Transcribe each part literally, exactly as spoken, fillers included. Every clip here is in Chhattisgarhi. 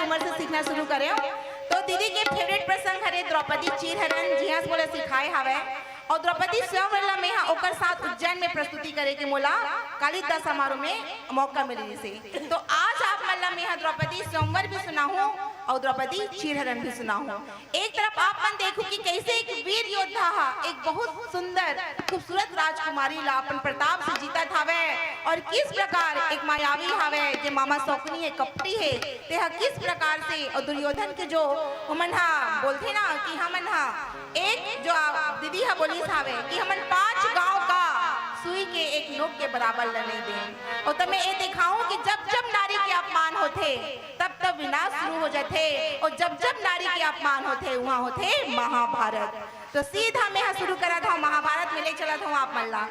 उम्र से सीखना शुरू करे हंव। तो दीदी के फेवरेट प्रसंग हरे द्रौपदी चीरहरण, जिहां से मोला सिखाए हावय। अउ द्रौपदी स्वयंवर ला मैं हा ओकर साथ उज्जैन में प्रस्तुति करे के मोला कालिदास समारोह में मौका मिले रिहिसे। तो आज आप मन ला मैं हा द्रौपदी स्वयंवर भी सुनाहूं अउ द्रौपदी चीरहरण भी सुनाहूं। एक तरफ आप मन देखो कि कैसे एक वीर योद्धा हा एक बहुत सुंदर, खूबसूरत राजकुमारी ला अपन प्रताप से जीतत हावय, अउ किस प्रकार एक मायावी हावय, जे मामा सौकनी हे, कपटी हे, तेहा किस प्रकार से, अउ दुर्योधन के जो ओमन हा बोलथे ना कि हमन हा एक, जो आ, दीदी हा बोलिस हावय कि हमन पांच गांव का सुई के एक नोक के बराबर ल नहीं देन। अउ त मैं ये दिखाऊं कि जब जब नारी के अपमान होथे, तब तब विनाश शुरू हो जाथे, अउ जब जब नारी के अपमान होथे, उहां होथे महाभारत। तो सीधा मैं हा शुरू करत हंव, महाभारत में ले चलत हंव आप मन ला।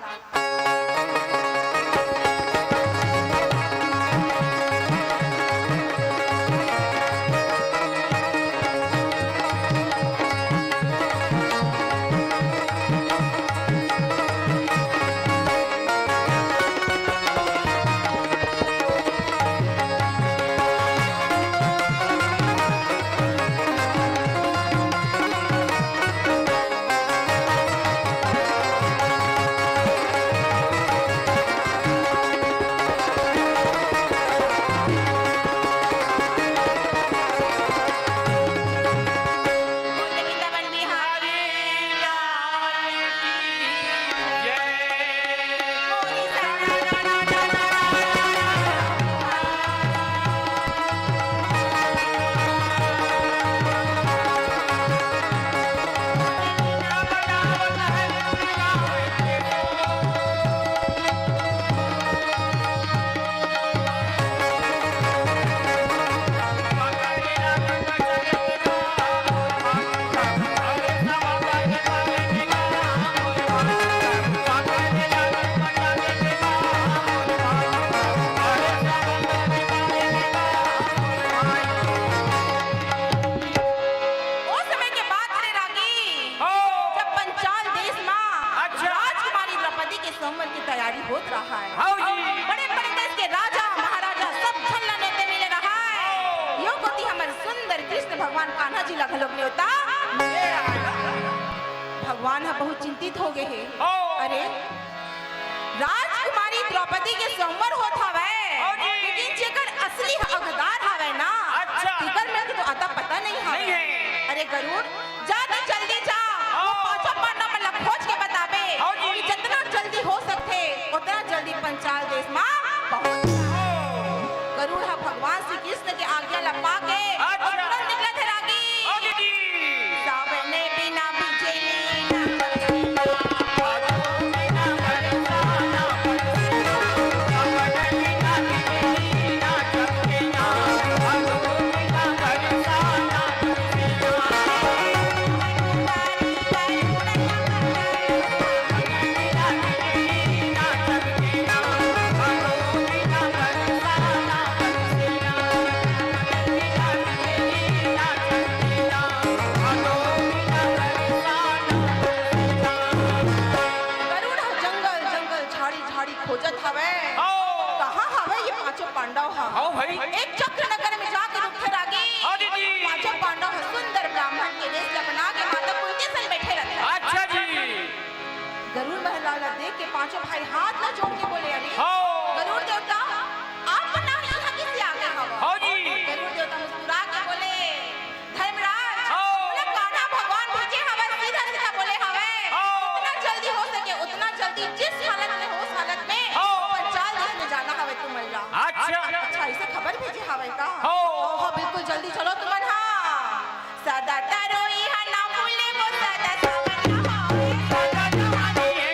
ओ समय के बात हरे रागी, हो। जब पंचाल देश मा अच्छा। राजकुमारी द्रौपदी के स्वयंवर की तैयारी होत रहा है। हाँ जी। बड़े बड़े देश के राजा महाराजा सब झन ला नेवता मिले रहा है। हाँ। यो कोती हमर सुंदर कृष्ण भगवान कान्हा जी ला घलोक नेवता मिले रहा है। भगवान ह बहुत चिंतित हो गए हे। हाँ। अरे, राजकुमारी द्रौपदी के स्वयंवर होत हवय, हाँ जी। लेकिन जेकर असली हकदार हवय ना, अच्छा। तेकर मन के तो अता पता नहीं हवय। नहीं है। अरे गरुड़, जा तो जल्दी जा, हाँ। वो पांचों पांडव मन ला खोज के बताबे, हाँ जी। कि जितना जल्दी हो सकथे, उतना जल्दी पंचाल देश मा पहुंच जा। हाँ। गरुड़ ह भगवान श्री कृष्ण के आज्ञा ला पाके अच्छा। तुरंत निकलत हे रागी। हाँ जी। सावन बिना बिजली ना चमके ना, भादो बिना बरसा ना बरसे ना, सावन बिना बिजली ना चमके ना, भादो बिना बरसा ना बरसे ना। गरुड़ ह जंगल जंगल, झाड़ी झाड़ी खोजत हवय। हाँ। कहाँ हवय ये पांचों पांडव ह? हाँ भाई। एक चक्र नगर में जाके रुकथे रागी। हाँ दीदी। पांचों पांडव ह सुंदर ब्राह्मण के वेश ला बना के माता कुंती सन बैठे रथे। अच्छा जी। गरुड़ महला ला देख के पांचों भाई हाथ ला जोड़ के बोले, "अरे हाँ। गरुड़ देवता, आप मन यहाँ किसे आगे हव?" हाँ जी। गरुड़ देवता मुस्कुरा के बोले, "धर्मराज, हाँ। मोला कान्हा भगवान भेजे हवय, सीधा सीधा बोले हवय। हाँ। जितना जल्दी हो सके उतना जल्दी, जिस हालत में हो उस हालत में हाँ। पंचाल देश में जाना हवय तुमन ला।" अच्छा। अच्छा, इसे खबर भेजे हवय का? हाँ। हाँ, हाँ, बिल्कुल जल्दी चलो तुमन, हाँ। सदा तरोई हा ना भूले वो सदा सावन ना आवे। सदा जवानी है।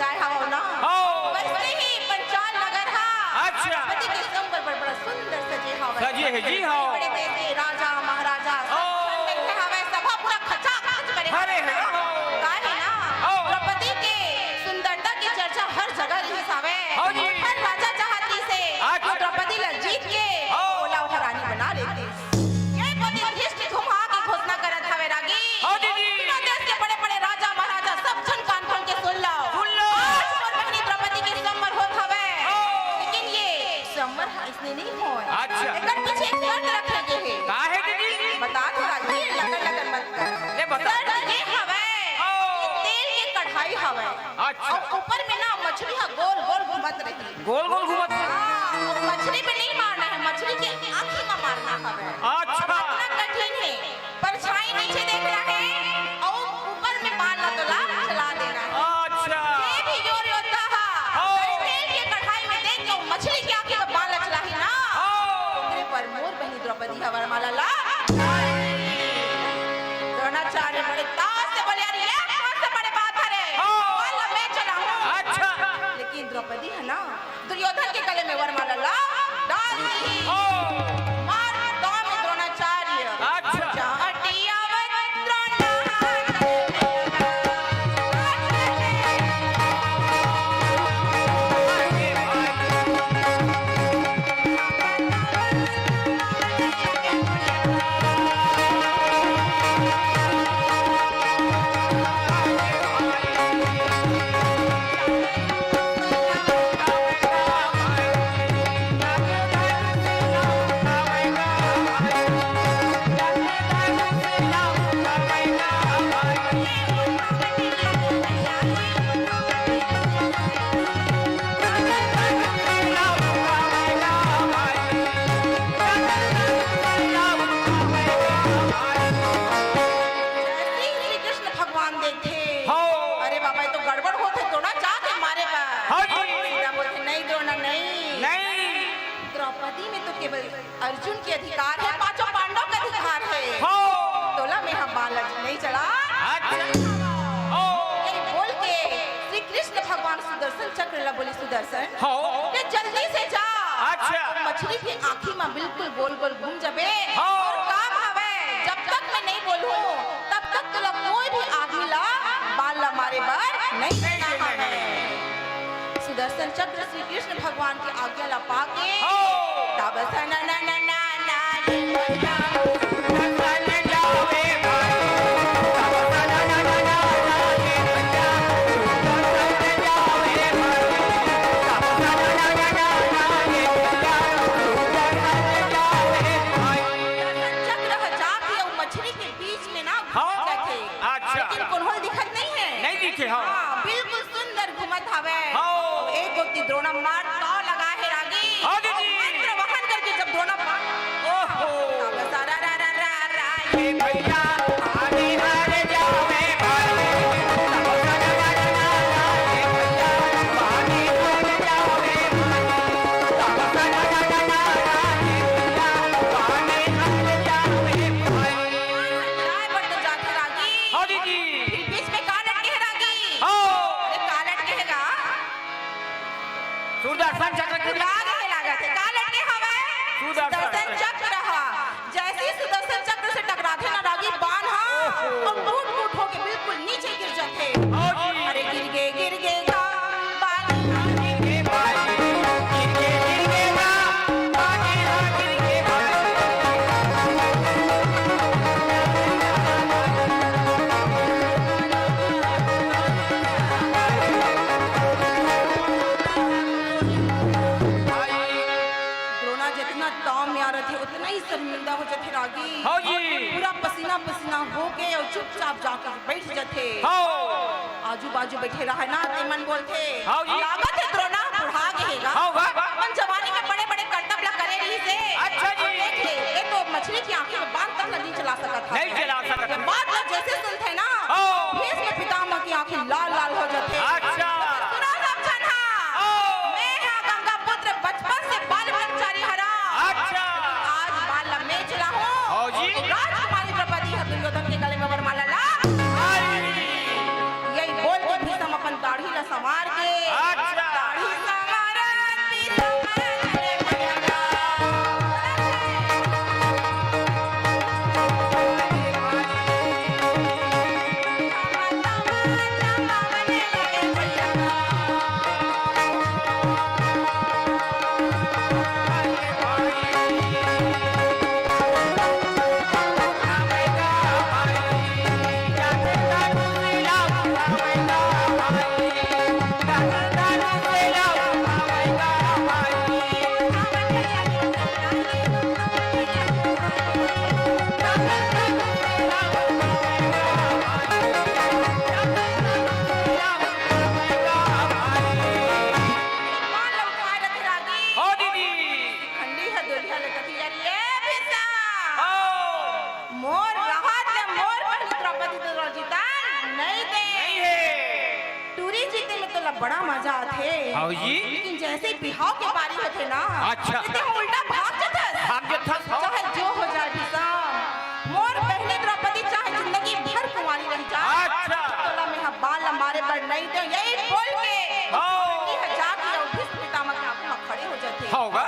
आए हवव ना। हो। वैसे ही पंचाल नगर हा। अच्छा। द्रौपदी के स्वयंवर बड़ बड़ा सुंदर सजे हवय। सजे हे जी, हो। बड़े देश के राजा महाराजा सब ओ। झन बैठे हवय, सभा पूरा खचाखच भरे अरे हवय। हे, हो। काहे ना? ओ। द्रौपदी के सुंदरता के चर्चा हर जगह रिहिस हवय। हो जी। हर राजा चाहत रिहिस हे। अच्छा। अउ द्रौपदी ला जीत के हो। ओला ओहा रानी बना लेतिस। ये कोती धृष्ट धुमहा के घोषणा करत हवे रागी। हाँ दीदी। तीनों देश के बड़े-बड़े राजा महाराजा सब झन कान खोल के सुन लो। सुन लो। आज मोर बहिनी द्रौपदी के स्वयंवर होत हवे। हाँ। लेकिन ये स्वयंवर ह अइसने नहीं होय। अच्छा। एकर पीछे एक शर्त रखे गे हे। का हे दीदी? बता तो रागी, लकर लकर मत कर। ले बता। शर्त ये हवे हाँ। कि तेल के कढ़ाई हवे। अच्छा। अउ ऊपर में ना मछली ह गोल गोल घूमत रही। गोल गोल घूमत। हाँ, अउ मछली पे नहीं मारना हे, मछली के आँखी में मारना हवे। अच्छा। अउ इतना कठिन हे, परछाई नीचे देखना हे, अउ ऊपर में बाल ला तो ला चला देना हे। अच्छा। ये भी जोर योद्धा हा, हाँ। अरे तेल के कढ़ाई में देख के मछली के आँखी में बाल ला चलाही ना। हाँ। ओकरे पर मोर बहिनी द्रौपदी ह वरमाला ला। द्रोणाचार्य बड़े ताव से बोले, "अरे ये कौन सा बड़े बात हरे? हाँ। बाल ला मैं चलाहूँ।" अच्छा। लेकिन द्रौपदी हे ना, दुर्योधन के गले में वरमाला ला डाल दी। ओ। मार दांव में द्रोणाचार्य। अच्छा। जाटिया व द्रोणाचार्य। जैसे ही श्री कृष्ण भगवान देखे, हाँ। अरे बाबा, ये तो गड़बड़ होत हे, द्रोणाचार्य मारे बर। हाँ जी। सीता बोलथे, "नहीं द्रोणा, नहीं।" नहीं। द्रौपदी में तो केवल अर्जुन के अधिकार हे, पांचों पांडव के अधिकार हे। हाँ। तोला में हम बाल नहीं चला। अच्छा। हाँ। ये बोल के श्री कृष्ण भगवान सुदर्शन चक्र ला बोले, सुदर्शन, हाँ। ते जल्दी से जा। अच्छा। मछली के आँखी में बिल्कुल गोल गोल घूम जाबे। हाँ। अउ काम हवे, जब तक मैं नहीं बोलूँ, तब तक तोला कोई भी आदमी ला बाल ला मारे बर नहीं देना हवे। सुदर्शन चक्र श्री कृष्ण भगवान के आज्ञा ला पाके, हाँ। तब सन न न न न चक्र ह जाके अउ मछली के बीच में ना घुस हाँ। जाथे। अच्छा। लेकिन कोनो ल दिखत नहीं हे। नहीं दिखे, हाँ। हाँ, बिल्कुल सुंदर घूमत हवे। हाँ। एक गोती द्रोणा मार ताव लगा हे रागी। हाँ, दीदी। मंत्र वहन करके जब द्रोणा मार ओहो। तब सारा रा रा रा रा ये भैया, पानी हर जावे भाई। जाए बर तो जाथे रागी। हाँ दीदी। फिर बीच में का लटके हे रागी? हाँ। अरे का लटके हे गा? सुदर्शन चक्र के भुला गे हे लागत हे। का लटके हवय? सुदर्शन सुदर्शन चक्र। चक्र हा। जैसे ही सुदर्शन चक्र से टकराथे ना रागी बाण हा, ओहो। अउ टूट फूट होके बिल्कुल नीचे गिर जाथे। हाँ जी। अरे गिर गे, गिर गे गा, बागी हा गिर गे भाई, गिर गे, गिर गे गा, बागी हा गिर गे भाई। द्रोणा जितना ताव में आ रथे, उतना ही शर्मिंदा हो जाथे रागी। हाँ जी। पूरा पसीना पसीना होके अउ चुपचाप जाके बैठ जाथे। हाँ। आजू बाजू बैठे रहे ना, ते मन बोलथे, हाँ जी। लागत हे द्रोणा बुढ़ा गे हे गा। हाँ, वाह। अपन जवानी में बड़े बड़े करतब ला करे रहिस हे। अच्छा जी। देख ले, ये तो मछली की आँखी में बाण तक ला नहीं चला सकत हे। नहीं चला सकत। ये बात ला जैसे सुनथे ना, हाँ। भीष्म पितामह की आँखी लाल लाल हो जाथे। अच्छा। सुनो सब झन हा। हाँ। मैं हा गंगा पुत्र बचपन से बाल ब्रह्मचारी हरा। अच्छा। आज बाल ला मैं चलाहूँ। हाँ जी। राजकुमारी द्रौपदी ह दुर्योधन के गले में वरमाला ला। हाँ जी। यही बोल के भीष्म अपन दाढ़ी ला संवार के बड़ा मजा आथे। हव जी। लेकिन जैसे ही बिहाव के बारी होथे ना, अच्छा। ते ह उल्टा भाग जथस। भाग जथस, हव। चाहे जो हो जाए भीषम, मोर बहिनी द्रौपदी चाहे जिंदगी भर कुंवारी रह जाए, अच्छा। तोला मेंहा बाण ला मारे बर नइ देंव, यही बोल के हव। शिखंडी ह जाके अउ भीष्म पितामह के आगू म खड़े हो जथे। हव गा।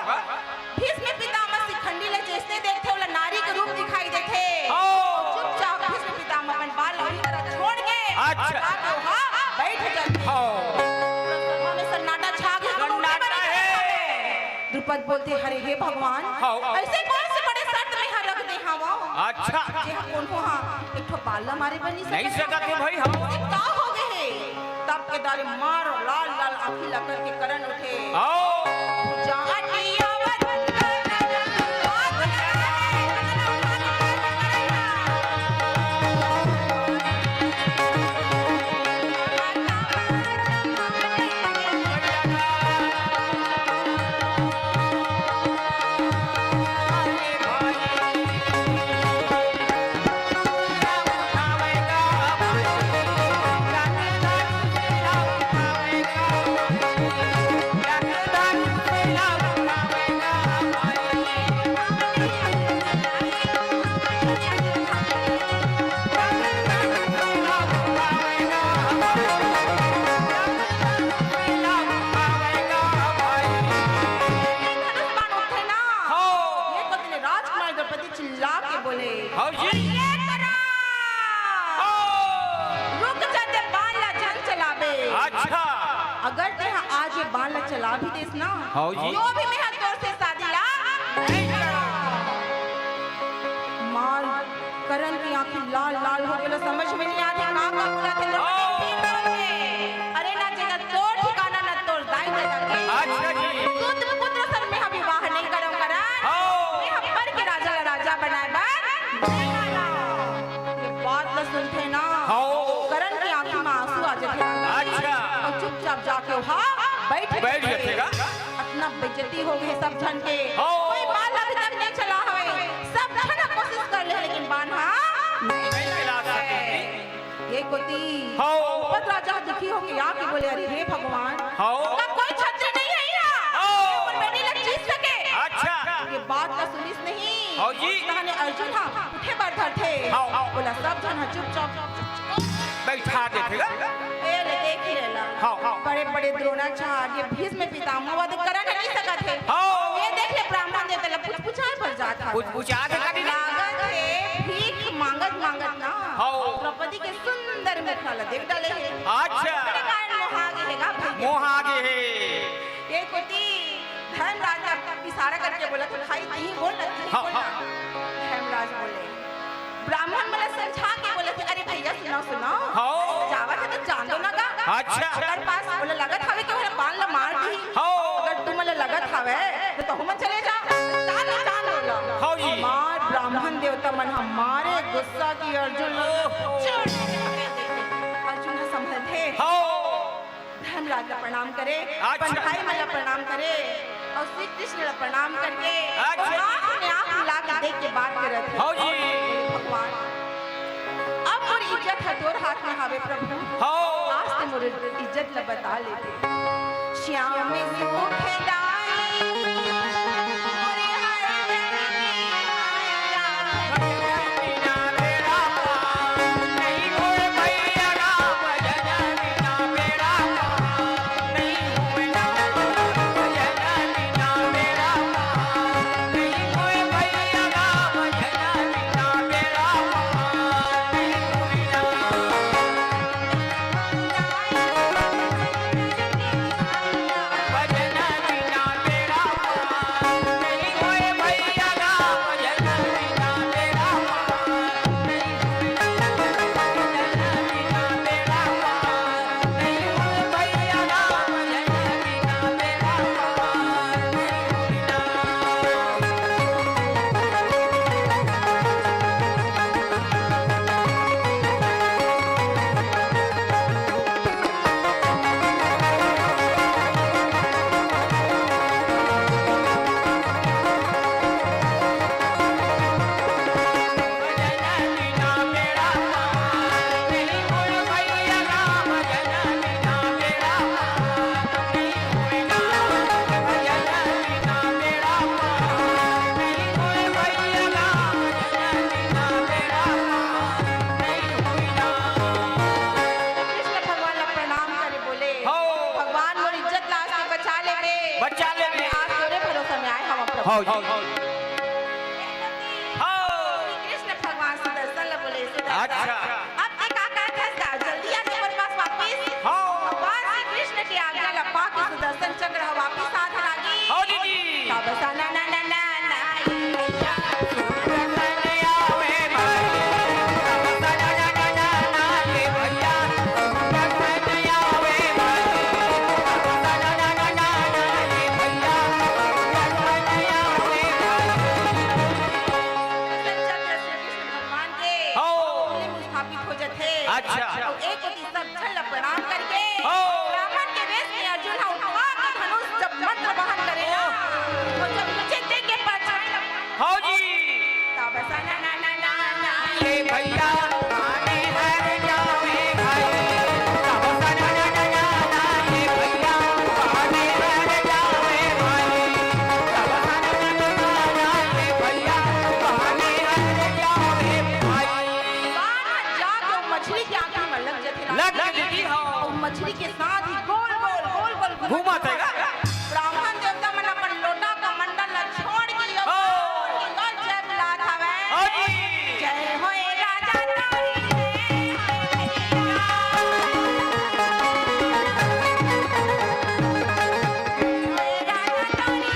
भीष्म पितामह शिखंडी ला जइसने देखथे, ओला नारी के रूप दिखाई देथे। हव। चुपचाप भीष्म पितामह अपन बाण ला उही करा छोड़ के अच्छा। जाके ओहा बइठ जथे। हव। सभा में सन्नाटा छा गे, सन्नाटा हे। द्रुपद बोलथे, "अरे हे भगवान, हव। अइसे कोन से बड़े शर्त मेंहा रख दे हवंव?" अच्छा। जे ह कोनो ह एक ठो बाण ला मारे बर नइ सकत हे भाई, हव। अइसे का हो गे हे? तब के दारे मार लाल लाल आँखी ला करके करण उठे। हव। जाटियावत धनुष बाण उठथे ना। हव। ये कथन राजकुमार द्रौपदी चिल्ला के बोले, हव जी। "अरे ये करा। हव। रुक जा, ते बाण ला झन चलाबे। अच्छा। अगर तेंहा आज ये बाण ला चला भी देस ना, हव जी। तो भी मेंहा तोर से शादी ला नइ करंव।" मार करण के आँखी लाल लाल हो गे, समझ में नइ आत हे का का बोलत हे। ओ। "अरे ना, जेकर तोर ठिकाना ना तोर दाई ददा के। अच्छा जी। सुत पुत्र सन मेंहा विवाह नइ करंव करण। हव। मेंहा पर के राजा ला राजा बनाए बर नइ मानंव।" ये बात ला सुनथे ना, हव। करण के आँखी म आंसू आ जथे। अच्छा। अउ चुपचाप जाके ओहा बइठ बइठ जथे। जथे गा। अतना बेइज्जती हो गे सब झन के। हव। कोई बाण अभी तक नइ चला हवय। सब झन ह कोशिश कर ले, लेकिन बाण ह नइ चला सके। ये कोती हव। द्रुपद राजा ह दुखी होके आके बोले, "अरे हे भगवान, हव। का कोई छत्री नइ हे इहाँ? हव। अपन बेटी ला चीर सके?" अच्छा। ये बात ला सुनिस नहीं। हव जी। तहाने अर्जुन ह उठे बर धरथे। हव। बोला, सब झन ह चुपचाप बइठा देथे गा। ए ले, देख ही ले ला। हव, हव। बड़े-बड़े द्रोणाचार्य, भीष्म पितामह, वो तो करण नइ सकत हे। हव। ये देख ले, ब्राह्मण देवता ला पुचपुचाए बर जात हे। पुचपुचाए बर जात हे। लागत हे, भीख मांगत-मांगत ना, हव। द्रौपदी के सुंदर मुखड़ा ला देख डाले हे। अच्छा। तेरे कारण मोहा गे हे गा भाई। मोहा गे हे। ये कोती धर्मराज ला इशारा करके बोला, "तो भाई, तहीं बोल ना, तहीं हाँ, बोल ना।" हाँ। धर्मराज बोले, ब्राह्मण मन ला समझा के बोले थे, "अरे भैया, सुनो, सुनो। हाँ। जावत हे तो जान दो ना गा।" अच्छा। अगर पास बोले लगत हवे कि ओला बाण ला मार दी। हाँ। अगर तुमन ला लगत हवे, तो तहु मन चले जा। जान दो, जान दो ला। हाँ जी। मार ब्राह्मण देवता मन ह मारे गुस्सा कि अर्जुन ला ओहो। अर्जुन ह संभलथे। हाँ। धर्मराज ला प्रणाम करे, अच्छा। अपन भाई मन ला प्रणाम करे, अउ श्री कृष्ण ला प्रणाम करके, अच्छा। आँख में आँख मिला के देख के बात करत हे। हाँ जी। भगवान, अब मोर इज्जत ह तोर हाथ में हावे प्रभु। हाँ। आज ते मोर इज्जत ला बता लेते। श्याम सुखदाई हव जी। हव। श्री कृष्ण भगवान सुदर्शन ल बोले, सुदर्शन। अच्छा। अब ते का करत हस गा? जल्दी आ के मोर पास वापिस। हव। भगवान श्री कृष्ण के आज्ञा ल पाके सुदर्शन चक्र ह वापिस आत हे लागी। हव दीदी। तब सा ना ना ना ना ना, ए भैया। सुदर्शन आवे भाई। तब सा ना ना ना ना ना, ए भैया। सुदर्शन आवे भाई। तब सा ना ना ना ना ना, ए भैया। सुदर्शन आवे भाई। चक्र श्री कृष्ण भगवान के हव। मूल में स्थापित हो जाथे। अच्छा। अउ एक कोति सब झन ल प्रणाम करके हव। ब्राह्मण के वेश में अर्जुन ह उठा के धनुष जब मंत्र वहन करे ना, ओह। तो जब नीचे देख के परछाई ल हव जी। तब सा ना ना ना ना ना, ए भैया, आने हर जावे भाई। तब सा ना ना ना ना ना, ए भैया, आने हर जावे भाई। तब सा ना ना ना ना ना, ए भैया, आने हर जावे भाई। बाण ह जाके वो मछली के आँखी में लग जाथे। लग जाथे, जी, हाँ। अउ मछली के साथ ही गोल गोल, गोल गोल घूमत हे का? ब्राह्मण देवता मन अपन लोटा कमंडल ला छोड़ के यो हाँ। जोर के जय बुलात हवय। हाँ जी। जय होए राजा तोरी जय, होए भैया। जय होए राजा तोरी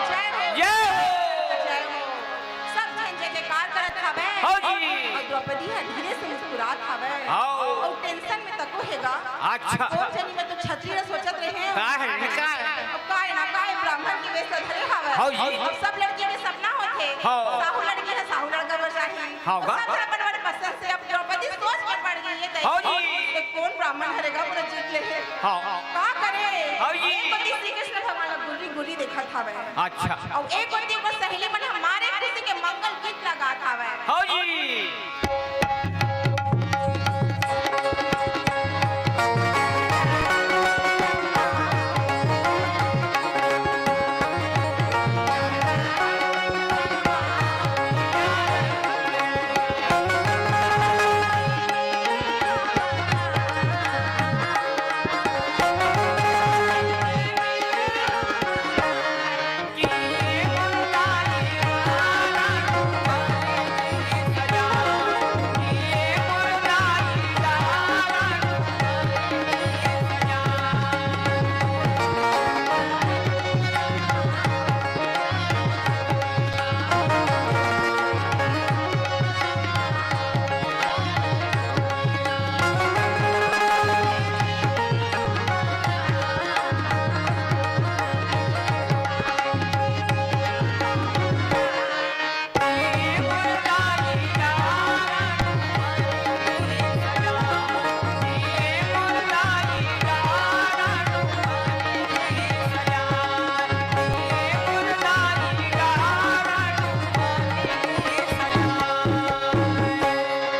जय, होए भैया। जय हो। सब झन जय जयकार करत हवय। हव जी। अउ द्रौपदी ह धीरे से मुस्कुरात हवय। हव। अउ tension में तको हे गा। अच्छा। कोन जनी में तो छतरी ल सोचत रहे हंव। का हे, का हे? अब का हे ना, का हे, ब्राह्मण के वेश ल धरे हवय। हव जी। अब सब लड़की के सपना होथे। हव। साहू लड़की ह साहू लड़का बर चाही। हव गा। सब झन अपन अपन पसंद से अब द्रौपदी सोच में पड़ गे हे। हव जी। ये कोन ब्राह्मण हरे गा, पूरा जीत ले हे। हव। का करे? हव जी। एक कोति श्री कृष्ण भगवान ल गुर्री गुर्री देखत हवय। अच्छा। अउ एक कोति ओकर सहेली मन ह मारे खुशी के मंगल गीत ला गात हवय। हव जी।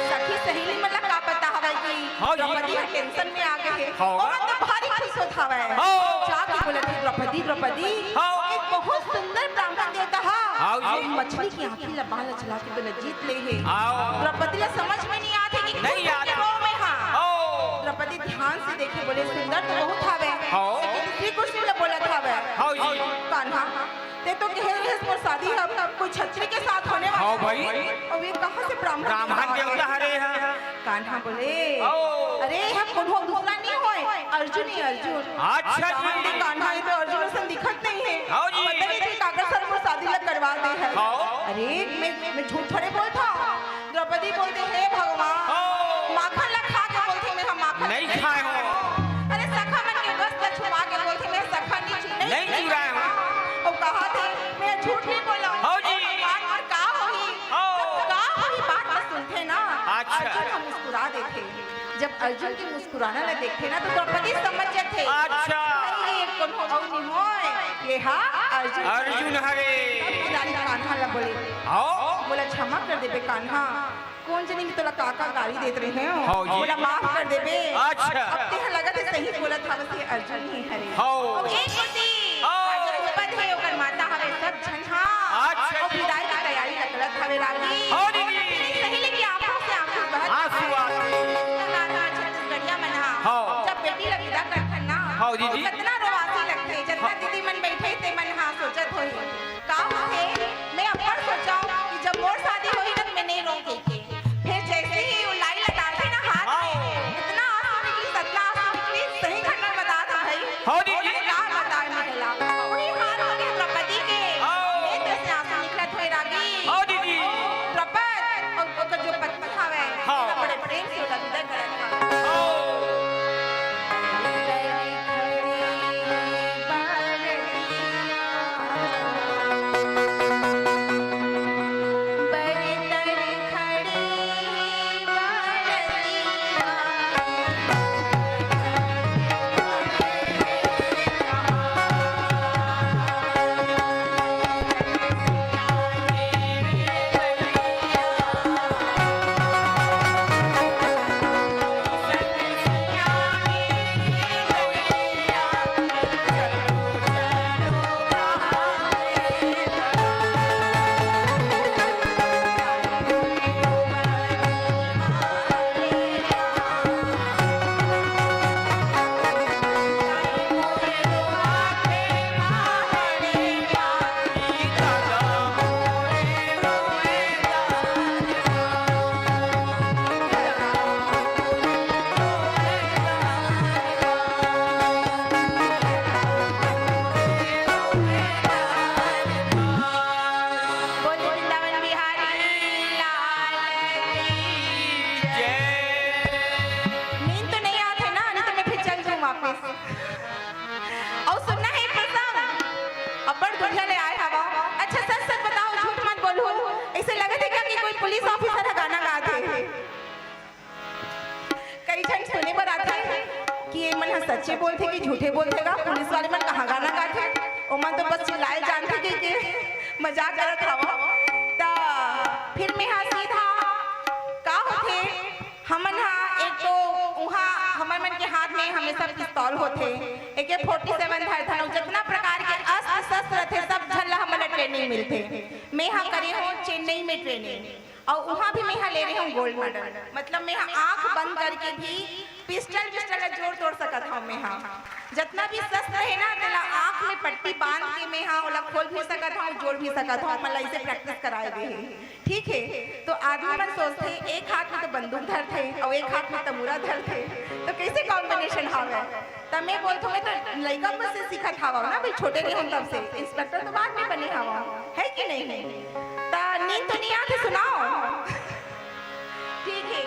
सखी सहेली मन ला का पता हवय कि हाँ जी। द्रौपदी ह tension में आ गे हे। हाँ। ओमन तो भारी खुश होत हवय। हाँ। जाके बोलत हे, "द्रौपदी, द्रौपदी, हाँ। एक बहुत सुंदर ब्राह्मण देवता हा। हाँ जी। अउ मछली के आँखी ला बाण ला चला के तो जीत ले हे।" हाँ। द्रौपदी ला समझ में नहीं आत हे कि नहीं आत। हाँ। द्रौपदी ध्यान से देखे, बोले, "सुंदर तो बहुत हवय, हाँ। लेकिन श्री कृष्ण ला बोलत हवय।" हाँ जी। कान्हा, ते तो कहे रहेस मोर शादी ह कोई छतरी के साथ होने वाला हाँ भाई। हे। अउ ये कहाँ से ब्राह्मण ब्राह्मण देवता हरे हा। कान्हा बोले, ओ। "अरे, ये कोनो दूसरा नहीं होय, अर्जुन ही अर्जुन।" अच्छा जी। कान्हा, ये तो अर्जुन असन दिखत नहीं हे। हाँ जी। पता नहीं तू काकर साथ मोर शादी ला करवा दे हस। हाँ। अरे, मैं, मैं झूठ थोड़े बोलत हंव। द्रौपदी बोलथे, "हे भगवान, हाँ। माखन ला खा के बोलथे, मैं ह माखन नहीं खाए हंव।" अरे सखा मन के वस्त्र ला छुआ के बोलथे, "मैं सखा नहीं छु-, नहीं नहीं छुए हंव।" अउ कहथे, "मैं झूठ नहीं बोलंव।" हाँ जी। अउ बात में का होही? हाँ। जब का होही बात ला सुनथे ना, अच्छा। अर्जुन ह मुस्कुरा देथे। जब अर्जुन के मुस्कुराना ला देखथे ना, तो द्रौपदी समझ जाथे। अच्छा। नहीं, ये कोनो अउ नहीं होय, ये हा अर्जुन। अर्जुन हरे। तब दुलारी कान्हा ला बोले, आओ। मोला क्षमा कर देबे कान्हा, कोन जनी मैं तोला का-का गारी देत रहे हंव, हाँ जी। मोला माफ कर देबे। अच्छा। अब तेहा लगत हे सही बोलत हवस, ये अर्जुन ही हरे। हाँ। अब एक कोती हाँ। राजा द्रुपद हे, ओकर माता हवे, सब झन हा। अच्छा। अब विदाई के तैयारी ला करत हवे रागी। हाँ दीदी। अपनी सहेली की आंखों से आंसू बहत आंसू हवे। आते। छत्तीसगढ़िया मन हा। हाँ। जब बेटी ला विदा करथन ना, हाँ दीदी। तो कितना रोवासी लगथे, जितना हाँ। दीदी मन बैठे ते मन हा सोचत होही। का होथे? मैं अब्बड़ सोचंव कि जब मोर शादी होही ना, त मैं नइ रोंव कहिके। फेर जइसे ही वो लाई ला डालथे ना हाथ में, हाँ। इतना आंसू निकलिस, इतना आंसू निकलिस, सही घटना बतात हंव भाई। हाँ दीदी। का बताएंव मैं तोला। वही हाल हो गे द्रौपदी के। हाँ। ये तो ऐसे आंसू निकलत होय रागी। हाँ दीदी। द्रौपद अउ ओकर जो पत्नी हवे, हाँ। बड़े प्रेम से ओला विदा करत हवे। हाँ। बोलिए वृंदावन बिहारी लाल की जय। नींद तो नहीं आत हे ना, नहीं तो मैं फिर चल दूं वापस। अउ सुनना हे प्रसंग, अब्बड़ दूरिहा ले आए हवा। अच्छा सच सच बताओ, झूठ मत बोलहू। ऐसे लगत हे क्या कि कोई पुलिस ऑफिसर ह गाना गात हे? कई झन सुने बर आथे कि ये मन ह सच्चे बोलथे कि झूठे बोलथे गा, पुलिस वाले मन कहाँ गाना गाथे, ओमन तो बस चिल्लाए जानथे कि, कि मजाक करत हवं। त फिर मैं हा सीधा का होथे, हमन हा एक तो उहाँ हमर मन के हाथ में हमेशा पिस्तौल होथे, एके फोर्टी सेवन धरथन, अउ जतना प्रकार के अस्त्र शस्त्र रथे, सब झन ला हमन ला ट्रेनिंग मिलथे। मैं हा करे हों चेन्नई में ट्रेनिंग। अउ उहाँ भी मैं हा ले रहे हों गोल्ड मेडल। मतलब मैं हा आँख बंद करके भी पिस्टल विस्टल ला जोड़ तोड़ सकत हवं मैं हा। जतना भी शस्त्र हे ना, तेला आँख में पट्टी बांध के मैं हा ओला खोल भी सकत हवं, जोड़ भी सकत हवं। मतलब ऐसे प्रैक्टिस कराए दे हे। ठीक हे, तो आदमी मन सोचथे एक हाथ में तो बंदूक धरथे अउ एक हाथ में तमूरा धरथे, तो कैसे कॉम्बिनेशन हावय? त मैं बोलथों, मैं तो लइका मन से सीखत हावव ना भाई, छोटे रहे हों तब से। इंस्पेक्टर तो बाद में बने हावव, है कि नहीं? त नींद तो नहीं आथे, सुनाओ। ठीक है,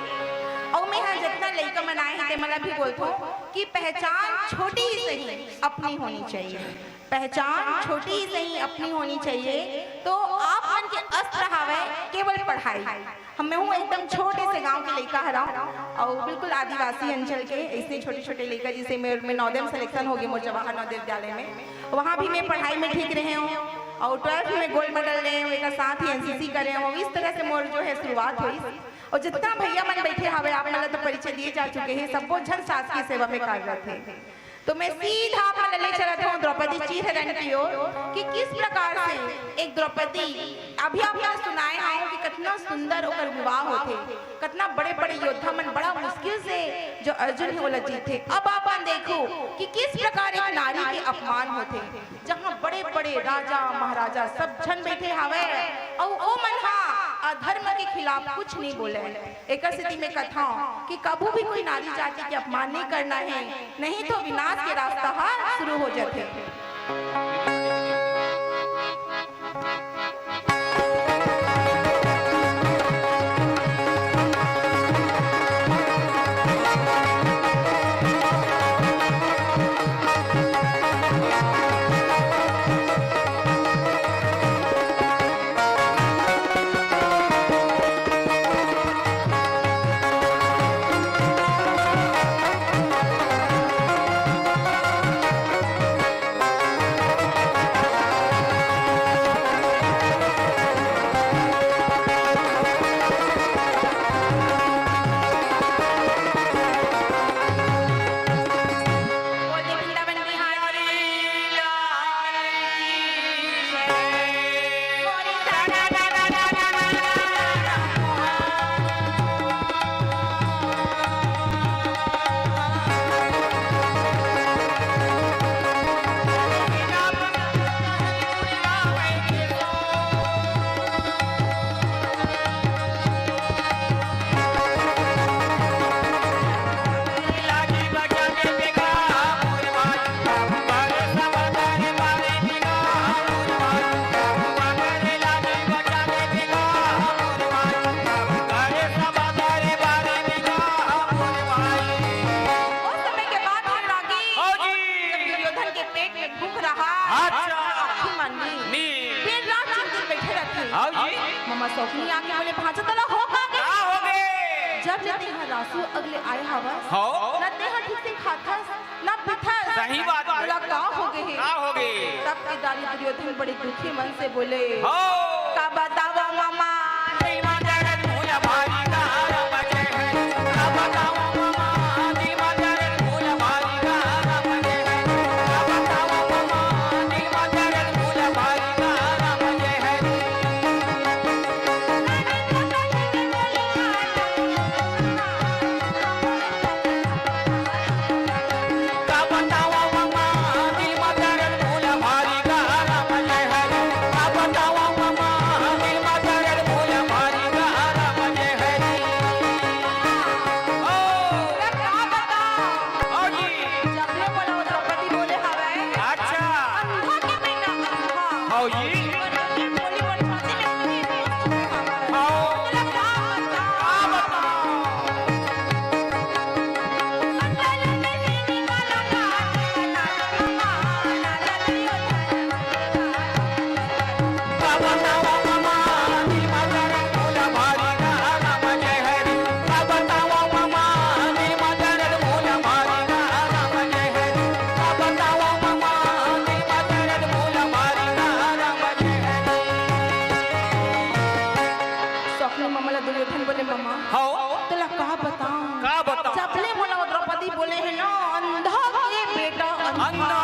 अउ मैं हा जितना लइका मन आए हैं, ते मन ला भी बोलथों कि पहचान छोटी ही सही, अपनी होनी चाहिए। पहचान छोटी ही सही, अपनी होनी चाहिए। तो आप मन के अस्त्र हावय केवल पढ़ाई। हम, मैं हूँ एकदम छोटे से गांव के लइका हरव, अउ बिल्कुल आदिवासी अंचल के, ऐसे छोटे-छोटे लइका, जैसे मैं, मैं नवोदय में सिलेक्शन हो गए मोर जवाहर नवोदय विद्यालय में, वहाँ भी मैं पढ़ाई में ठीक रहे हों, अउ ट्वेल्थ में गोल्ड मेडल ले हों, एक साथ ही एनसीसी करे हों, इस तरह से मोर जो है शुरुआत हुई। अउ जितना भैया मन बैठे हवे, आप मन ला तो परिचय दिए जा चुके हैं, सबो झन शासकीय सेवा में कार्यरत है। तो मैं सीधा आप मन ला ले चलत हूँ द्रौपदी चीर हरण की ओर कि किस प्रकार से एक द्रौपदी, अभी आप मन ला सुनाए हूँ कि कितना सुंदर ओकर विवाह होथे, कितना बड़े-बड़े योद्धा मन बड़ा मुश्किल से जो अर्जुन हे ओला जीतथे। अब आप मन देखो कि किस प्रकार एक नारी के अपमान होथे, जहाँ बड़े-बड़े राजा महाराजा सब झन बैठे हवे अउ ओ मन हा अधर्म के खिलाफ कुछ नहीं बोले। एकर सेती मैं कथौं कि कभू भी कोई नारी जाति के अपमान नहीं करना है, नहीं तो विनाश के रास्ता ह शुरू हो जाथे। सौखनी आके बोले, "भांचा तोला हो का गे? का हो गे? जब ले तेहा रासू अगले आए हवस, हव। न तेहा ठीक से खाथस, न पीथस। सही बात हे। तोला का हो गे हे?" का हो गे? तब केदारी दुर्योधन बड़े दुखी मन से बोले, हव। का बतावंव मामा, का बतावंव? हव जी। जब ले बोला वो द्रौपदी बोले हवय। अच्छा। अंधा के बेटा अंधा। हव जी। बोली मोर छाती में हव। तोला का बतावंव? का बतावंव? सौखनी मामा ला दुर्योधन बोले, मामा, हव। तोला का बतावंव? का बतावंव? जब ले मोला द्रौपदी बोले हे ना, अंधा के बेटा अंधा। अंधा।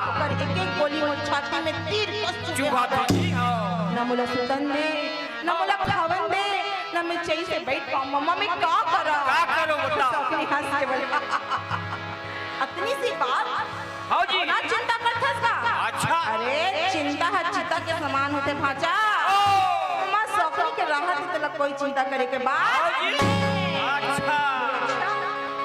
ओकर एक एक गोली मोर छाती में तीर कस चुभा चुभा हे। जी, हव। ना मोला सुतन दे, ना मोला खावन दे, ना मैं चैन से बइठ पावंव। मामा, मैं का करंव? का करंव, बताव। सौखनी हंस के बोले, अतनी सी बात? हव जी। अतना चिंता करथस का? अच्छा। अरे, चिंता ह चिता के समान होथे, भांचा। ओ। मामा, सौखनी के रहत हे, तोला कोई चिंता करे के बात हव जी। अच्छा।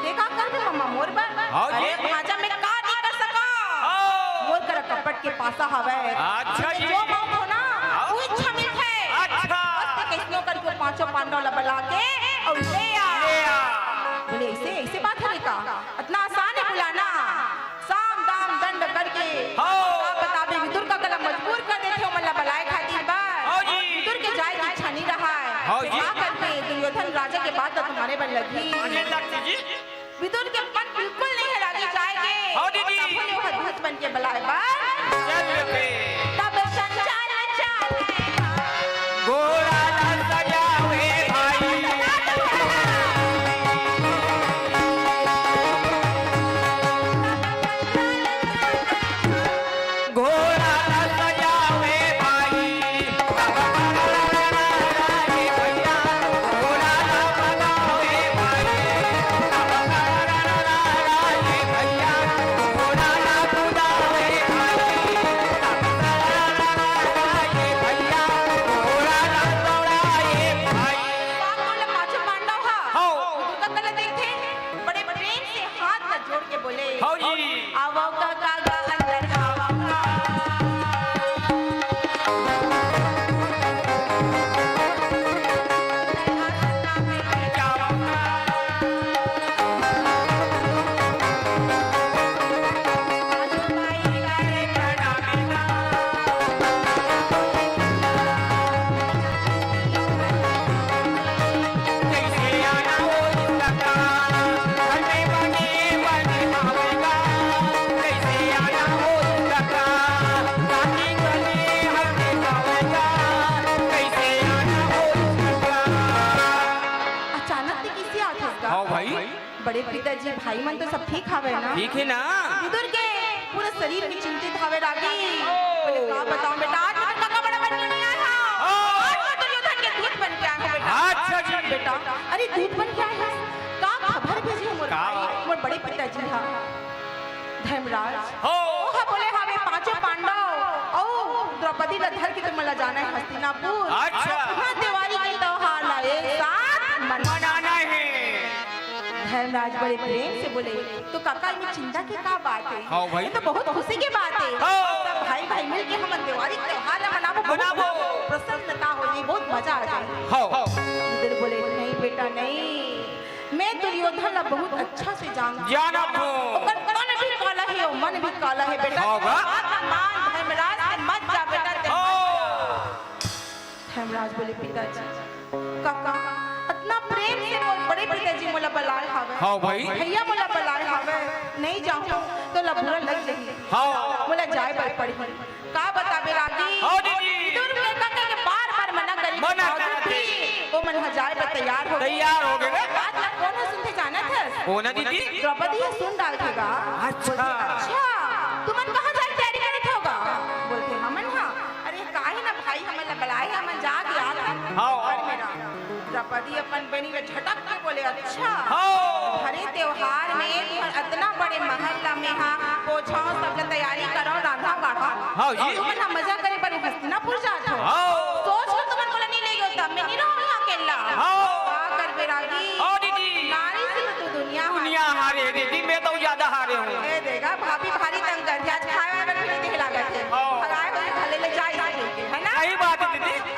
ते का करबे मामा मोर बर? हव जी। अरे, भांचा, मैं का नइ कर सकंव? हव। मोर करा कपट के पासा हवय। अच्छा जी। जो मांगथंव ना, हव। वो इच्छा मिलथे। अच्छा। बस ते कइसनो करके वो पांचों पांडव ला बला के अउ ले आ। ले आ। बोले, "अइसे, अइसे बात हरे का? अतना आसान हे बुलाना?" साम दाम दंड करके, हव। का बताबे, विदुर काका ला मजबूर कर देथे ओमन ला बलाए खातिर बर। हव जी। विदुर के जाए के इच्छा नइ रहय। हव जी। का करबे, दुर्योधन राजा के बात ला तो माने बर लगही। माने लगही जी। विदुर के मन बिल्कुल नइ हे राजी जाए के। हव दीदी। तभो ले ओह दूत बन के बलाए बर चल देथे। तब संचाल चाले। घोड़ा ला सजावे भाई। घोड़ा ला सजावे भाई। घोड़ा ला भगावे भाई। पांचों पांडव ह। हव। दुर्गा कला देखथे, बड़े प्रेम से हाथ ला जोड़ के बोले, हव जी। आवव काका गा अंदर आवव गा। अचानक ते कइसे आथस गा? हव भाई। बड़े पिताजी, भाई मन तो सब ठीक हवय ना? ठीक हे ना? विदुर के पूरा शरीर में चिंतित हवय रागी। ओ। बोले, "का बतावंव बेटा, आज मैं तो काका बड़ा बन के नइ आय हंव। ओ। आज मैं दुर्योधन के दूत बन के आय हंव बेटा।" अच्छा जी। बेटा, अरे दूत बन के आय हस? का खबर भेजे हे मोर का? भाई, मोर बड़े पिताजी ह। धर्मराज, हो। ओहा बोले हवे पांचों पांडव अउ द्रौपदी ला धर के तुमन ला जाना हे हस्तिनापुर। अच्छा। उहाँ देवारी के त्योहार ला एक साथ मन- मनाना हे। धर्मराज बड़े प्रेम से बोले, "तो काका, एमे चिंता के का बात हे? हाँ भाई। ये तो बहुत खुशी के बात हे। हाँ। सब भाई भाई मिल के हमन देवारी के त्योहार ला मनाबो, बहुत मनाबो। प्रसन्नता हो जाही, बहुत मजा आ जाही।" हाँ। इंद्र बोले, "नहीं बेटा, नहीं।" मैं दुर्योधन ला बहुत अच्छा से जानथंव। जानत हंव। ओकर तन भी काला हे अउ मन भी काला हे बेटा। हाँ बा। बात मान धर्मराज के मत जा बेटा, ते मत जा। हाँ। धर्मराज बोले, "पिताजी, काका, अतना प्रेम से मोर बड़े पिताजी मोला बलाए हावय। हाँ भाई। भैया मोला बलाए हावय, नहीं जाहूं त ओला बुरा लग जाही। हाँ। मोला जाए बर पड़ही।" का बताबे रागी? हाँ दीदी। विदुर के काका के बार-बार मना करे के बावजूद भी ओ मन ह जाए बर तैयार हो गे। तैयार हो गे रे। बात ला कोन ह सुनथे जानत हस? कोन ह दीदी? द्रौपदी ह सुन डालथे गा। अच्छा। बोलथे, "अच्छा, तुमन कहाँ जाए के तैयारी करत हव गा?" बोलथे, "हमन ह।" "अरे काहे ना भाई, हमन ला बलाए हे, हमन जाके आत हन।" हाँ। घर में रह। द्रौपदी अपन बहिनी ला झटक के बोले, "अच्छा, हाँ। हरे त्योहार में तुहर अतना बड़े महल ला मेहा पोछव, सब ला तैयारी करव, रांधव बाढ़व। हाँ जी। तुमन ह मजा करे बर हस्तिनापुर जात हव। हाँ। सोच लो तुमन मोला नइ ले गेव त मैं नइ रहूं इहां अकेल्ला।" हाँ। का करबे रागी? हाँ दीदी। नारी से तो तू दुनिया हारे। दुनिया हारे हे दीदी, मैं तो ज्यादा हारे हूँ। ए देगा, भाभी भारी तंग करथे, आज खाए वाए बर भी नइ देहे लागत हे। हाँ। भगाए होही भले ले जाए, है ना? सही बात हे दीदी।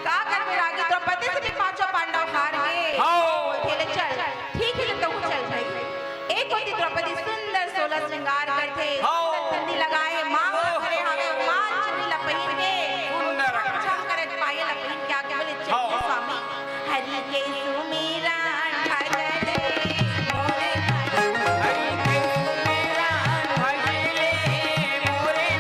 का करबे रागी, द्रौपदी से भी पांचों पांडव हार गे। हाँ। बोलथे, "ले चल, ठीक हे, तहूं चल भाई।" एक कोती द्रौपदी सुंदर सोलह श्रृंगार करथे, हाँ। सुंदर बिंदी लगाए, मांग ला धरे हावय, मांग चूड़ी ला पहिर के, सुंदर। छम करत पायल ला पहिर के आके बोले, "चलिए हाँ। स्वामी, हरि के सुमिरन भजन मोरे मन।" हरि के सुमिरन भजले मोरे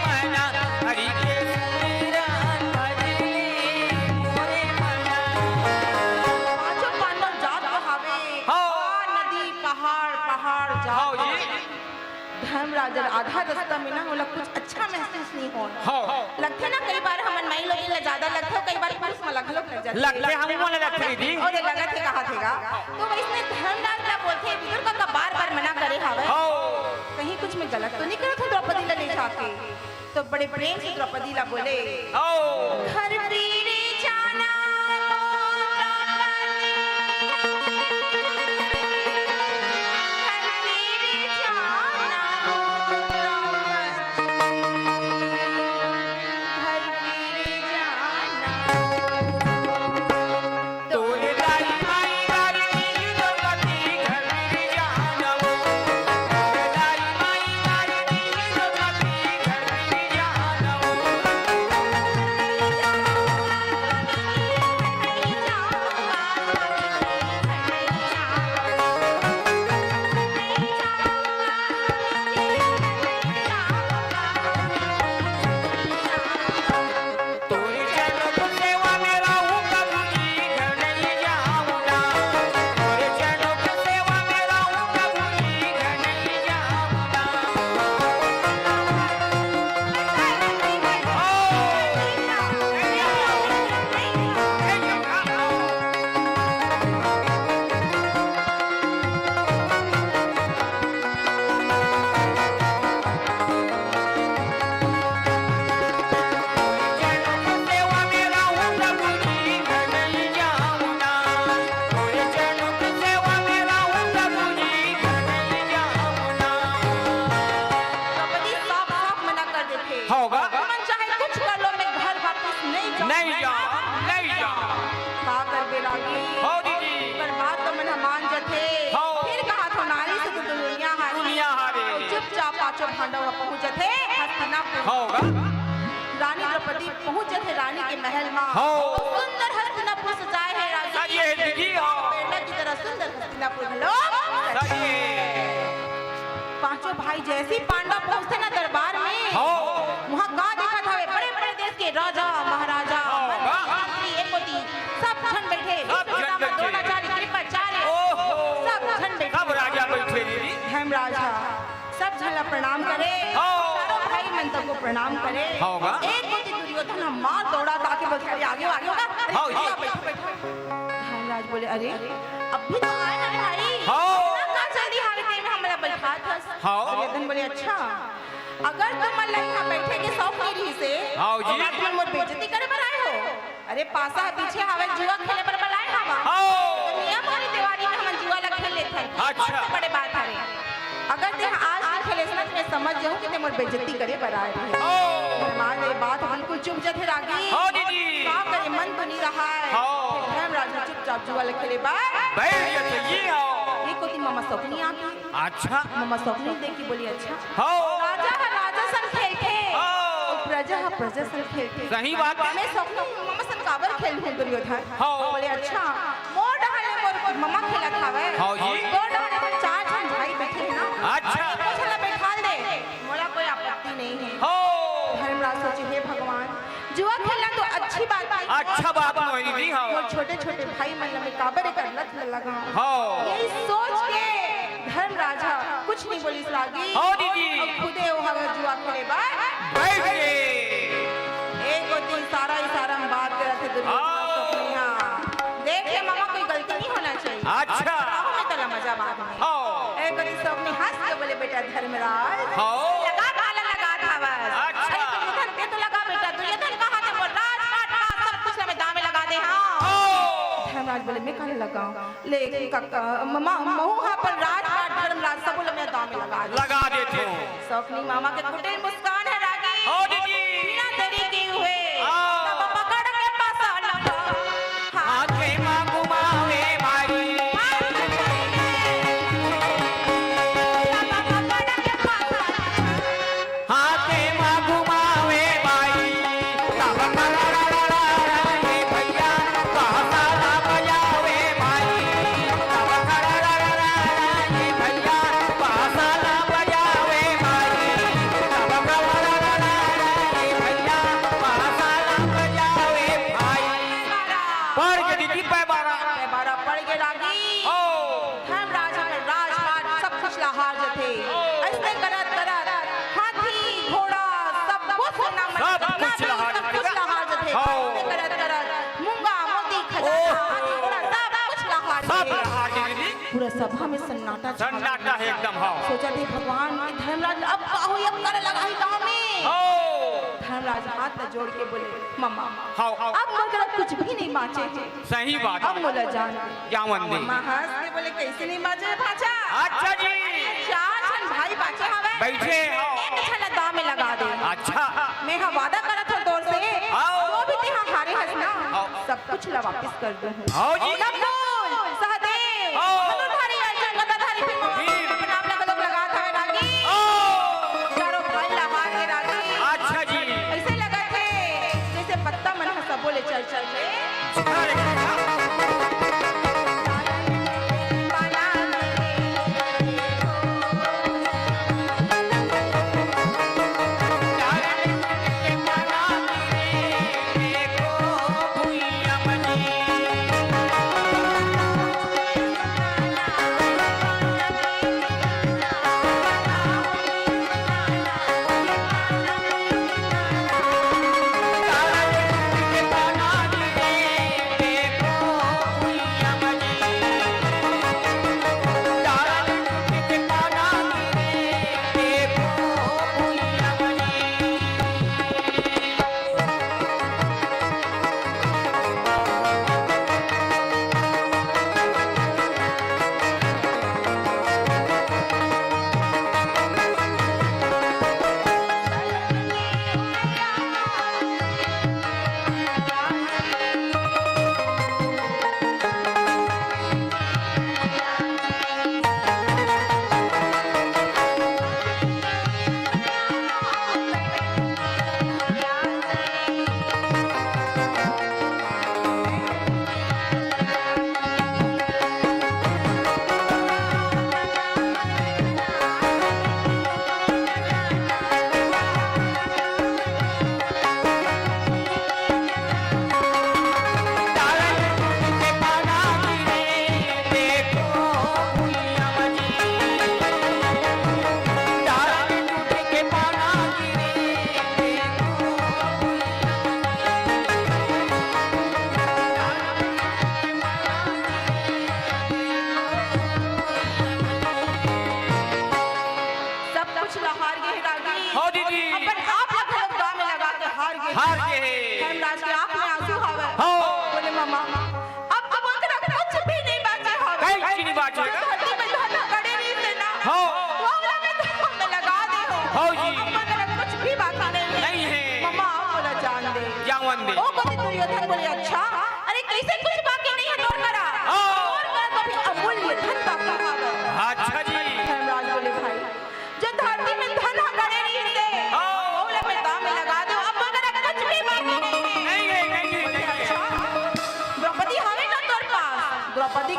मना, हरि के सुमिरन भजले मोरे मना। पांचों पांडव जात तो हावे, हाँ। आ नदी, पहाड़, पहाड़ जात हाँ जी। हावे। धर्मराज आधा रस्ता में ना ओला कुछ अच्छा महसूस नइ होय। हाँ। लगथे ना, कई बार हमन माई लोगिन ला ज्यादा लगथे, कई बार पुरुष मन ला घलो लग जाथे। लगथे, हमू मन ला लगथे दीदी। अउ ये लगत हे, कहाथे गा। तो वइसने धर्मराज ला बोलथे, "विदुर काका बार-बार मना करे हावय। हाँ। कहीं कुछ मैं गलत तो नइ करत हंव द्रौपदी ला ले जाके?" तो बड़े प्रेम से द्रौपदी ला बोले, हाँ। "घर फिर जाना मोर द्रौपदी, घर फिर जाना मोर द्रौपदी, घर फिर जाना।" तोरे दाई माई गारी दीही द्रौपदी, घर फिर जाना वो। तोरे दाई माई गारी दीही द्रौपदी, घर फिर जाना वो। तोरे जनम सेवा में रहूं कभू जी, घर नइ जाहूं ना। तोरे जनम सेवा में रहूं कभू जी, घर नइ जाहूं ना। द्रौपदी साफ साफ मना कर देथे। हाँ, का? तुमन चाहे कुछ कर लो, मैं घर वापस नहीं जाऊँ। नहीं जाऊँ, नहीं जाऊँ। का करबे रागी? हाँ, दीदी। पर बात तो मन ह मान जथे। हाँ। फिर कहाथों, नारी से तो दुनिया हारे। दुनिया हारे। अउ चुपचाप पांचों पांडव ह पहुंच जथे हस्तिनापुर। हाँ, का? रानी द्रौपदी पहुंच जथे रानी के महल म। हाँ। अउ सुंदर हस्तिनापुर सजाए हे रागी। सजाए हे दीदी, हाँ। प्रेरणा की तरह सुंदर हस्तिनापुर घलो सजाए हे। सजाए हे। पांचों भाई जैसे ही पांडव पहुंचथे ना दरबार में, हाँ। वहाँ का देखत हवे? बड़े-बड़े देश के राजा, महाराजा, हाँ, मंत्री, हाँ। मंत्री, एक कोती, सब झन बैठे। सब झन बैठे। द्रोणाचार्य, कृपाचार्य, ओहो। सब झन बैठे। सब राजा बैठे दीदी। धर्मराज ह सब झन ला प्रणाम करे। हाँ। चारों भाई मन तको प्रणाम करे। हाँ, वाह। एक कोती दुर्योधन ह मार दौड़ा ताके बोलथे, "अरे, आगे हो, आगे हो, अरे, हाँ, बैठो, हाँ। बैठो, बैठो।" धर्मराज बोले, "अरे, अभी तो आए हन भाई, हाँ। इतना का जल्दी हावे, तेमे हमला बैठात हस?" हाँ। दुर्योधन बोले, "अच्छा, अगर तुमन ला इहाँ बइठे के सौख नइ रिहिसे, हाँ जी। त तुमन मोर बेइज्जती करे बर आए हो? अरे, पासा ह पीछे हावय, जुआ खेले बर बलाए हावय। हाँ। दुनिया मोरी देवारी में हमन जुआ ला खेल लेथन। अच्छा। कौन सा बड़े बात हरे? अगर तें आज नइ खेलेस ना, त मैं समझ जाहूँ कि तें मोर बेइज्जती करे बर आए रहे। हाँ। धर्मराज ए बात बिल्कुल चुप जथे रागी। हाँ, दीदी। का करे, मन तो नइ रहय। हाँ। धर्मराज ह चुपचाप जुआ ला खेले बर बइठ जथे जी, हाँ। ए कोती ममा सकुनी आगे। अच्छा। ममा सकुनी देख के बोली, "अच्छा।" हाँ। राजा ह राजा सन खेलथे, हाँ। अउ प्रजा ह प्रजा सन खेलथे। सही बात हे। मैं सकुनी ममा सन काबर खेलहूँ दुर्योधन? हाँ। बोले, "अच्छा, मोर डहर ले मोर ममा खेलत हावय। हाँ जी। तोर डहर ले चार झन भाई बइठे हे ना। अच्छा। एक झन ला बइठाल दे, मोला कोई आपत्ति नइ हे।" हाँ। धर्मराज सोचे, "हे भगवान, जुआ खेलना तो अच्छी बात हे। अच्छा बात नोहे दीदी, हाँ। मोर छोटे-छोटे भाई मन ला मैं काबर एकर लत ल लगाऊं?" हाँ। यही सोच के धर्मराज ह कुछ नइ बोलिस रागी। हाँ दीदी। अउ खुदे ओ ह जुआ खेले बर बइठ गे। एक कोती इशारा, इशारा में बात करत हे दुर्योधन हाँ। सकुनी ह। देख ले ममा, कोई गलती नइ होना चाहिए। अच्छा। राहु में तला मजा बाद में। हाँ। ए कोती सकुनी हंस के बोले, "बेटा धर्मराज, हाँ। लगा भाला लगा धावस।" अच्छा। अरे दुर्योधन, तें तो लगा बेटा, दुर्योधन कहा था, "मोर राजपाट का सब कुछ ला मैं दाव में लगा दे हंव।" हाँ। धर्मराज बोले, "मैं काला लगाऊं?" ले, कका, ममा, महूं हा अपन राजपाट धर्मराज सबो ला मैं दाव में लगा दे। लगा देथे। सकुनी मामा के कुटिल मुस्कान हे रागी। हाँ दीदी। बिना देरी के हुए। हाँ। तब पकड़ के पासा लगा। हाथे मा घुमावे भाई। तब पकड़ के पासा लगा। हाथे मा घुमावे भाई, तब करड़ड़ड़ड़ा रे भैया, पासा ला बजावे भाई, तब करड़ड़ड़ड़ा रे भैया, पासा ला बजावे भाई, तब करड़ड़ड़ड़ा रे भैया, पासा ला बजावे भाई। पड़ गे दीदी पैबारा। पैबारा पड़ गे रागी। ओ। धर्मराज अपन राजपाट सब कुछ ला हार जथे। अइसने करत करत हाथी, घोड़ा, सब कुछ सोना मन सब जितना कुछ भी ला हार सब कुछ जथे। ला हार जथे। हाँ। अइसने करत करत मूंगा, मोती, खजाना, ओहो। हाथी, घोड़ा सब कुछ ला हार सब जथे। ला हार जथे। पूरा सभा में सन्नाटा छा सन्नाटा हे एकदम, हाँ। सोचत हे भगवान कि धर्मराज अब का होही, अब काला लगाही गांव में। हाँ। धर्मराज हाथ ला जोड़ के बोले, "ममा, हाँ, हाँ। अब मोर करा कुछ भी नइ बांचे।" सही बात। अब मोला जान दे। जावन दे। माँ हंस के बोले, "कइसे नइ बांचे भांचा?" अच्छा जी। चार झन भाई बांचे हवय। बइठे हव। एक झन ला दाव में लगा दे। अच्छा। मैं हा वादा करत हंव तोर से, हाँ। जो भी तेहा हारे हस ना, हाँ। सब कुछ ला वापिस कर दूं। हाँ जी। नकुल, सहदेव, हाँ। धनुर्धारी अर्जुन, गदाधारी भीम, भीम। अपन नाम ला घलोक लगात हवय रागी। हाँ। चारों भाई ला हार के रागी। अच्छा जी। अइसे लगत हे, जइसे पत्ता मन ह सबो ले चल चल के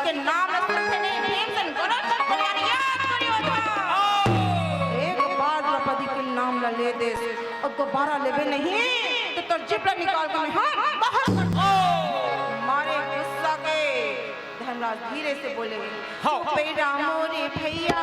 के नाम ल सुनते नहीं भीमसेन गरज के बोले, "अरे दुर्योधन!" एक बार द्रौपदी के नाम ल ले देस अउ दोबारा लेबे नहीं त तोर जीभ ल निकाल के मैं, हाँ, बाहर कर दूँ। मारे गुस्सा के धर्मराज धीरे से बोले, हाँ। "चुप रे रामो रे भैया।"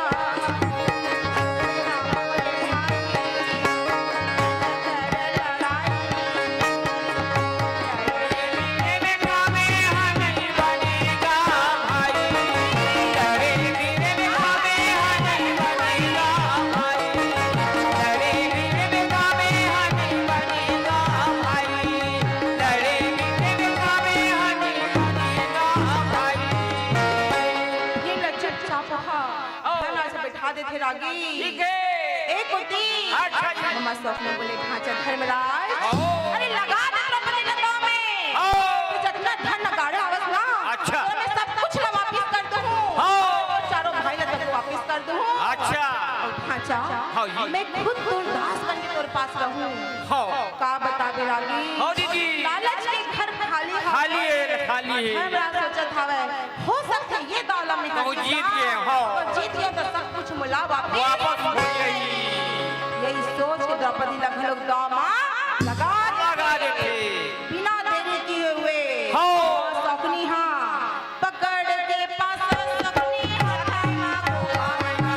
ये लज्जत चापहा ओ। धन आज बैठा देथे रागी। ठीक है। एक होती। अच्छा जी। ममा स्वप्न बोले, "भांचा धर्मराज, ओ। अरे लगा दे द्रौपदी ल दांव में। ओ। तू जतना धन ल गाड़े हवस ना, अच्छा। ओमे सब कुछ ल वापिस कर दूँ। ओ। अउ चारों भाई ल तक वापिस कर दूँ। अच्छा। अउ भांचा, हाँ जी। मैं खुद तोर दास बन के तोर पास रहूँ।" हाँ। का बताबे रागी? हाँ दीदी। लालच के घर खाली हे। खाली हे, खाली हे। धर्मराज सोचत हवय, हो सकथे ये दाव ल मैं कहूँ जीत गे, हाँ। तो जीत गे तो सब कुछ मोला वापस वापस मिल जाही। यही सोच के द्रौपदी ल घलोक दाव म लगा लगा देथे। बिना देरी किए हुए हाँ। सकुनी हा पकड़ के पासा सकुनी हाथा मा घुमावना।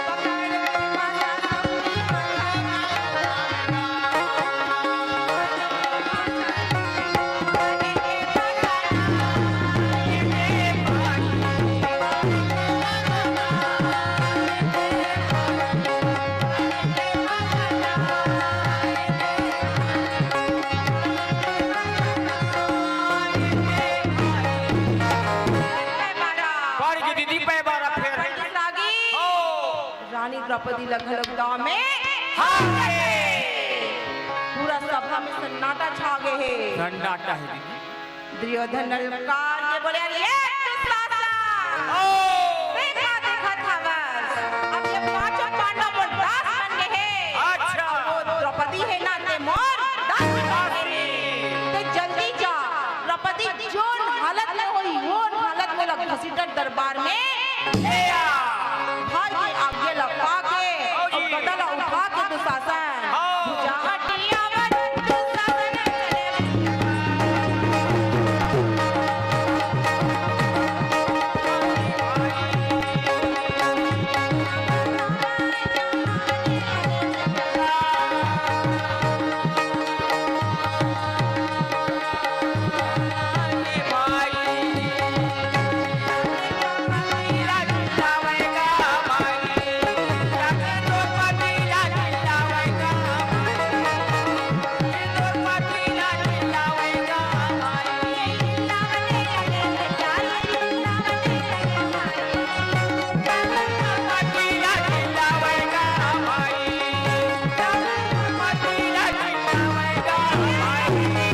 पकड़ के पासा सकुनी हाथा मा घुमावना। पड़ गे दीदी, पै बारा फेर। रानी द्रौपदी ल घलोक दांव में हार गे। पूरा सभा में सन्नाटा छा गे हे। सन्नाटा हे दीदी। दुर्योधन ललकार के बोले, "अरे ये दुशासन, ओ। देखा देखा हवस, अब ये पांचों पांडव मोर दास बन गे हे। अच्छा। वो द्रौपदी हे ना, ते मोर दास बन गे हे। ते जल्दी जा, द्रौपदी जोन हालत में होही, वो हालत में लग घसीटत दरबार में ले आ।" भाई के आज्ञा ल पाके अउ गदा ल उठा के दुशासन हाँ। भुजा हटिया बर दुशासन चले।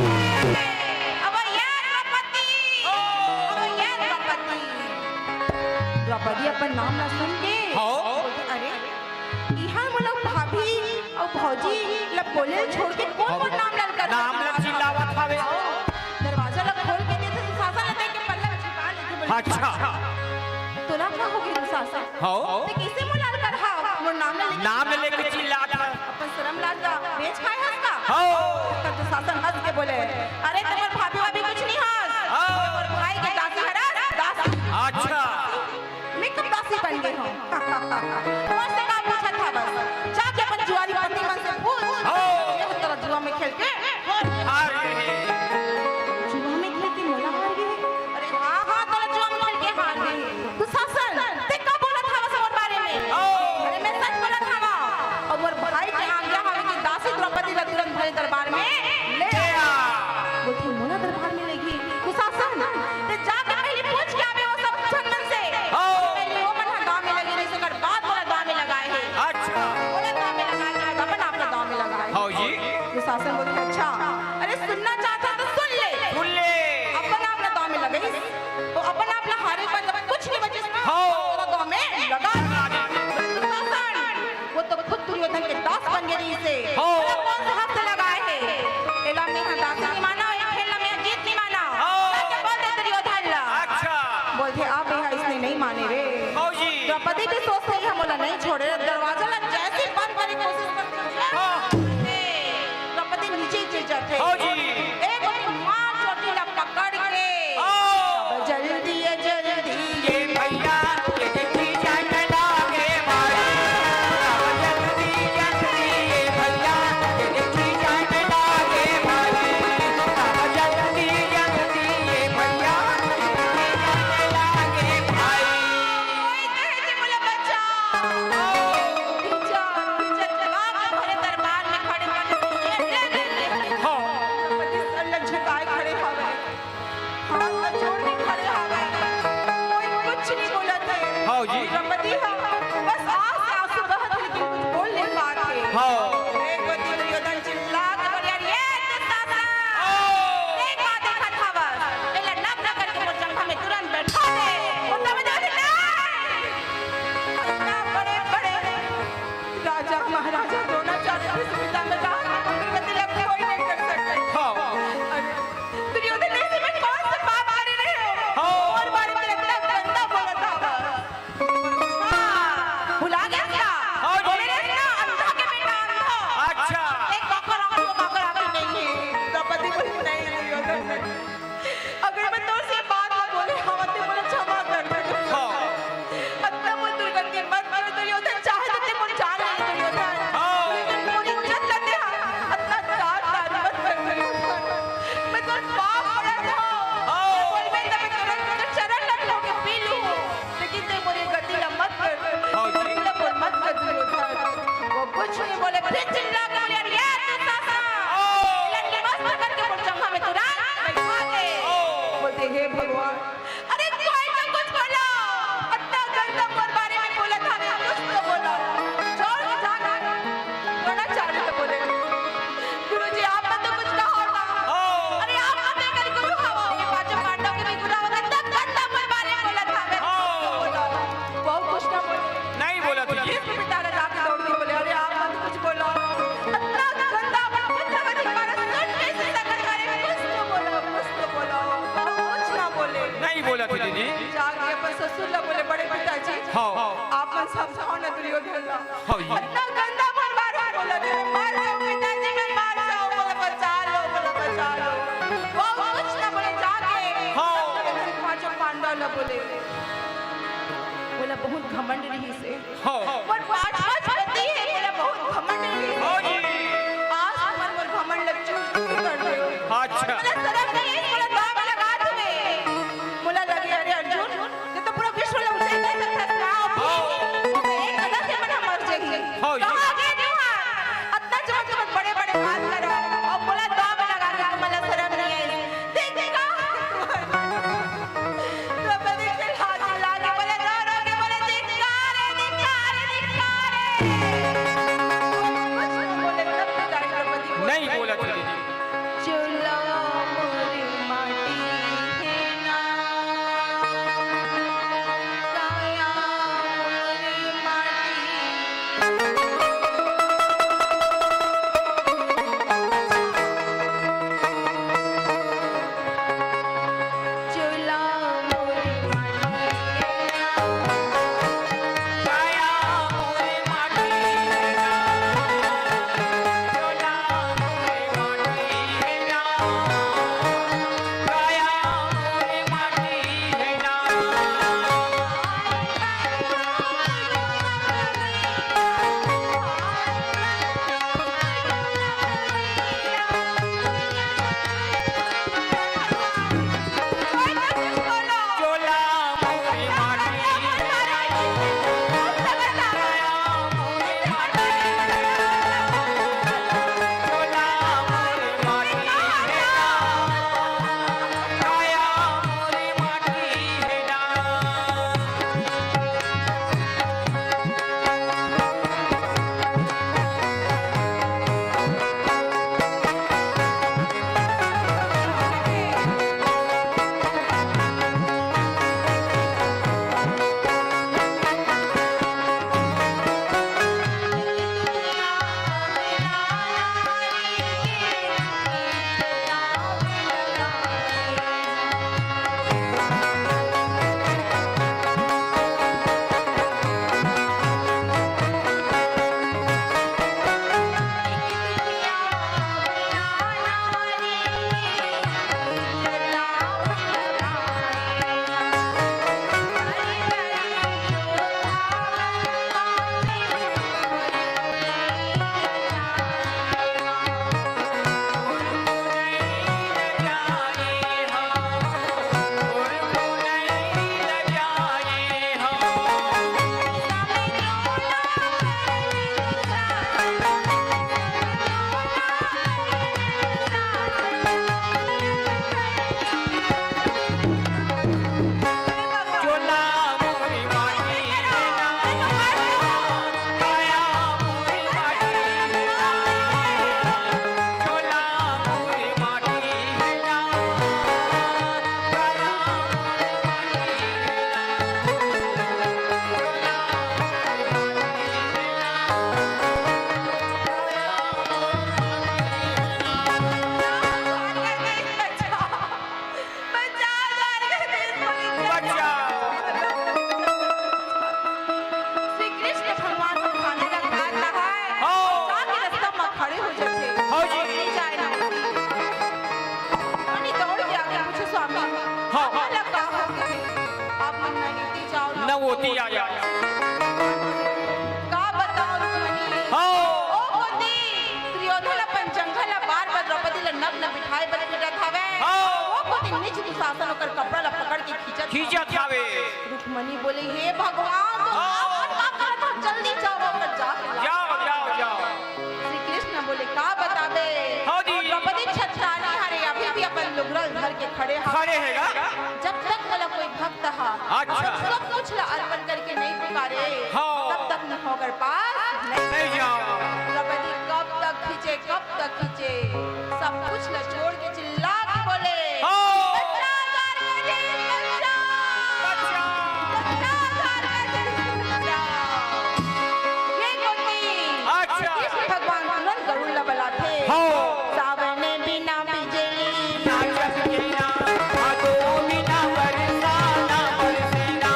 अब ये द्रौपदी, अब ये द्रौपदी। द्रौपदी अपन नाम ला सुन के हाँ। बोलथे, "अरे, इहाँ मोला भाभी अउ भौजी ला बोले छोड़ के कोन मोर नाम ललकार नाम ला चिल्लावत हवे।" दरवाजा ला खोल के देथे, दुशासन ला देख के पल्ला छिपा लेथे, बोले, अच्छा। "तोला का हो गे दुशासन? हाँ। ते कइसे मोला ललकार हा? मोर नाम ला लेके नाम ला लेके चिल्लात हा। अपन शरम लाज ला बेच खाए हस का?" हाँ। त दुशासन हंस के बोले, "अरे, ते मोर भाभी वाभी कुछ नहीं हस। हाँ। मोर भाई के दासी हरस, दासी।" अच्छा। मैं कब दासी बन गे हंव? मोर से का पूछत हवस? जाके अपन जुआरी पति मन से पूछ। हो। मैं ह तोला जुआ में खेल के हार गे। हार गे। जुआ में खेल के मोला हार गे? अरे हाँ, हाँ, तोला जुआ में खेल के हार गे। दुशासन, ते का बोलत हवस मोर बारे में? हो। अरे मैं सच बोलत हवं। अउ मोर भाई के आज्ञा हवे कि दासी द्रौपदी ला तुरंत भरे दरबार में ले आ। बोलथे, "मोला दरबार में लेगही?" दुशासन, ते जाके पहिली पूछ के आबे वो सब झन मन से। हाँ। पहिली वो मन ह दांव में लगे रहिस, ओकर बाद मोला दांव में लगाए हे। अच्छा। मोला दांव में लगाए हे, अपन आप ला दांव में लगाए हे। हाँ जी। दुशासन बोलथे, "अच्छा, अरे सुनना चाहत हस त सुन ले।" सुन ले। अपन आप ला दांव में लगाइस, वो अपन आप ला हारे पर जब कुछ नहीं बचिस ना, हाँ। ओला दांव में लगा दे। दुशासन, वो तो खुद दुर्योधन के दास बन गे रहिस हे। हो। ओला कोन से हक से लगाए हे? एला मेंहा दासी नहीं मानंव। पति भी सोचते ही हम ओला नहीं छोड़े, दरवाजा ला जैसे बंद करे कोशिश करते हैं, हाँ। द्रौपदी नीचे गिर जाते हैं। हाँ जी। एक बार माँ चोटी ला पकड़ के, हाँ। "अब जल्दी, ये जल्दी, ये भैया, ये देखी जाने लागे भाई। अब जल्दी, जल्दी, ये भैया, ये देखी जाने लागे भाई। अब जल्दी, जल्दी, ये भैया, ये देखी जाने लागे भाई।" कोई कहे जी, बोले, "बच्चा।" हाँ। पीछा, पीछा चला के भरे दरबार में खड़े, खड़े, खड़े, खड़े। हाँ। पति सर ला झुकाए खड़े हवे। हाथ ला जोड़ के खड़े हवे। कोई कुछ नहीं बोलत हे। हाँ जी। द्रौपदी ह बस आँख से आँसू बहत हे, लेकिन कुछ बोल नहीं पात हे। हाँ। एक बार दुर्योधन चिल्ला के बोले, "अरे, ये दुशासन! हाँ। एक बात देखत हवस, एला नग्न करके मोर जंघा में तुरंत बैठा दे।" वो समझ आवे, "नहीं।" इतना बड़े, बड़े राजा महाराजा द्रोणाचार्य की सुविधा में रहा, गति लग कोई नहीं कर सकता। हाँ। अरे, दुर्योधन ऐसे में कौन से पाप करे रहे हो? हाँ। और बारे में इतना गंदा बोला था। हाँ, भुला गया क्या? हाँ जी। बोले रहे ना, अंधा के बेटा अंधा। अच्छा। एक कॉकर आँख, वो कॉकर आँख नहीं है। द्रौपदी बोली, "नहीं, दुर्योधन, अगर मैं तोर से बात ना बोले, हाँ, ते मोला क्षमा कर दे।" हाँ। अतना मोर दुर्गति मत कर दुर्योधन, चाहे तो ते मोर जान ले दुर्योधन। हाँ। लेकिन मोर इज्जत ला ते हा, अतना तार तार मत कर दुर्योधन। मैं तोर पाँव पड़त हँव। हाँ। बोलबे त मैं तुरंत तोर चरण ला धो के पी लूँ। लेकिन ते मोर ये गति ला मत कर। हाँ जी। गति ला मोर मत कर दुर्योधन। वो कुछ नहीं बोले, फिर चिल्ला के बोले, "अरे दुशासन, हाँ। लंडी मस्त करके मोर जंघा में तुरंत बैठा दे।" हाँ। बोलते, "हे भगवान, अरे कोई तो कुछ बोलो, अतना गंदा मोर बारे में बोलत हवे, कुछ तो बोलो।" जोर के जाके द्रोणाचार्य से बोले, "गुरुजी, आप मन तो कुछ कहो ना। हाँ। अरे आप मन तो एक गुरु हवो, ये पांचों पांडव के भी गुरु हवो, अतना गंदा मोर बारे में बोलत हवे, कुछ तो बोलो।" वो कुछ ना बोले। नहीं बोलत हे जी। भीष्म पिता ला जाके दौड़ के बोले, "अरे आप मन तो कुछ बोलो, अतना गंदा अपन पुत्र के बारे में सुन कैसे सकत हवे, कुछ तो बोलो, कुछ तो बोलो।" वो कुछ ना बोले। नहीं बोलत हे जी। जाके अपन ससुर ला बोले, "बड़े पिताजी, हाँ। आप मन समझाओ ना दुर्योधन ला। हाँ जी। अतना गंदा मोर बारे में बोलत हे, मैं मर जाऊँ पिताजी, मैं मर जाऊँ, मोला बचा लो, मोला बचा लो।" वो कुछ ना बोले, जाके हाँ। पांचों पांडव ला बोले, मोला बहुत घमंड रहिस हे। हाँ। मोर पांच पांच पति हे, मोला बहुत घमंड रहिस हे। हाँ जी। आज तुमन मोर घमंड ला चूर चूर कर दे। अच्छा। मोला शरम नहीं हे, मोला दांव में लगा दे। मोला लगे, अरे अर्जुन, ये तो पूरा विश्व ला उजाड़ कर सकता है। हाँ। एक गदा से मन मर जाही। हाँ जी। कहाँ गए तुमन? अतना जब तुमन बड़े बड़े बात करो, अउ मोला दांव में लगा के तुमन ला शरम नहीं आए। देख, देख, द्रौपदी चिल्ला चिल्ला के बोले, रो रो के बोले, "धिक्कार हे, धिक्कार हे, धिक्कार हे।" कुछ नहीं बोले, तब भी गाड़ी द्रौपदी बोल नहीं बोलत हे दीदी। "चुल्लो, उन्हें दुशासन ओकर कपड़ा ला पकड़ के खींचत खींचत हावे। रुक्मणी बोले, "हे भगवान, तो हाँ। आप का करत हो? जल्दी जाओ, ओकर जाके लाओ।" जाओ, जाओ, जाओ। श्री कृष्ण बोले, "का बताबे?" हाँ जी। द्रौपदी छत्रानी हरे, अभी भी अपन लुगरा ल धर के खड़े हा। खड़े हे गा? जब तक मोला कोई भक्त हा, अच्छा। अपन सब कुछ ला अर्पण करके नहीं पुकारे, हाँ। तब तक मैं ओकर पास नहीं नहीं जाओ। द्रौपदी कब तक खींचे, कब तक खींचे, सब कुछ ला छोड़ के चिल्ला के बोले, हाँ। "बचाओ द्वारकाधीश, बचाओ। बचाओ। बचाओ द्वारकाधीश, बचाओ।" ये कोती अच्छा। कृष्ण भगवान तुरंत गरुड़ ला बलाथे। हाँ। सावन बिना बिजली ना चमके ना, भादो बिना बरसा ना बरसे ना,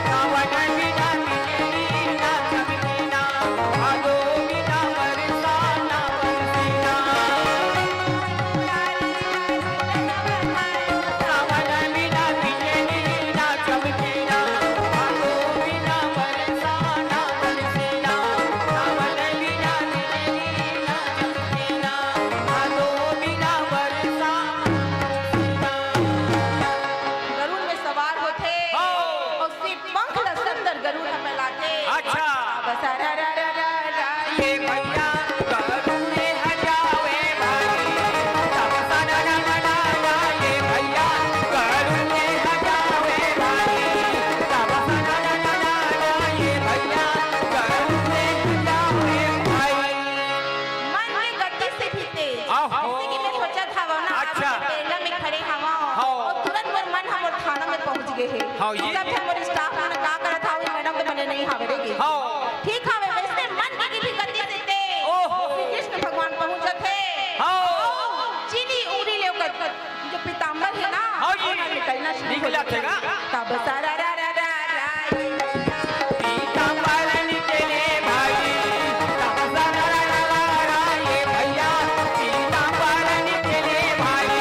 सावन बिना बिजली ना चमके ना, भादो बिना बरसा ना बरसे ना। सावन बिना बिजली ना चमके ना, भादो बिना बरसा ना बरसे ना, सावन बिना बिजली ना चमके ना, भादो बिना बरसा ना बरसे ना। गरुड़ में सवार होथे। हाँ। अउ पंख ल सुंदर गरुड़ ह फैलाथे। अच्छा। बस रा रा रा रा रा। ये भैया गरुड़ में हजावे भाई। तब सा रा रा रा रा रा, ये भैया गरुड़ में हजावे भाई। तब सा रा रा रा रा रा, ये भैया गरुड़ में हजावे भाई। मन के गति से भी तेज। आहो। जैसे कि मैं सोचत हवं ना, अच्छा। मैं बेलना में खड़े हवं। हाँ। अउ तुरंत मोर मन ह मोर थाना में पहुंच गे हे। हाँ, ये सब झन मोर staff मन का करत हावे, madam के बने नहीं हावे रे गे। हाँ। ठीक हावे, वैसे मन के भी गति से तेज ओहो। श्री कृष्ण भगवान पहुंचत हे। हाँ। अउ चीनी उंगरी ले ओकर जो पीताम्बर हे ना, हाँ जी। ओला निकलना शुरू हो निकलत हे जाथे। गा। तब सा रा रा रा रा रा, पीताम्बर निकले भाई, तब सा रा रा रा रा रा, ये भैया, पीताम्बर निकले भाई,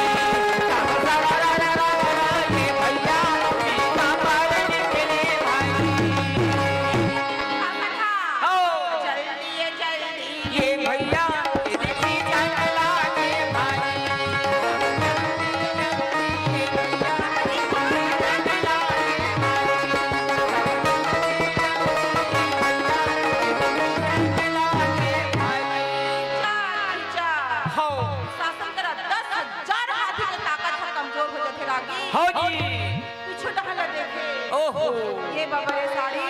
तब सा रा रा रा रा रा, ये भैया, पीताम्बर निकले भाई। हाँ। चल दिए, चल दिए। ये भैया, ये देखी जंगला के भाई। हाँ। शासन करा दस हजार हाथी के ताकत ह कमजोर हो जाथे रागी। हाँ जी। पीछू डहर ला देखे। ओहो। ये बाबा रे साड़ी।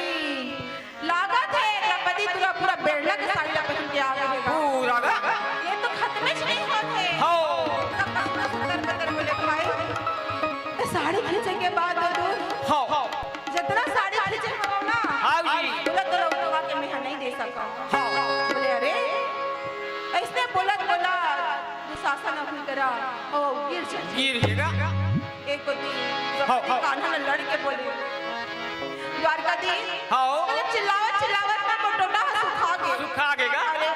लागत हे, द्रौपदी तुरा पूरा बेड़ला के साड़ी ला पहिन के आ गे हे गा। पूरा गा? ये तो खतमेच नहीं होत हे। हाँ। तब कृष्ण सुंदर बदन बोले, "भाई, ये साड़ी खींचे के बाद दो दो हाँ। जितना साड़ी खींचे हो ना, हाँ जी। बोला तो उठवा के मैं नहीं दे सका।" हाँ। बोले, "अरे, ऐसने बोलत बोलत दुशासन अभी करा, ओ, गिर जाए।" गिर गे गा। एक दिन हाँ, हाँ। कान्हा ल लड़ के बोले, "द्वारकाधीश, हाँ। अरे चिल्लावत चिल्लावत ना मोर डोडा ह सुखा गे।" सुखा गे गा। अरे,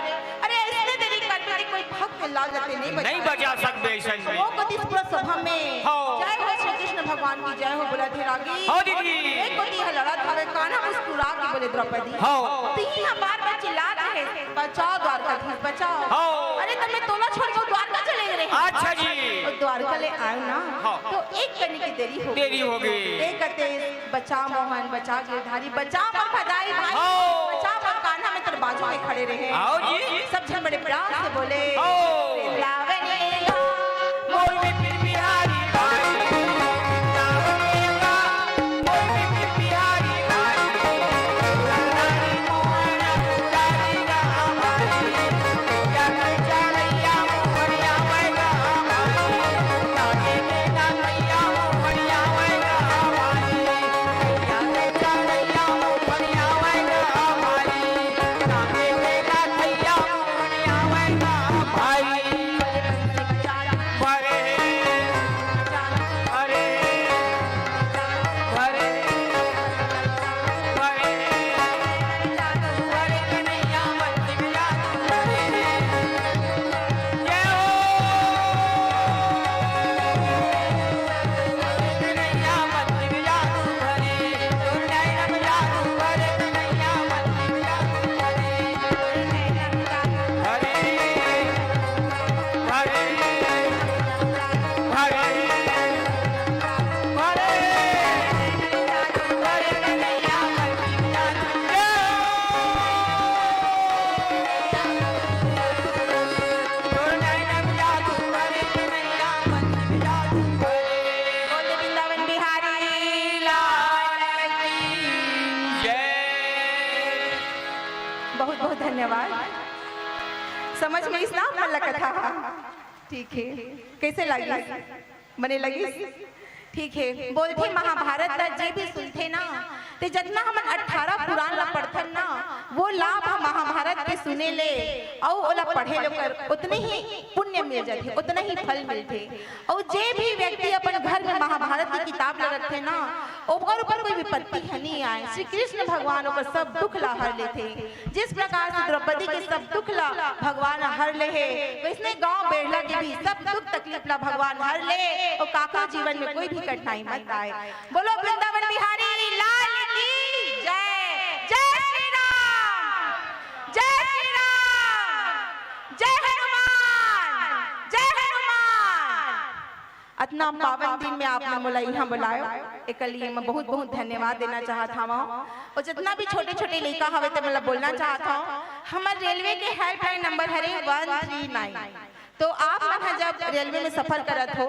अरे, ऐसने देरी कर दे, कोई भक्त ला जाते नहीं बचा नहीं बचा सकबे ऐसन में। ओ कतिस पूरा सभा में, हाँ। "जय हो श्री कृष्ण भगवान की जय हो" बोलत हे रागी। हाँ दीदी। एक कोती ह लड़त हवे, कान्हा मुस्कुरा के बोले, "द्रौपदी, हाँ। तिही ह बार बार चिल्लात हे, बचाओ द्वारकाधीश, बचाओ।" हाँ। अरे, त मैं तोला छोड़ के द्वारका चले गे रहे। अच्छा जी। अउ द्वारका ले आयो ना, हाँ। तो एक कनी के देरी हो देरी हो गे। एक कते बचा मोहन, बचा गिरधारी, बचा मोर भदाई भाई, हाँ। बचा मोर कान्हा, मैं तोर बाजू में खड़े रहे। आओ जी। सब झन बड़े प्यार से बोले, हाँ। "वृंदावन लीला।" मोर बिपिन बिहारी भाई, वृंदावन लीला। मोर बिपिन बिहारी भाई, में इस नाम वाला कथा हा। ठीक है, कैसे लगी? बने लगी? ठीक है, बोलथे महाभारत ला जे भी सुनथे ना, ते जतना हमन अठारह पुराण ला पढ़थन ना, वो लाभ ह महाभारत के सुने ले अउ ओला पढ़े ले ओकर उतने ही पुण्य मिल जाथे, उतना ही फल मिलथे। अउ जे भी व्यक्ति अपन घर में महाभारत की किताब ला रखथे ना, ओकर ऊपर कोई विपत्ति ह नहीं आए। श्री कृष्ण भगवान ओकर सब दुख ला हर लेथे। जिस प्रकार से द्रौपदी के सब दुख ला भगवान हर ले हे, वैसने गांव बेरला के भी सब दुख तकलीफ ला भगवान हर ले अउ काकरो जीवन में कोई भी कठिनाई मत आए। बोलो वृंदावन बिहारी लाल की जय। जय श्री राम, जय श्री राम, जय हनुमान, जय हनुमान। अतना पावन दिन में आप मन मोला इहाँ बुलायो, एकर लिए मैं बहुत बहुत धन्यवाद देना चाहत हवं। अउ जतना भी छोटे छोटे लइका हवे ते मन ला बोलना चाहत हवं, हमर रेलवे के हेल्पलाइन नंबर हरे वन थ्री नाइन। तो आप मन ह जब रेलवे में सफर करत हो,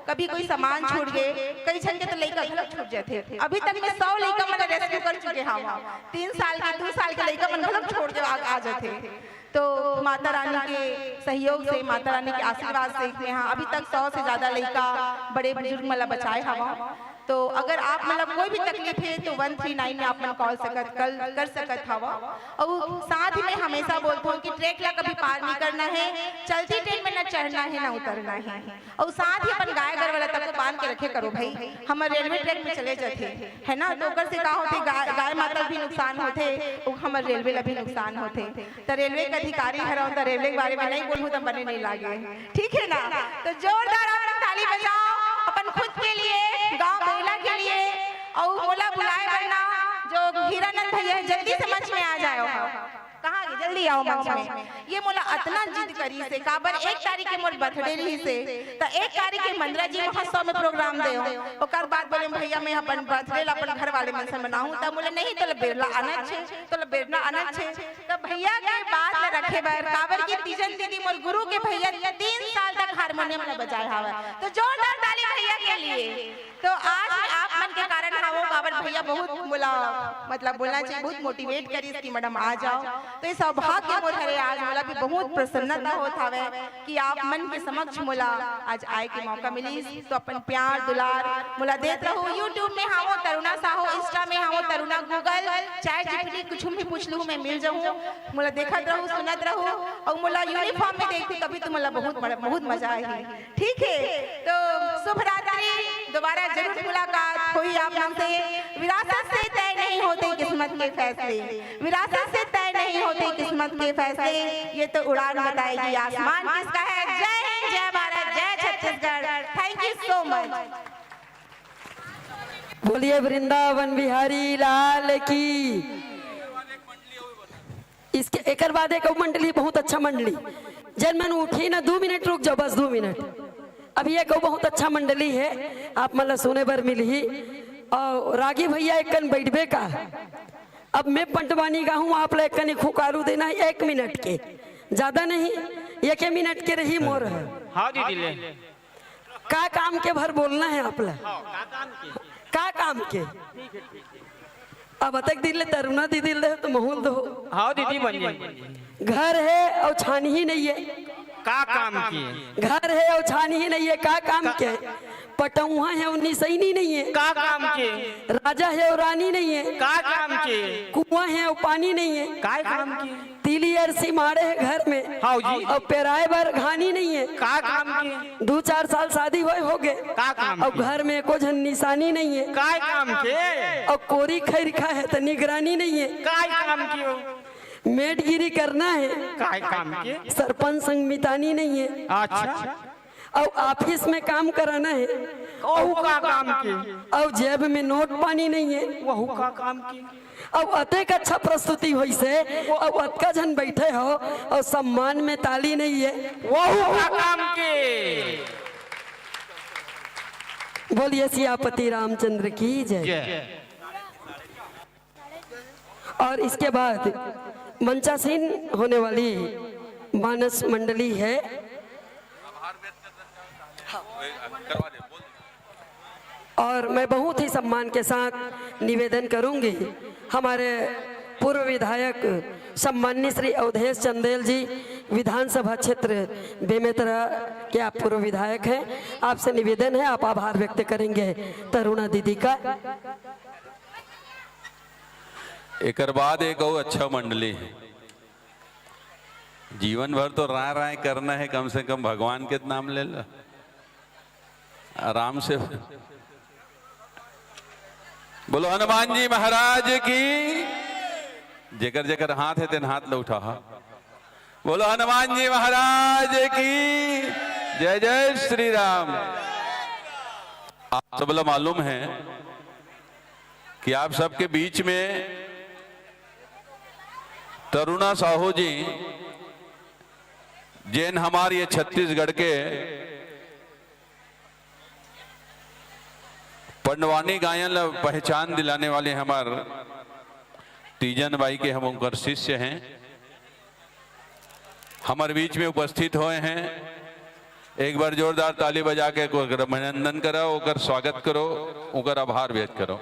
कभी कोई सामान छूट गे, कई झन के तो लइका घलो छूट जाथे। अभी तक मैं सौ लइका मन रेस्क्यू कर चुके हवं। तीन साल के, दू साल के लइका मन घलो छोड़ के आ, आ जाथे। तो माता रानी के सहयोग से, माता रानी के आशीर्वाद से मैं ह अभी तक सौ से ज्यादा लइका, बड़े बुजुर्ग मन ला बचाए हवं। तो अगर आप मन ला कोई भी तकलीफ हे तो वन थ्री नाइन में आप मन कॉल सकत, कॉल कर सकत हव। अउ साथ ही मैं हमेशा बोलथों कि ट्रैक ला कभी पार नहीं करना हे, चलती ट्रेन में ना चढ़ना हे ना उतरना हे। अउ साथ ही अपन गाय गरवा ला तको बांध के रखे करो भाई, हमर रेलवे ट्रैक में चले जाथे, है ना, तो ओकर से का होथे, गाय, गाय माता ला भी नुकसान होथे, अउ हमर रेलवे ला भी नुकसान होथे। त रेलवे के अधिकारी हरव, त रेलवे के बारे में नहीं बोलहूँ त बने नहीं लागे, ठीक है ना? तो जोरदार आप लोग ताली बजाओ अपन खुद के लिए, गांव बेला के लिए, अउ मोला बुलाए बर ना जो हीरानंद भैया है, जल्दी से मंच में आ जाओ। कहाँ गे? जल्दी आओ मंच में। ये मोला अतना जिद करिस हे, काबर एक तारीख के मोर बर्थडे रहिस हे, त एक तारीख के मंदरा जी महोत्सव में प्रोग्राम देव। ओकर बाद बोले, "भैया, मैं अपन बर्थडे ला अपन घर वाले मन से मनाहूँ।" त बोले, "नहीं, तोला बेरला आना छे, तोला बेरला आना छे।" त भैया के बात ला रखे बर, काबर कि तीजन दीदी मोर गुरु के भैया तीन साल तक हारमोनियम ला बजाए हवय। तो जोरदार ताली भैया के लिए। तो आज मैं आप मन के कारण हावों, काबर भैया बहुत मोला, मतलब, बोलना चाहिए, बहुत मोटिवेट करिस कि मैडम आ जाओ। तो ये सौभाग्य मोर हरे, आज मोला भी बहुत प्रसन्नता होत हवे कि आप मन के समक्ष मोला आज आए के मौका मिलिस। तो अपन प्यार दुलार मोला देत रहू। YouTube में हावों तरुणा साहू, Insta में हावों तरुणा, Google, ChatGPT, कुछ भी पूछ लू, मैं मिल जाऊँ। मोला देखत रहू, सुनत रहू, अउ मोला यूनिफॉर्म में देखू, तभी तो मोला बहुत बड़ा, बहुत मजा आही। ठीक है, तो शुभ रात्रि, दोबारा जरूर मुलाकात होही आप मन से। विरासत से तय नहीं होते किस्मत के फैसले, विरासत से तय नहीं होते किस्मत के फैसले, ये तो उड़ान बताएगी आसमान किसका है। जय हिंद, जय भारत, जय Chhattisgarh. Thank you so much। बोलिए वृंदावन बिहारी लाल की। इसके एकर बाद एक अउ मंडली, बहुत अच्छा मंडली, जन मन उठी ना, दू मिनट रुक जाओ, बस दू मिनट। अभी एक अउ बहुत अच्छा मंडली है, आप मन ला सुने बर मिलही। अउ रागी भैया एक कन बैठबे का, अब मैं पंडवानी गाहूँ, आप ला एक कन एक हुकारू देना है, एक मिनट के, ज्यादा नहीं, एक मिनट के रही मोर। हाँ दीदी ले। का काम के भर बोलना है आप ला? का काम के? अब अतक दिन ले तरुणा दीदी ले तो महूल दो। हाँ दीदी बन जाए। घर है अउ छानही नहीं है। का काम की? घर है अउ छानही नहीं है, का काम के? पटौहा है अउ निसैनी नहीं है। का काम की? राजा है अउ रानी नहीं है। का काम की? कुआं है अउ पानी नहीं है। का काम की? तीली अरसी माड़े है घर में। हाँ जी। अउ पेराए बर घानी नहीं है। का काम की? दू चार साल शादी होए होगे। का काम अउ की? घर में एको झन निशानी नहीं है। का काम के? अउ कोरी खैरखा है त निगरानी नहीं है। का काम की हो? मेटगिरी करना है। का काम के? सरपंच संग मितानी नहीं है। अच्छा। अउ ऑफिस में काम कराना है। ओहू का काम के? अउ जेब में नोट पानी नहीं है। वहू का काम के? अउ अतेक अच्छा प्रस्तुति होइस हे, अउ अतका झन बैठे हो, अउ सम्मान में ताली नहीं है। वहू का काम के? बोलिए सियापति रामचंद्र की जय। जय। और इसके बाद मंचासीन होने वाली मानस मंडली है। और मैं बहुत ही सम्मान के साथ निवेदन करूंगी हमारे पूर्व विधायक सम्माननीय श्री अवधेश चंदेल जी विधानसभा क्षेत्र बेमेतरा के आप पूर्व विधायक हैं, आपसे निवेदन है, आप आभार व्यक्त करेंगे तरुणा दीदी का। एकर बाद एक अउ अच्छा मंडली हे। जीवन भर तो राय राय करना है, कम से कम भगवान के नाम ले ला, आराम से। बोलो हनुमान जी महाराज की। जेकर जेकर हाथ है, तेन हाथ ल उठा। बोलो हनुमान जी महाराज की। जय जय श्री राम। आप सबला मालूम है कि आप सबके बीच में तरुणा साहू जी, जेन हमार ये छत्तीसगढ़ के पंडवानी गायन ला पहचान दिलाने वाले हमार तीजन बाई के हम उनकर शिष्य हैं, हमारे बीच में उपस्थित हुए हैं। एक बार जोरदार ताली बजा के ओकर अभिनंदन करो, ओकर स्वागत करो, ओकर आभार व्यक्त करो।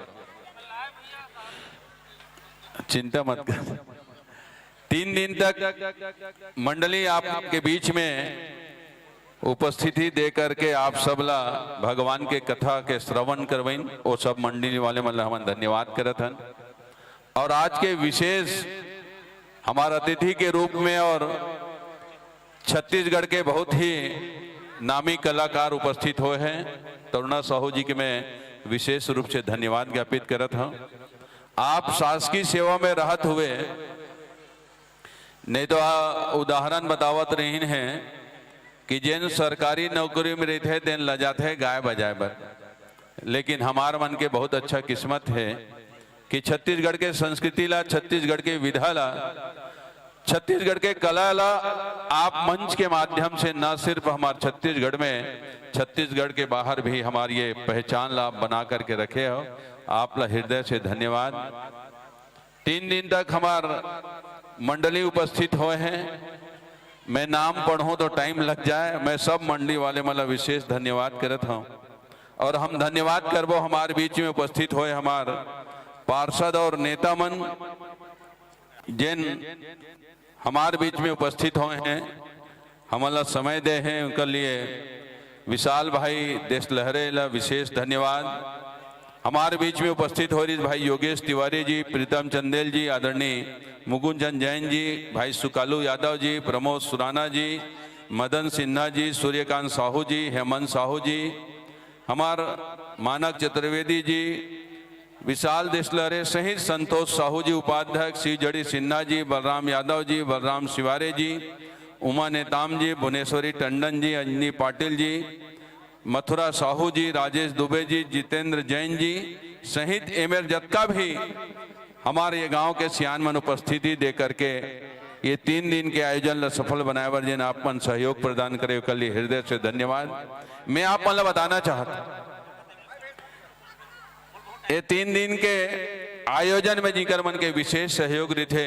चिंता मत कर। तीन दिन तक मंडली आपके बीच में उपस्थिति दे करके आप सबला भगवान के कथा के श्रवण करवाइन, वो सब मंडली वाले मन ला हमन धन्यवाद करत हन। और आज के विशेष हमार अतिथि के रूप में और छत्तीसगढ़ के बहुत ही नामी कलाकार उपस्थित हुए हैं, तरुणा साहू जी के मैं विशेष रूप से धन्यवाद ज्ञापित करत हूँ। आप शासकीय सेवा में रहत हुए, नहीं तो आ उदाहरण बतावत रहिन है कि जेन सरकारी नौकरी में रहिथे, तेन ल जाथे गाय बजाए बर। लेकिन हमार मन के बहुत अच्छा किस्मत है कि छत्तीसगढ़ के संस्कृति ला, छत्तीसगढ़ के विधा ला, छत्तीसगढ़ के कला ला आप मंच के माध्यम से न सिर्फ हमार छत्तीसगढ़ में, छत्तीसगढ़ के बाहर भी हमार ये पहचान ला आप बना करके रखे हो। आप ला हृदय से धन्यवाद। तीन दिन तक हमार मंडली उपस्थित हुए हैं। मैं नाम पढ़ूं तो टाइम लग जाए। मैं सब मंडली वाले मन ला विशेष धन्यवाद करत हूँ और हम धन्यवाद करबो हमार बीच में उपस्थित हुए हमार पार्षद और नेता मन, जेन हमार बीच में उपस्थित हुए हैं, हमन ला समय दे हैं, उनके लिए विशाल भाई देशलहरे ला विशेष धन्यवाद। हमारे बीच में उपस्थित हो रही भाई योगेश तिवारी जी, प्रीतम चंदेल जी, आदरणीय मुकुंद चंद जैन जी, भाई सुकालू यादव जी, प्रमोद सुराना जी, मदन सिन्हा जी, सूर्यकांत साहू जी, हेमंत साहू जी, हमार मानक चतुर्वेदी जी, विशाल देशलहरे सहित संतोष साहू जी उपाध्यक्ष, शिवजड़ी सिन्हा जी, बलराम यादव जी, बलराम शिवारे जी, उमा नेताम जी, भुवनेश्वरी टंडन जी, अंजनी पाटिल जी, मथुरा साहू जी, राजेश दुबे जी, जितेंद्र जैन जी सहित एमेर जतका भी हमारे ये गांव के सियान मन उपस्थिति दे करके ये तीन दिन के आयोजन ला सफल बनाए बर जेन आप मन सहयोग प्रदान करे ओकर लिए हृदय से धन्यवाद। मैं आप मन ला बताना चाहत ये तीन दिन के आयोजन में जिकर मन के विशेष सहयोग रहिथे,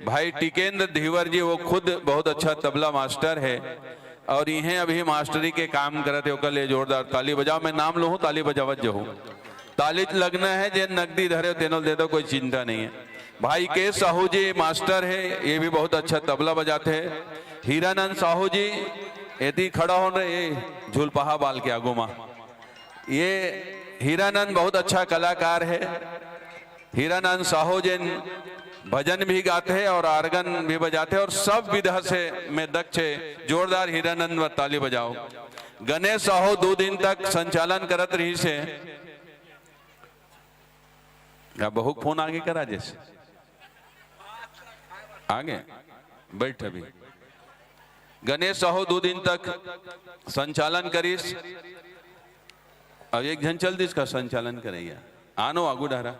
भाई टिकेंद्र धीवर जी, वो खुद बहुत अच्छा तबला मास्टर है और इहें अभी मास्टरी के काम करत हे, ओकर लिए जोरदार ताली बजाओ। मैं नाम लूहूं, ताली बजावत जाहूं। ताली लगना है, जे नकदी धरे हो, तेनो दे दो, कोई चिंता नहीं है। भाई के साहू जी मास्टर है, ये भी बहुत अच्छा तबला बजाते हैं। हीरानंद साहू जी, एती खड़ा हो रहे, ये झुलपहा बाल के आगू मा। ये हीरानंद बहुत अच्छा कलाकार है। हीरानंद साहू जेन भजन भी गाते हैं और आर्गन भी बजाते हैं और सब विधा से में दक्ष है। जोरदार हीरानंद बर ताली बजाओ। गणेश साहू दो दिन तक संचालन करत रहिस हे। अब बहुत फोन आगे करा जैसे आगे बैठ अभी। गणेश साहू दो दिन तक संचालन करिस। अब एक झन चल दिस का संचालन करैया। आनो आगू डहरा।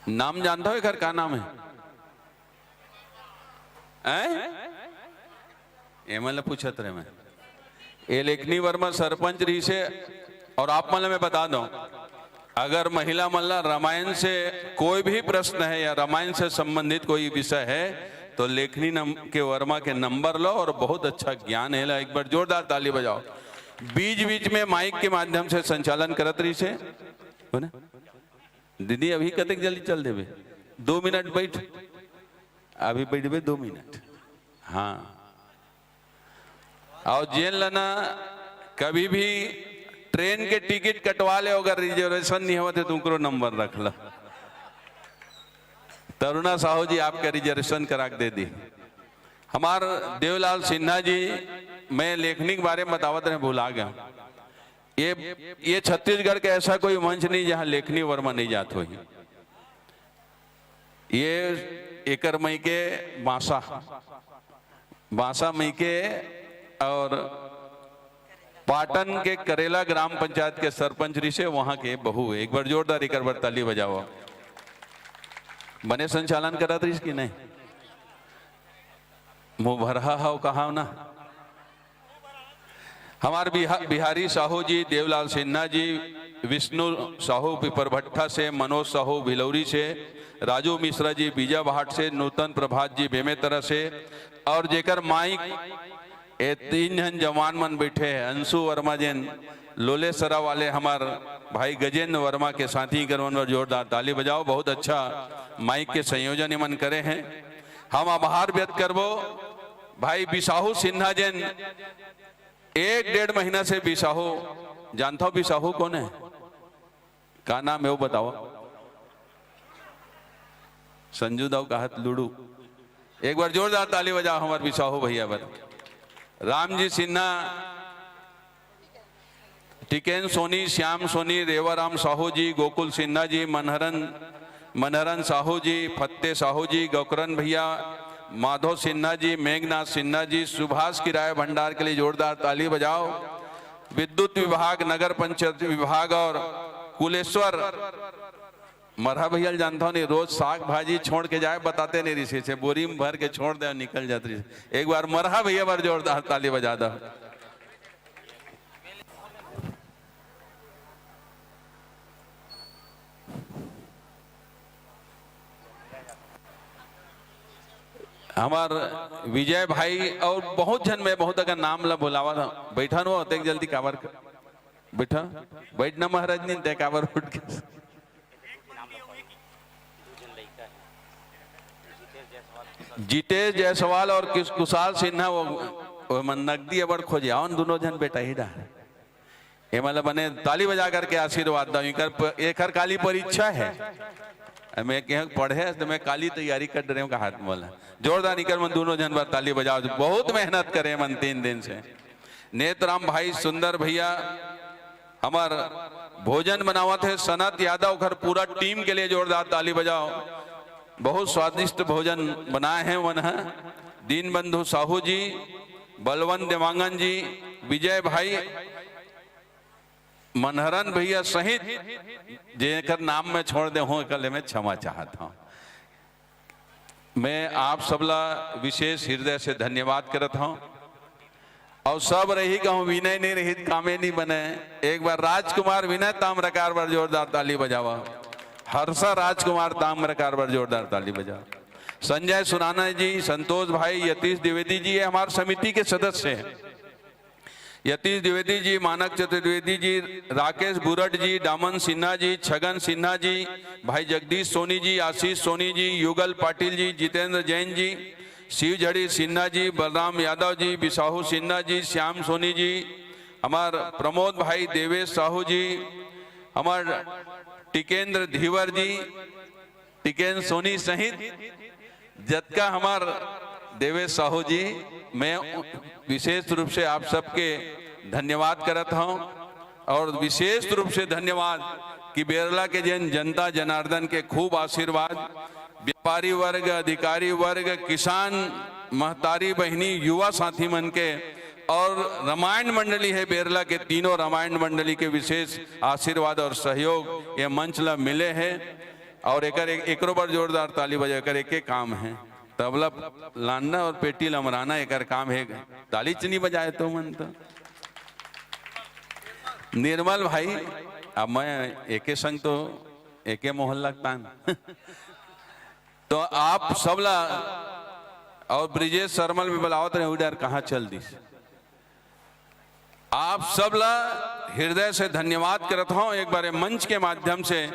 नाम जानता हो एकर का नाम है? हैं? एमन ला पूछत रहे मैं। ये लेखनी वर्मा सरपंच रहिस हे। और आप मन ला मैं बता दूं, अगर महिला मन ला रामायण से कोई भी प्रश्न है या रामायण से संबंधित कोई विषय है तो लेखनी नम-, के वर्मा के नंबर लो और बहुत अच्छा ज्ञान है ला। एक बार जोरदार ताली बजाओ। बीच बीच में माइक के माध्यम से संचालन करत रहिस हे, हो ना? दीदी अभी कतेक जल्दी चल देबे, दो मिनट बैठ। अभी बैठबे दो मिनट। हाँ, अउ जेन ल ना कभी भी ट्रेन के टिकट कटवा ले, अगर रिजर्वेशन नहीं होते तो उनकरो नंबर रख ला। तरुणा साहू जी आपका रिजर्वेशन करा के दे दी। हमार देवलाल सिन्हा जी, मैं लेखनी के बारे में बतावत रहे, भुला गया। ये ये छत्तीसगढ़ के ऐसा कोई मंच नहीं जहाँ लेखनी वर्मा नहीं जात होही। ये एकर मई के बांसा, बांसा मई के, और पाटन के करेला ग्राम पंचायत के सरपंच रहिसे, वहां के बहू हे। एक बार जोरदार एकर बर ताली बजाओ। बने संचालन करत रहिस कि नहीं? मुंह भरहा हव कहाव ना। हमार बिहा-, बिहारी साहू जी, देवलाल सिन्हा जी, विष्णु साहू पिपरभट्ठा से, मनोज साहू भिलौरी से, राजू मिश्रा जी बीजाभाट से, नूतन प्रभात जी बेमेतरा से, और जेकर माइक, ए तीन झन जवान मन बैठे हैं, अंशु वर्मा जेन लोलेसरा वाले, हमार भाई गजेंद्र वर्मा के साथी करवन बर जोरदार ताली बजाओ। बहुत अच्छा माइक के संयोजन एमन करे हैं। हम आभार व्यक्त करबो भाई बिसाहू सिन्हा जेन एक डेढ़ महीना से बिसाहू, जानता हो बिसाहू कौन है, का नाम है वो बताओ? संजू दाऊ का हाथ लुड़ू। एक बार जोरदार ताली बजाओ हमारे बिसाहू भैया बर। रामजी सिन्हा, टिकेन सोनी, श्याम सोनी, रेवाराम साहू जी, गोकुल सिन्हा जी, मनहरन, मनहरन साहू जी, फत्ते साहू जी, गोकरन भैया, माधव सिन्हा जी, मेघनाथ सिन्हा जी, सुभाष किराया भंडार के लिए जोरदार ताली बजाओ। विद्युत विभाग, नगर पंचायत विभाग और कुलेश्वर मरहा भैया ल जानता हूँ नहीं, रोज साग भाजी छोड़ के जाए, बताते नहीं रिहिसे, बोरी में भर के छोड़ दे और निकल जाते रिहिसे। एक बार मरहा भैया बर जोरदार ताली बजा दो। हमार विजय भाई और बहुत झन, मैं बहुत अगर नाम ला बुलावा था, बैठा नो, तेक जल्दी काबर कर, बैठा, बैठना महाराज नहीं, ते काबर उठ के। जितेश जायसवाल और किस-, कुशाल सिन्हा, वो, वो मन नकदी अबड़ खोजे, आवन दोनों झन बेटा ही डा। एमन ल बने ताली बजा करके आशीर्वाद दव। एकर प-, एकर काली परीक्षा है। मैं कह पढ़े तो मैं काली तैयारी कर रहे हूँ, कहा मोला। जोरदार इकर मन दोनों झन बर ताली बजाओ, बहुत मेहनत करे मन तीन दिन से। नेतराम भाई, सुंदर भैया, हमार भोजन बनावत है सनत यादव, ओकर पूरा टीम के लिए जोरदार ताली बजाओ। बहुत स्वादिष्ट भोजन बनाए हैं मन ह। दीनबंधु साहू जी, बलवंत देवांगन जी, विजय भाई, मनहरन भैया सहित जेकर नाम मैं छोड़ दे हूँ, एकले मैं क्षमा चाहत हूँ। मैं आप सबला विशेष हृदय से धन्यवाद करत हूँ। और सब रही कहूँ, विनय नहीं रही त कामे नहीं बने। एक बार राजकुमार विनय ताम्रकार बर जोरदार ताली बजावा। हर्षा राजकुमार ताम्रकार बर जोरदार ताली बजावा। संजय सुराना जी, संतोष भाई, यतीश द्विवेदी जी, ये हमारे समिति के सदस्य हैं। यतीश द्विवेदी जी, मानक चतुर्वेदी जी, राकेश बुरट जी, डामन सिन्हा जी, छगन सिन्हा जी, भाई जगदीश सोनी जी, आशीष सोनी जी, युगल पाटिल जी, जितेंद्र जैन जी, शिवझड़ी सिन्हा जी, बलराम यादव जी, बिसाहू सिन्हा जी, श्याम सोनी जी, हमार प्रमोद भाई, देवेश साहू जी, हमार टिकेंद्र धीवर जी, टिकेन सोनी सहित जतका हमार देवेश साहू जी, मैं विशेष रूप से आप सबके धन्यवाद करत हूँ। और विशेष रूप से धन्यवाद कि बेरला के जन, जनता जनार्दन के खूब आशीर्वाद, व्यापारी वर्ग, अधिकारी वर्ग, किसान, महतारी बहिनी, युवा साथी मन के और रामायण मंडली है बेरला के, तीनों रामायण मंडली के विशेष आशीर्वाद और सहयोग ये मंच ला मिले है। और एकर एक, एकरो बर जोरदार ताली बजाओ, एकर एके काम है, तबला लानना और पेटी लमराना एकर काम है। ताली च नहीं बजाए तो मन तो। निर्मल भाई, अब मैं एके संग तो एके मोहल्ला के तान। तो आप सबला और ब्रिजेश शर्मा भी बुलावत रहे, उधर कहाँ चल दिस। आप सबला हृदय से धन्यवाद करत हूँ। एक बार ये मंच के माध्यम से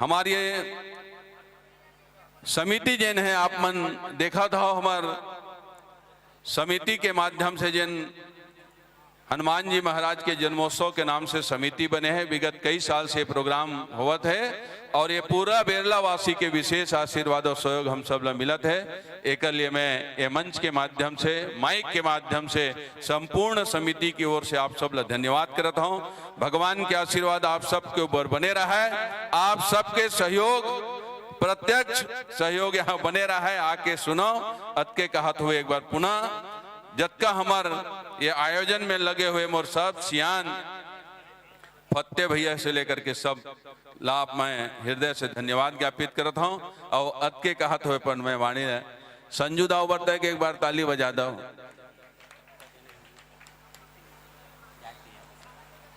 हमारे ये समिति जेन है, आप मन देखत हव, हमर समिति के माध्यम से जेन हनुमान जी महाराज के जन्मोत्सव के नाम से समिति बने है, विगत कई साल से प्रोग्राम होवत है और ये पूरा बेरला वासी के विशेष आशीर्वाद और सहयोग हम सब ला मिलत है। एकर लिए मैं ये मंच के माध्यम से, माइक के माध्यम से संपूर्ण समिति की ओर से आप सब ला धन्यवाद करत हूँ। भगवान के आशीर्वाद आप सबके ऊपर बने रहे, आप सबके सहयोग, प्रत्यक्ष सहयोग यहाँ बने रहे। आके सुनो, अतके कहत हुए एक बार पुनः जतका हमर ये आयोजन में लगे हुए मोर सब सियान फत्ते भैया से लेकर के सब ला मैं हृदय से धन्यवाद ज्ञापित करत हूँ। और अतके कहत हुए पर मैं वाणी है, संजू दाव बरता के एक बार ताली बजा दो।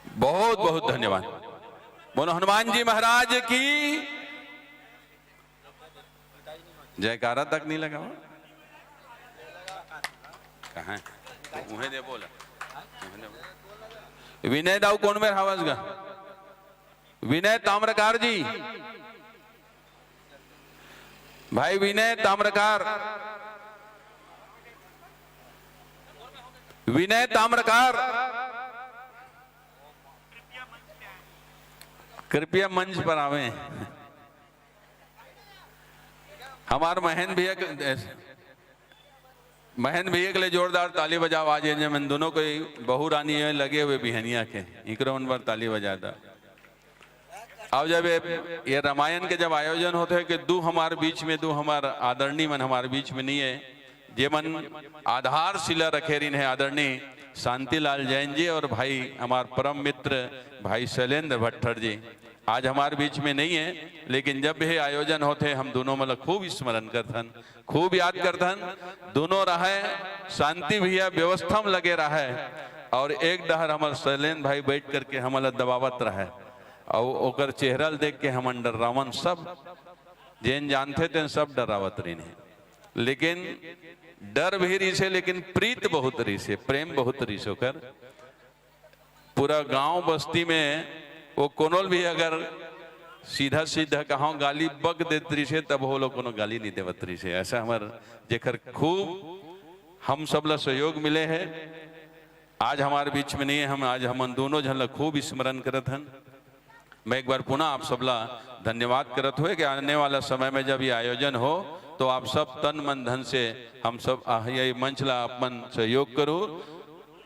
बहुत बहुत धन्यवाद। बोलो हनुमान जी महाराज की। जयकारा तक नहीं लगा हुआ। कहाँ है? उहे दे बोला। उहे दे बोला। विनय दाऊ कौन मेर हवस गा? विनय ताम्रकार जी, भाई विनय ताम्रकार, विनय ताम्रकार, कृपया मंच पर आवे। हमार महेंद्र भैया के, महेंद्र भैया के लिए जोरदार ताली बजाओ। आज ये मन दोनों कोई बहू रानी है, लगे हुए बिहनिया के, इकरो उन पर ताली बजा दा। अब जब ये, ये रामायण के जब आयोजन होते हैं कि दू हमार बीच में, दू हमार आदरणीय मन हमार बीच में नहीं है, जे मन आधारशिला रखे रहिन है आदरणीय शांतिलाल जैन जी और भाई हमार परम मित्र भाई शैलेंद्र भट्टर जी, आज हमार बीच में नहीं है, लेकिन जब भी आयोजन होते हम दोनों मतलब खूब स्मरण करथन, खूब याद करथन। दोनों रहे, शांति भैया व्यवस्था में लगे रहे और एक डहर हमर शैलेंद्र भाई बैठ करके हमला दबावत रहे और ओकर चेहरा ल देख के हमन डर्रावन सब, जेन जानथे तेन सब डर्रावत रहिन हे। लेकिन डर भी रहिसे, लेकिन प्रीत बहुत रहिसे, प्रेम बहुत रहिसे ओकर। पूरा गांव बस्ती में वो कोनो ल भी अगर सीधा सीधा कहां गाली बक देत रहिसे, तब वो लोग कोनो गाली नहीं देवत रहिसे। ऐसा हमर जेकर खूब हम सब ला सहयोग मिले है, आज हमारे बीच में नहीं है, हम आज हमन दोनों झन ला खूब स्मरण करत हन। मैं एक बार पुनः आप सबला धन्यवाद करत हुए कि आने वाला समय में जब ये आयोजन हो तो आप सब तन मन धन से हम सब आ, ये मंच ला आप मन सहयोग करो।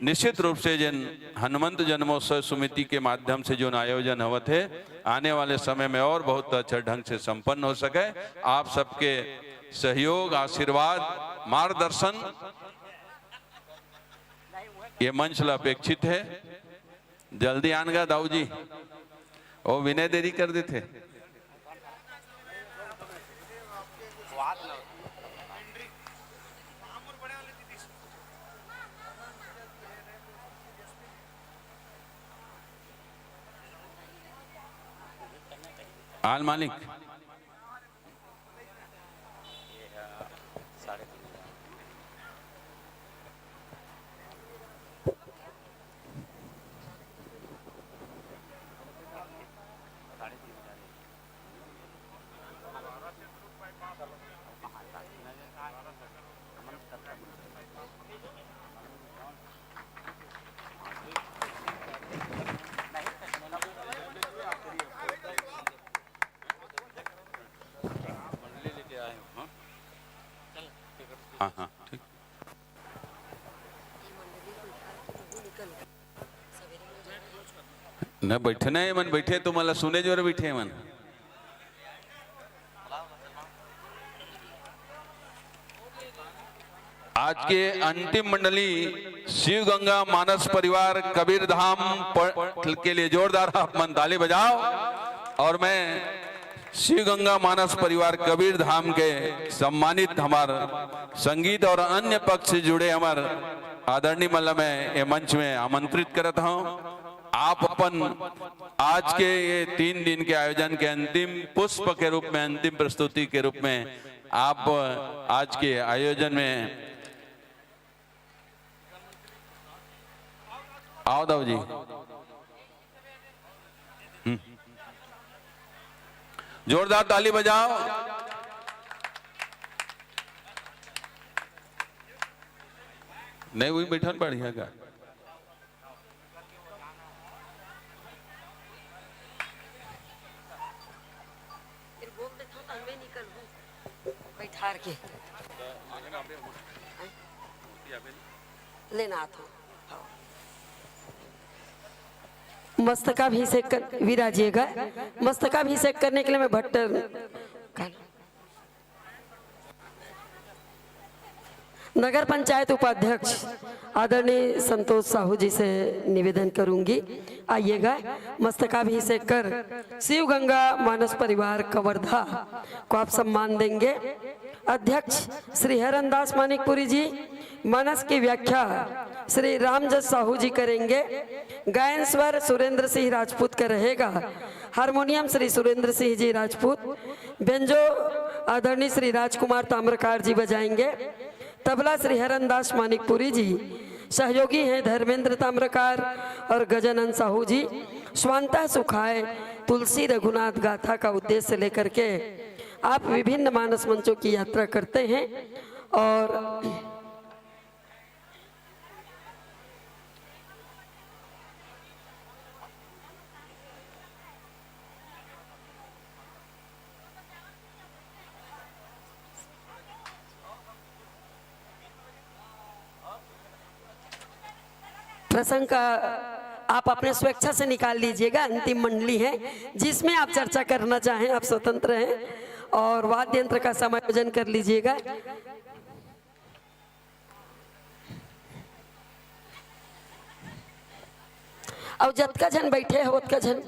निश्चित रूप से जिन हनुमंत जन्मोत्सव समिति के माध्यम से जो आयोजन होवत है, आने वाले समय में और बहुत अच्छा ढंग से संपन्न हो सके। आप सबके सहयोग, आशीर्वाद, मार्गदर्शन ये मंच ला अपेक्षित है। जल्दी आन गा दाऊ जी, ओ विनय देरी कर देथे। आल मालिक। हाँ, हाँ, ठीक। न बैठना है मन, बैठे तो मला सुने जोर बैठे मन। आज के अंतिम मंडली शिव गंगा मानस परिवार कबीर धाम प-, के लिए जोरदार आप मन ताली बजाओ। और मैं शिव गंगा मानस परिवार कबीर धाम के सम्मानित हमार संगीत और अन्य पक्ष से जुड़े हमार आदरणीय मन ला मैं ये मंच में आमंत्रित करत हूँ। आप अपन आज के ये तीन दिन के आयोजन के अंतिम पुष्प के रूप में, अंतिम प्रस्तुति के रूप में आप आज के आयोजन में आओ दाऊ जी। हम्म। जोरदार ताली बजाओ। नहीं, वही बैठन बढ़िया का। बैठार के लेना आता हूँ। मस्तकाभिषेक कर, विराजिएगा। मस्तकाभिषेक करने के लिए मैं भट्टर नगर पंचायत उपाध्यक्ष आदरणीय संतोष साहू जी से निवेदन करूंगी, आइएगा, मस्तकाभिषेक कर शिव गंगा मानस परिवार कवर्धा को आप सम्मान देंगे। अध्यक्ष श्री हरनदास मानिकपुरी जी, मानस की व्याख्या श्री रामजस साहू जी करेंगे। गायन स्वर सुरेंद्र सिंह राजपूत का रहेगा। हारमोनियम श्री सुरेंद्र सिंह जी राजपूत। बेंजो आदरणीय श्री राजकुमार ताम्रकार जी बजाएंगे। तबला श्री हरनदास मानिकपुरी जी। सहयोगी हैं धर्मेंद्र ताम्रकार और गजानन साहू जी। स्वांतः सुखाय तुलसी रघुनाथ गाथा का उद्देश्य लेकर के आप विभिन्न मानस मंचों की यात्रा करते हैं और प्रसंग का आप अपने स्वेच्छा से निकाल लीजिएगा। अंतिम मंडली है, जिसमें आप चर्चा करना चाहें, आप स्वतंत्र हैं, और वाद्य यंत्र का समायोजन कर लीजिएगा। अउ जतका झन बैठे हो, ओतका झन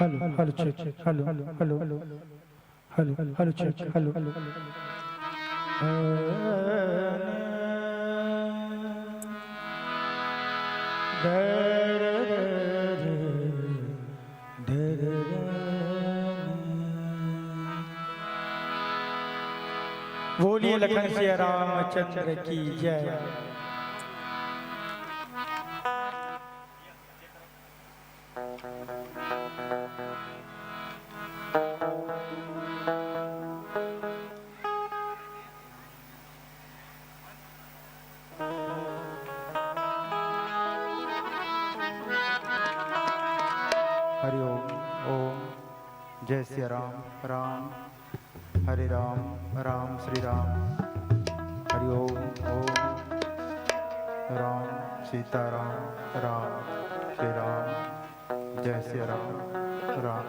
Hello, hello, check, hello, hello, hello, hello, check, hello. बोलिए लखन सिया रामचंद्र की जय। हरि ओम। ओम। जय सिया राम। राम। हरे राम। राम श्री राम। हरि ओम। ओम। राम सीता राम। राम श्री राम। जय सिया राम। राम।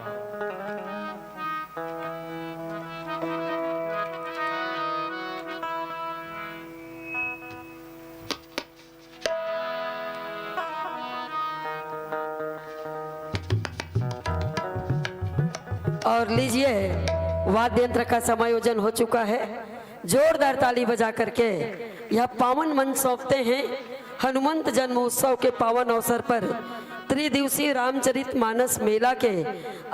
और लीजिए, वाद्य यंत्र का समायोजन हो चुका है। जोरदार ताली बजा करके यह पावन मंच सौंपते हैं हनुमंत जन्म उत्सव के पावन अवसर पर त्रिदिवसीय रामचरित मानस मेला के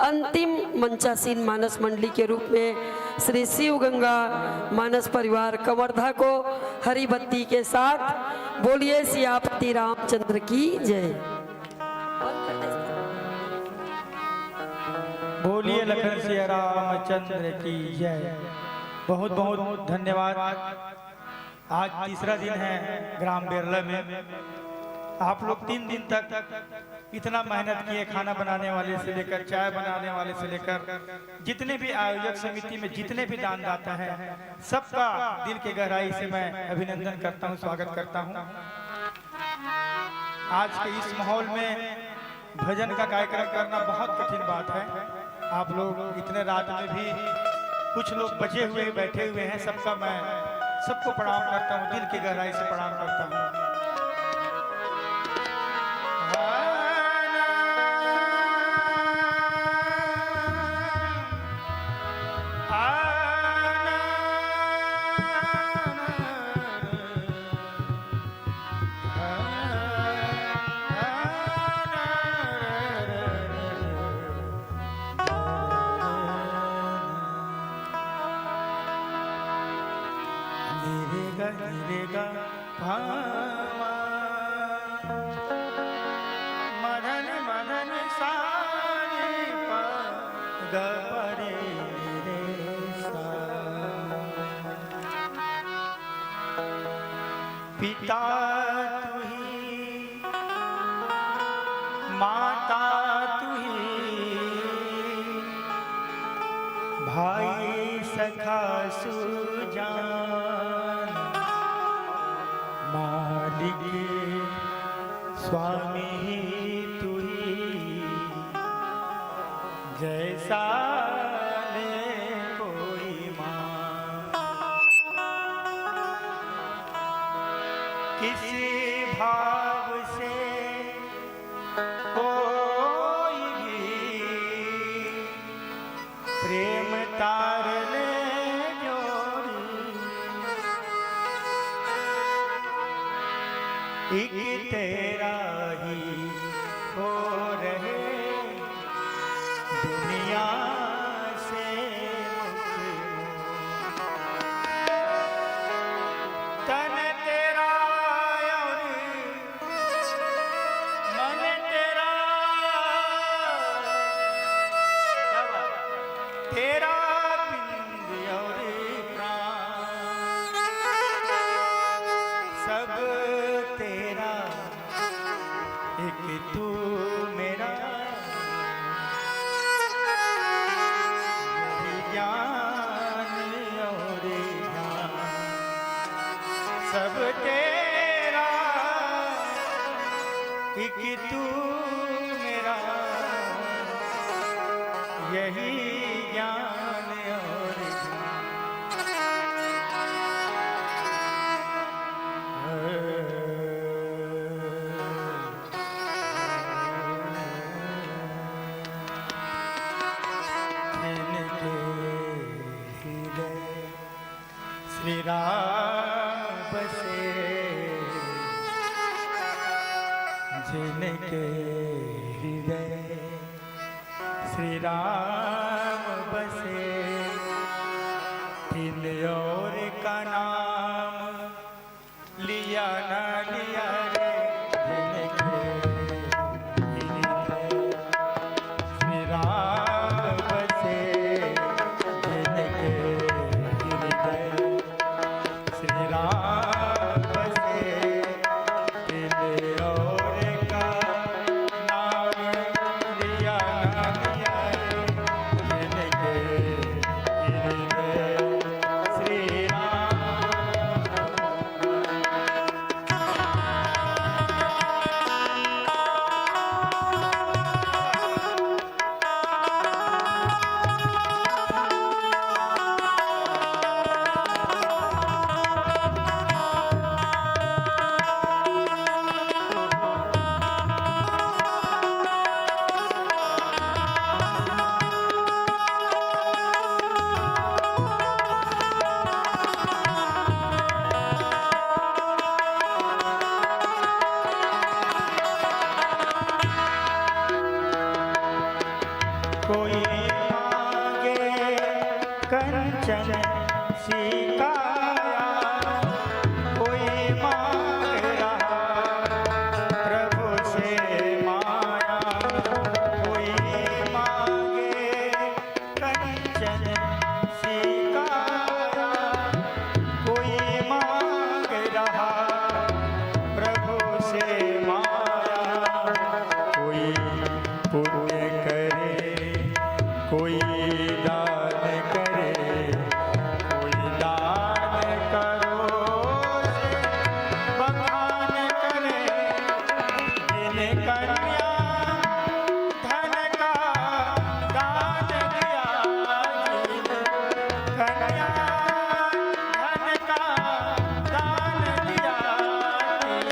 अंतिम मंचासीन मानस मंडली के रूप में श्री शिव गंगा मानस परिवार कवर्धा को हरी बत्ती के साथ। बोलिए सियापति रामचंद्र की जय। बोलिए लखन सिया रामचंद्र की जय। बहुत बहुत धन्यवाद। आज तीसरा दिन है ग्राम बेरला में। आप लोग तीन दिन तक इतना मेहनत किए, खाना बनाने वाले से लेकर, चाय बनाने वाले से लेकर, जितने भी आयोजक समिति में जितने भी दानदाता हैं, सबका दिल के गहराई से मैं अभिनंदन करता हूँ, स्वागत करता हूँ। आज के इस माहौल में भजन का कार्यक्रम करना बहुत कठिन बात है। आप लोग इतने रात में भी कुछ लोग बचे हुए बैठे हुए हैं, सबका मैं, सबको प्रणाम करता हूँ, दिल की गहराई से प्रणाम करता हूँ। पिता तुही, माता तुही, भाई सखा सुजान, मालिक स्वामी तुही, जैसा ने कोई मान। किसी भाव से कोई भी प्रेम तार ले जोड़ी, एक तेरा ही हो रहे दुनिया से मुक्त। तन तेरा और मन तेरा, तेरा पिंड और प्राण, सब तेरा, एक तू मेरा। यही ज्ञान और ध्यान, सब तेरा, एक तू मेरा। यही ज्ञान और ध्यान। जिनके हृदय श्री राम बसे, जिनके हृदय श्री राम बसे, तिन और का नाम लिया ना लिया रे, जिनके हृदय श्री राम बसे, जिनके हृदय श्री राम बसे, तिन और का नाम लिया ना लिया रे, जिनके हृदय श्री राम। कोई मांगे कंचन सिकाया, कोई मांग रहा प्रभु से माया, कोई मांगे कंचन सिकाया, कोई मांग रहा प्रभु से माया, कोई पुण्य करे, कोई दान करे, कोई दान करो से बखान करे, जिन कन्या धन का दान दिया, जिन कन्या धन का दान दिया, जिन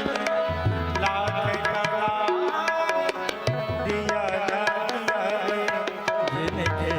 लाख का दान दिया ना दिया रे, जिनके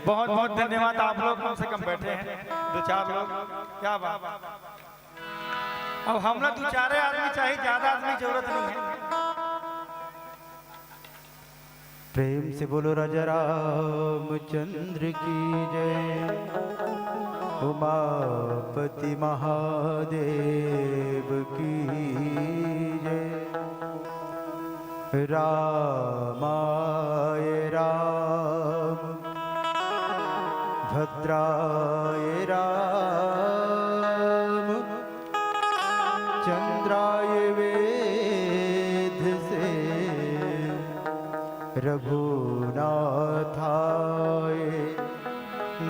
बहुत बहुत धन्यवाद। आप लोग कम से कम बैठे हैं, दो चार लोग। क्या बात। अब हमला दो चार आदमी चाहिए, ज्यादा आदमी जरूरत नहीं है। प्रेम से बोलो राजा रामचंद्र की जय, उमापति महादेव की जय। रामाय राम, भद्राय राम, चंद्राय वेधसे, रघुनाथाय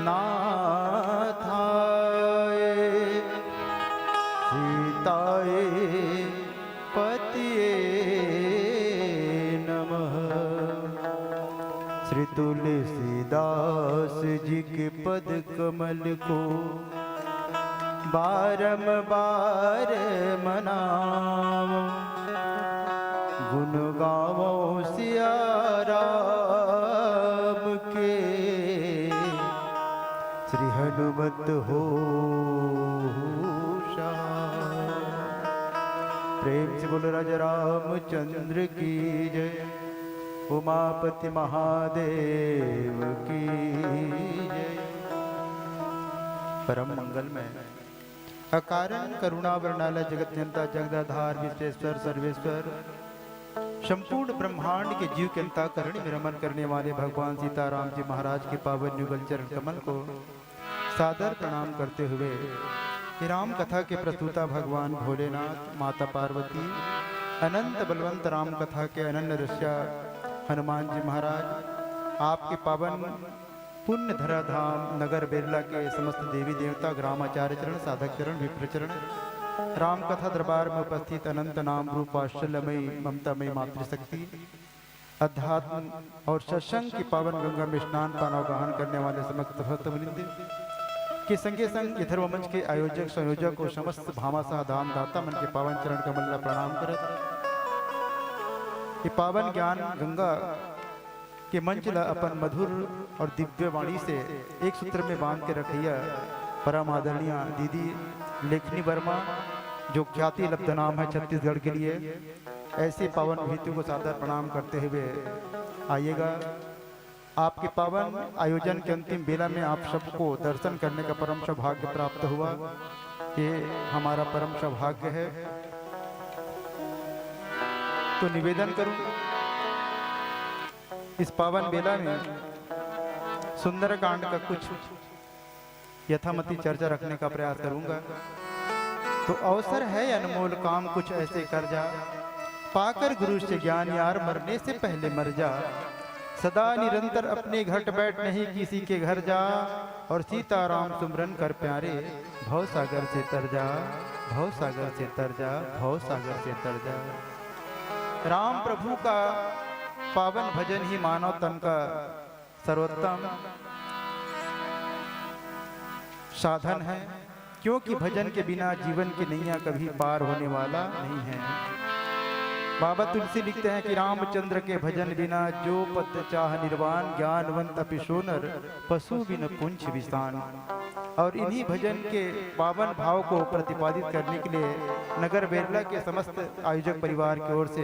नाथाय, सीताय पतिये नमः। श्री तुलसीदास जी के पद कमल को बारंबार मनाओ, गुण गावो सिया राम के, श्री हनुमत हो सहाय। प्रेम से बोलो राजा रामचंद्र की जय, उमापति महादेव की जय। परम मंगल में अकारण करुणा वरणालय जगत नियंता जगदाधार विश्वेश्वर सर्वेश्वर संपूर्ण ब्रह्मांड के जीव के अंतःकरण में रमन करने वाले भगवान सीताराम जी महाराज के पावन युगल चरण कमल को सादर प्रणाम करते हुए ये राम कथा के प्रस्तुता भगवान भोलेनाथ, माता पार्वती, अनंत बलवंत राम कथा के अनन्य रसिया हनुमान जी महाराज, आपके पावन पुण्य धरा धाम नगर बेरला के समस्त देवी देवता, ग्रामाचार्य चरण, साधक चरण, विप्र चरण, राम कथा दरबार में उपस्थित अनंत नाम रूप वात्सल्यमयी ममतामयी मातृशक्ति, अध्यात्म और सत्संग की पावन गंगा में स्नान पान और ग्रहण करने वाले समस्त भक्त वृंद के संगे संग इधर मंच के आयोजक, संयोजक और समस्त भामाशाह दानदाता मन के पावन चरण कमल ला प्रणाम करत ये पावन ज्ञान गंगा के मंच ला अपन मधुर और दिव्य वाणी से एक सूत्र में बांध के रखैया परम आदरणीय दीदी लेखनी वर्मा, जो ख्याति लब्ध नाम है छत्तीसगढ़ के लिए, ऐसे पावन भीतु को सादर प्रणाम करते हुए आइएगा। आपके पावन आयोजन के अंतिम बेला में आप सबको दर्शन करने का परम सौभाग्य प्राप्त हुआ, ये हमारा परम सौभाग्य है। तो निवेदन करूं, इस पावन बेला में सुंदरकांड का कुछ यथामति चर्चा रखने का प्रयास करूंगा। तो अवसर है अनमोल, काम कुछ ऐसे कर जा, पाकर गुरु से ज्ञान यार, मरने से पहले मर जा। सदा निरंतर अपने घट बैठ, नहीं किसी के घर जा। और सीताराम सुमरन कर प्यारे, भव सागर से तर जा, भव सागर से तर जा, भव सागर से तर जा। राम प्रभु का पावन भजन ही मानव तन का सर्वोत्तम साधन है, क्योंकि भजन के बिना जीवन की नैया कभी पार होने वाला नहीं है। बाबा तुलसी लिखते हैं कि रामचंद्र के भजन बिना जो पद चाह निर्वाण, ज्ञानवंत अपि सो नर, पशु बिन पुंछ विषान। और इन्हीं भजन के पावन भाव को प्रतिपादित करने के लिए नगर बेरला के समस्त आयोजक परिवार की ओर से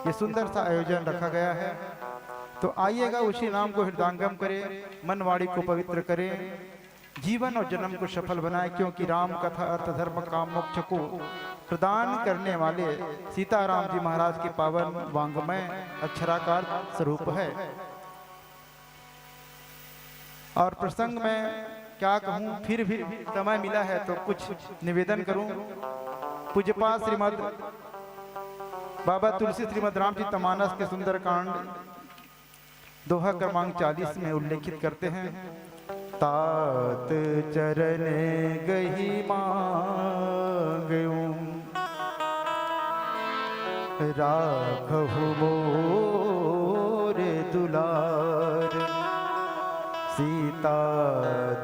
ये सुंदर सा आयोजन रखा गया है। तो आइएगा, उसी नाम को हृदयंगम करें, मन वाणी को पवित्र करें, जीवन और जन्म को सफल बनाएं, क्योंकि राम कथा अर्थ धर्म काम मोक्ष को प्रदान करने वाले सीताराम जी महाराज के पावन वांग्मय अक्षराकार स्वरूप है। और प्रसंग में क्या कहूं, फिर भी समय मिला है तो कुछ निवेदन करूं। पूज्यपाद श्रीमद बाबा तुलसी श्रीमद रामचरित मानस के सुंदरकांड दोहा क्रमांक चालीस में उल्लेखित करते हैं, तात चरण गही मांगऊं, राखहु मोर दुलार। सीता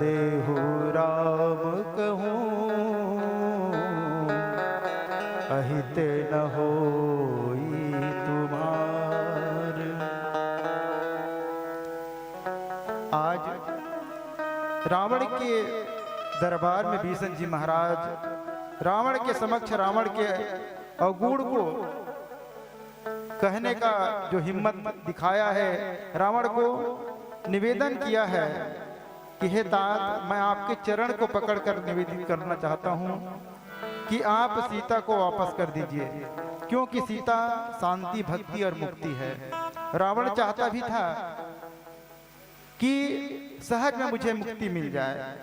देहु राम कहूं, अहित न होई तुम्हार। आज रावण के दरबार में भीषम जी महाराज रावण के समक्ष रावण के अवगुण को कहने का जो हिम्मत दिखाया है, रावण को निवेदन किया है कि हे तात, मैं आपके चरण को पकड़कर निवेदित करना चाहता हूँ कि आप सीता को वापस कर दीजिए, क्योंकि सीता शांति, भक्ति और मुक्ति है। रावण चाहता भी था कि सहज में मुझे मुक्ति मिल जाए।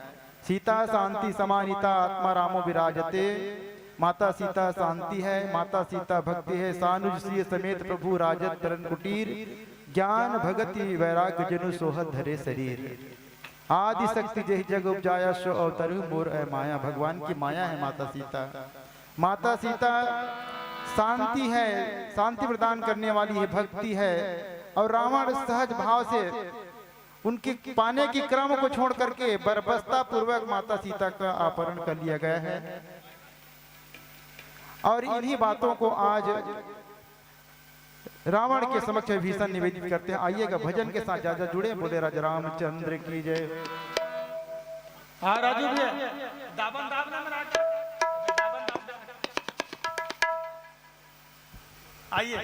सीता शांति समाहिता आत्मा रामो विराजते। माता सीता शांति है, माता सीता भक्ति है। सानुज सिय समेत प्रभु राजत तरन कुटीर। ज्ञान भगति वैराग्य जनु सोहत धरे शरीर। आदि शक्ति जेहि जग उपजाया सो अवतरहु मोर अय माया। भगवान की माया है माता सीता। माता सीता शांति है, शांति प्रदान करने वाली है, भक्ति है। और रावण सहज भाव से उनके पाने की क्रम को छोड़ करके बर्बस्ता पूर्वक माता सीता का अपहरण कर लिया गया है। और इन्हीं बातों को आज रावण के समक्ष भीषम निवेदित करते हैं। आइएगा, भजन के साथ ज्यादा जुड़े। बोले राजा रामचंद्र की जय। हाँ राजू भैया, दाबन दाबना में राजा। आइए।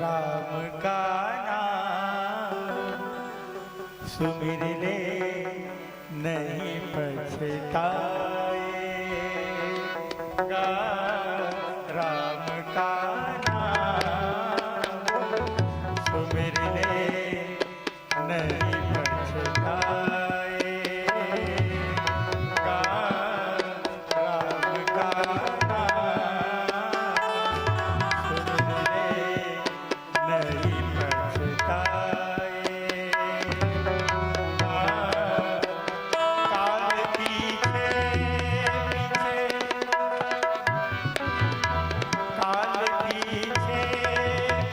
राम का नाम सुमिर ले नहीं पछताएगा। राम का नाम सुमिर ले नहीं पछताएगा। राम का नाम सुमिर ले नहीं पछताएगा। काल पीछे पीछे, काल पीछे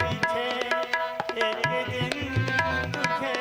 पीछे एक दिन तुझे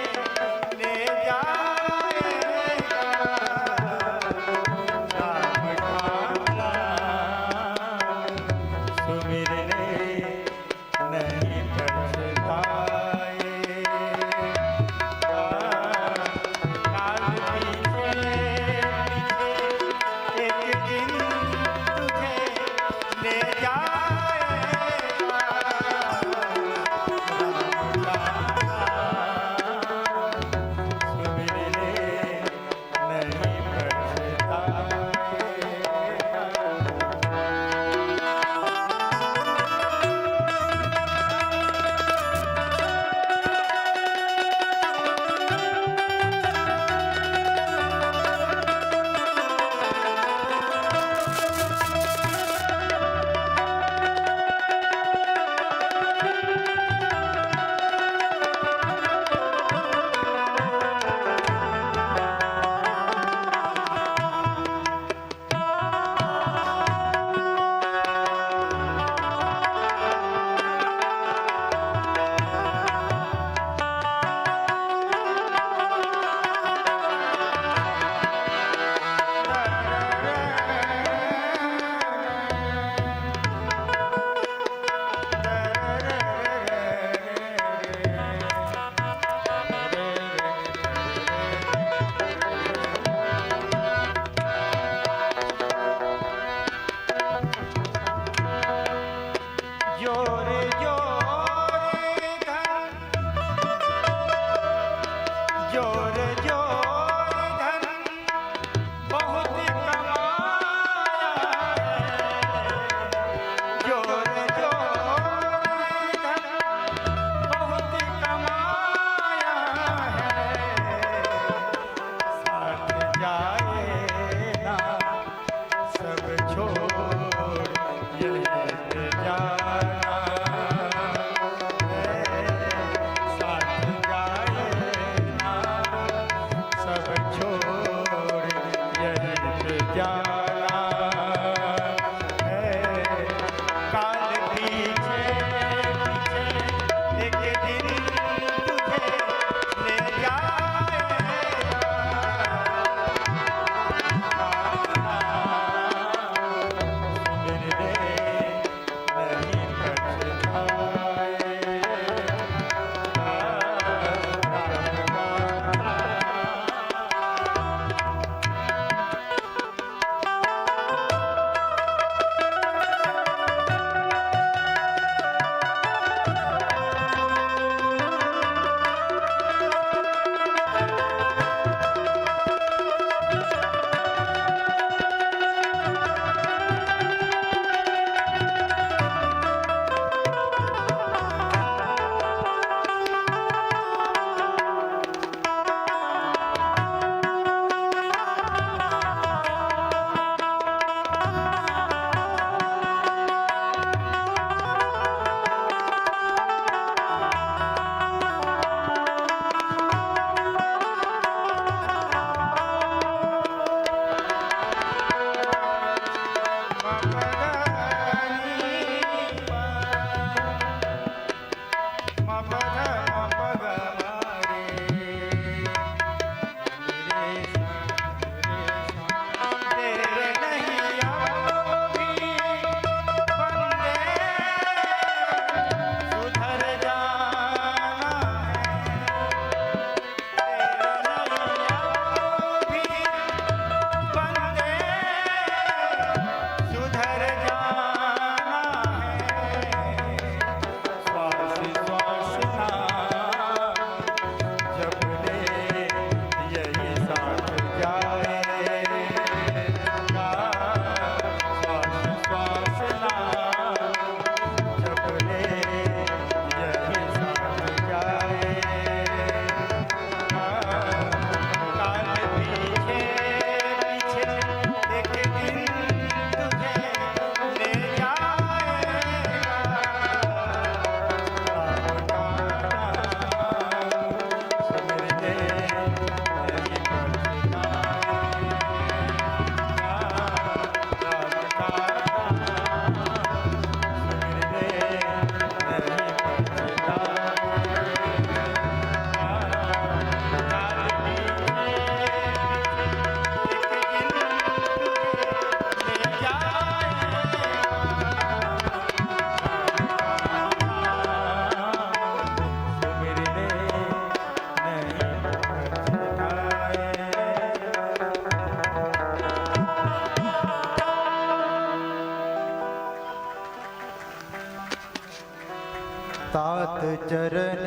तात चरण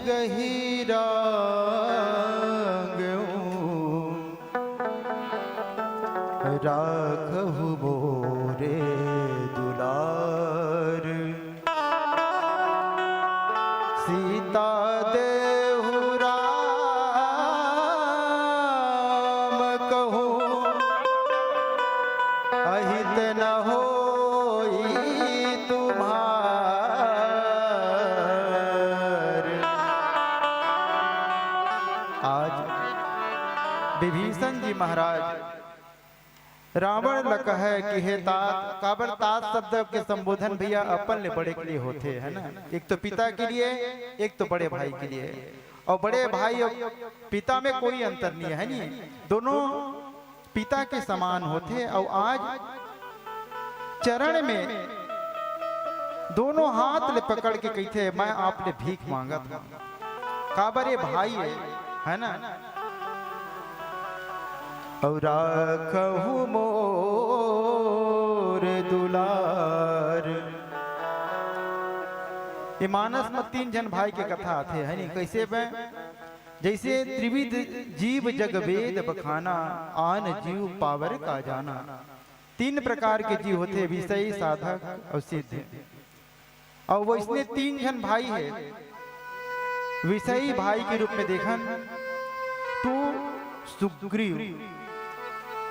गहिरांगेउ, राखहु मोरे दुलार। सीता देहु राम कहूँ, अहित न होई तुम्हार। आज विभीषण जी महाराज रावण ल कहय कि हे तात, काबर तात शब्द के संबोधन भैया अपन ले बड़े के लिए होथे, है ना? एक तो पिता के लिए, एक तो बड़े भाई के लिए। और बड़े भाई और पिता में कोई अंतर नहीं है, नहीं? दोनों पिता के समान होथे। और आज चरण में दोनों हाथ ले पकड़ के कहिथे, "मैं आप ले भीख मांगत हूँ।" काबर ये भाई है, है ना? "अउ राखहु मोर दुलार।" ये मानस म तीन झन भाई के कथा आथे, है नी? कइसे बे? जइसे त्रिविध जीव जग वेद बखाना, आन जीव पावर का जाना। तीन प्रकार के जीव होथे, विषयी, साधक अउ सिद्ध। अउ वइसने तीन झन भाई हे, विषयी भाई के रूप में देखन तो सुग्रीव,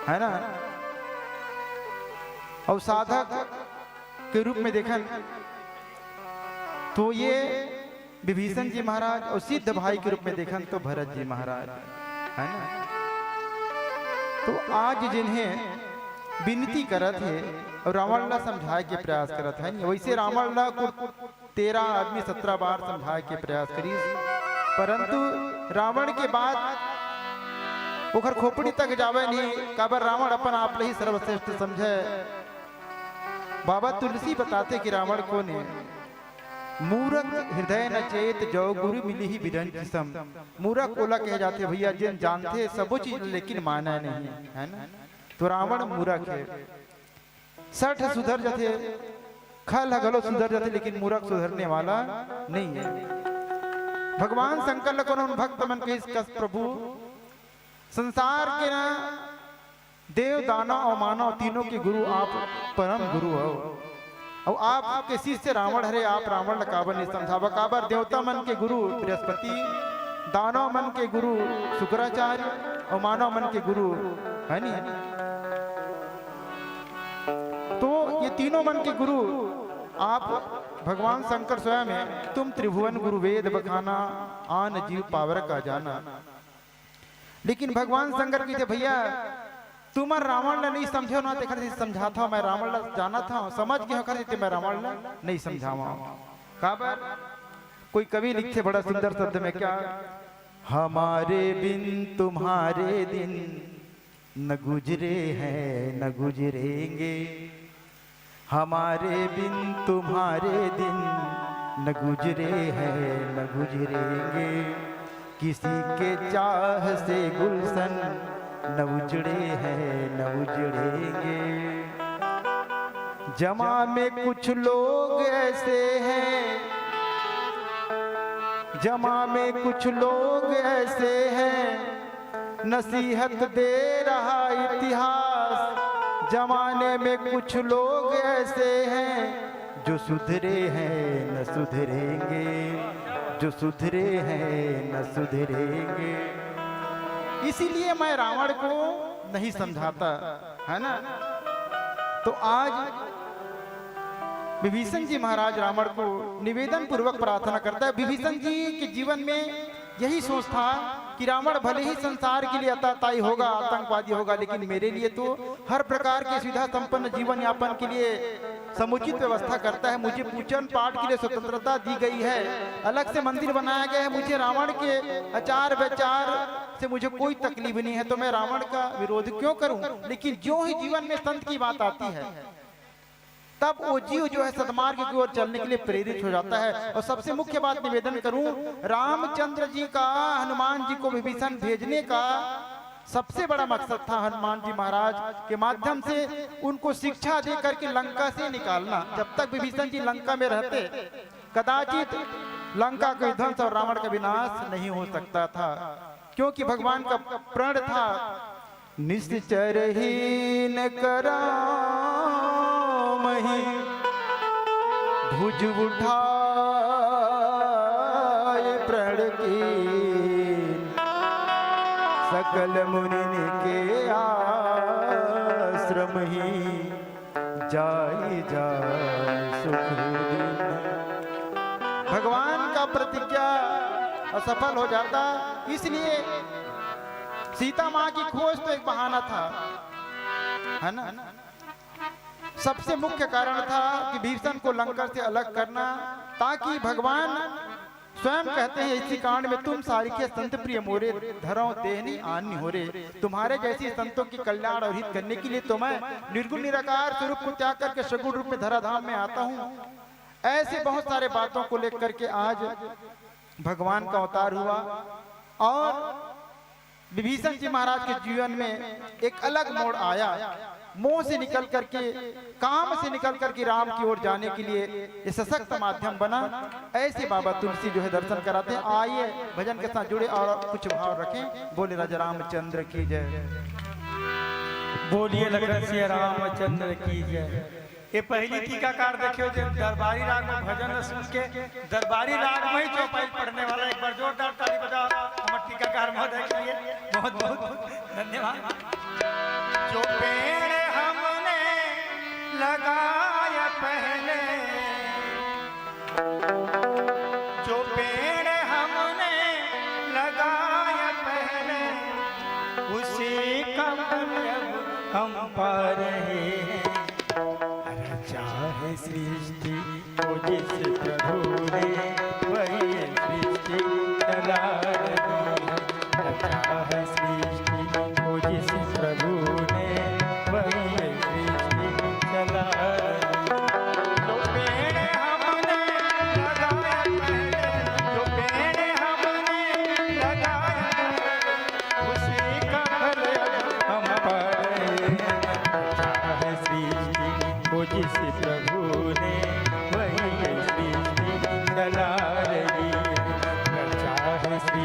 है ना, अउ साधक के रूप में देखन तो ये विभीषण जी महाराज, अउ सिद्ध भाई के रूप में देखन तो भरत जी महाराज, है ना। तो आज जिन्हें विनती करत हे अउ रावण ला समझाए के प्रयास करत हे, वइसे रावण ला कुल तेरह आदमी सत्रह बार समझाए के प्रयास करिस, परंतु रावण के बात ओखर खोपड़ी तक जावे नहीं, काबर रावण अपन आप ले ही सर्वश्रेष्ठ समझे। बाबा तुलसी बताथे कि रावण कोन हे। मूरख हृदय न चेत, जो गुरु मिलिहि बिरंचि सम। मूरख ओला कहे जाथे भैया, जेन जानथे सबो चीज लेकिन माने नहीं, है ना? तो रावण मूरख हे। सठ सुधर जाथे, खल ह घलो सुधर जाथे, लेकिन मूरख सुधरने वाला नहीं है। भगवान शंकर ल कोनो भक्त मन कहिस, "कस प्रभु, संसार के ना देव, दानव अउ मानव तीनों के गुरु आप परम गुरु हव। अउ आपके शिष्य रावण हरे, आप रावण ल काबर नहीं समझावा? काबर देवता मन के गुरु बृहस्पति, दानव मन के गुरु शुक्राचार्य अउ मानव मन के गुरु," है नी? तो ये तीनों मन के गुरु आप भगवान शंकर स्वयं हे, "तुम त्रिभुवन गुरु वेद बखाना, आन जीव पावर का जाना।" लेकिन भगवान शंकर कहिथे, "भैया, तुमन रावण ला नहीं समझे हो ना, तेखर सेती समझात हव, मैं रावण ला जानत हव, समझ गे हव, तेखर सेती मैं रावण ला नहीं समझावा।" काबर? कोई कवि लिखथे बड़ा सुंदर शब्द में, क्या, हमारे बिन तुम्हारे दिन न गुजरे हैं न गुजरेंगे, हमारे बिन तुम्हारे दिन न गुजरे हैं न गुजरेंगे, किसी के चाह से गुलशन न उजड़े हैं न उजड़ेंगे। जमा में कुछ लोग ऐसे हैं, जमा में कुछ लोग ऐसे हैं, नसीहत दे रहा इतिहास। जमाने में कुछ लोग ऐसे हैं, जो सुधरे हैं न सुधरेंगे, जो सुधरे हैं न सुधरेंगे। इसीलिए मैं रावण को नहीं समझाता, है ना? तो आज विभीषण जी महाराज रावण को निवेदन पूर्वक प्रार्थना करता है। विभीषण जी के जीवन में यही सोच था कि रावण भले ही संसार के लिए अताताई होगा, आतंकवादी होगा, लेकिन मेरे लिए तो हर प्रकार की सुविधा संपन्न जीवन यापन के लिए समुचित व्यवस्था करता है। मुझे पूजन पाठ के लिए स्वतंत्रता दी गई है, अलग से मंदिर बनाया गया है। मुझे रावण के आचार व्यवहार से मुझे कोई तकलीफ नहीं है, तो मैं रावण का विरोध क्यों करूं? लेकिन जो ही जीवन में संत की बात आती है, तब वो जीव जो है सदमार्ग की ओर चलने के लिए प्रेरित हो जाता है। और सबसे मुख्य बात निवेदन करूं, रामचंद्र जी का हनुमान जी को विभीषण भेजने का सबसे बड़ा मकसद था हनुमान जी महाराज के माध्यम से उनको शिक्षा दे करके लंका से निकालना। जब तक विभीषण जी लंका में रहते, कदाचित लंका का विध्वंस और रावण का विनाश नहीं हो सकता था, क्योंकि भगवान का प्रण था, निश्चर ही न करामहि भुज उठाए प्रण की, सकल मुनिन के आश्रम ही जाई जाई सुख दीन्हा। भगवान का प्रतिज्ञा असफल हो जाता, इसलिए सीता माँ की खोज तो एक बहाना था, है ना? सबसे मुख्य कारण था कि भीषण को लंका से अलग करना, ताकि भगवान स्वयं कहते हैं इसी कांड में, तुम सारिके संत प्रिय मोरे, धरौ देहनी आन निहोरे। तुम्हारे जैसे संतों के कल्याण और हित करने के लिए तो मैं निर्गुण निराकार स्वरूप को त्याग करके सगुण रूप में धराधाम में आता हूँ। ऐसे बहुत सारे बातों को लेकर के आज भगवान का अवतार हुआ और विभीषण जी महाराज के जीवन में एक अलग मोड़ आया। मोह से निकल करके, काम से निकल करके राम की ओर जाने के लिए ये सशक्त माध्यम बना। ऐसे बाबा तुलसी जो है दर्शन कराते हैं। आइए, भजन के साथ जुड़े और कुछ भाव रखें। बोले राजा रामचंद्र की जय। बोलिए लखन सिया रामचंद्र की जय। ये पहली टीकाकार देखियो जो दरबारी राग में भजन सुन के दरबारी राग में ही चौपाई पढ़ने वाला, एक बार जोरदार ताली बजाओ हमारे टीकाकार महोदय के लिए। बहुत बहुत धन्यवाद। जो पेड़ हमने लगाया पहले, जो पेड़ हमने लगाया पहले, उसी का फल अब हम पा रहे हैं। रचा है सृष्टि को जिस प्रभु ने, वही सृष्टि चला रही है। रचा है सृष्टि को जिस प्रभु ने, वही सृष्टि चला रही है। जो पेड़ हमने लगाया पहले, जो पेड़ हमने लगाया पहले, उसी का फल हम पा रहे हैं। रचा है सृष्टि को जिस प्रभु ने, वही सृष्टि चला रही है। रचा है सृष्टि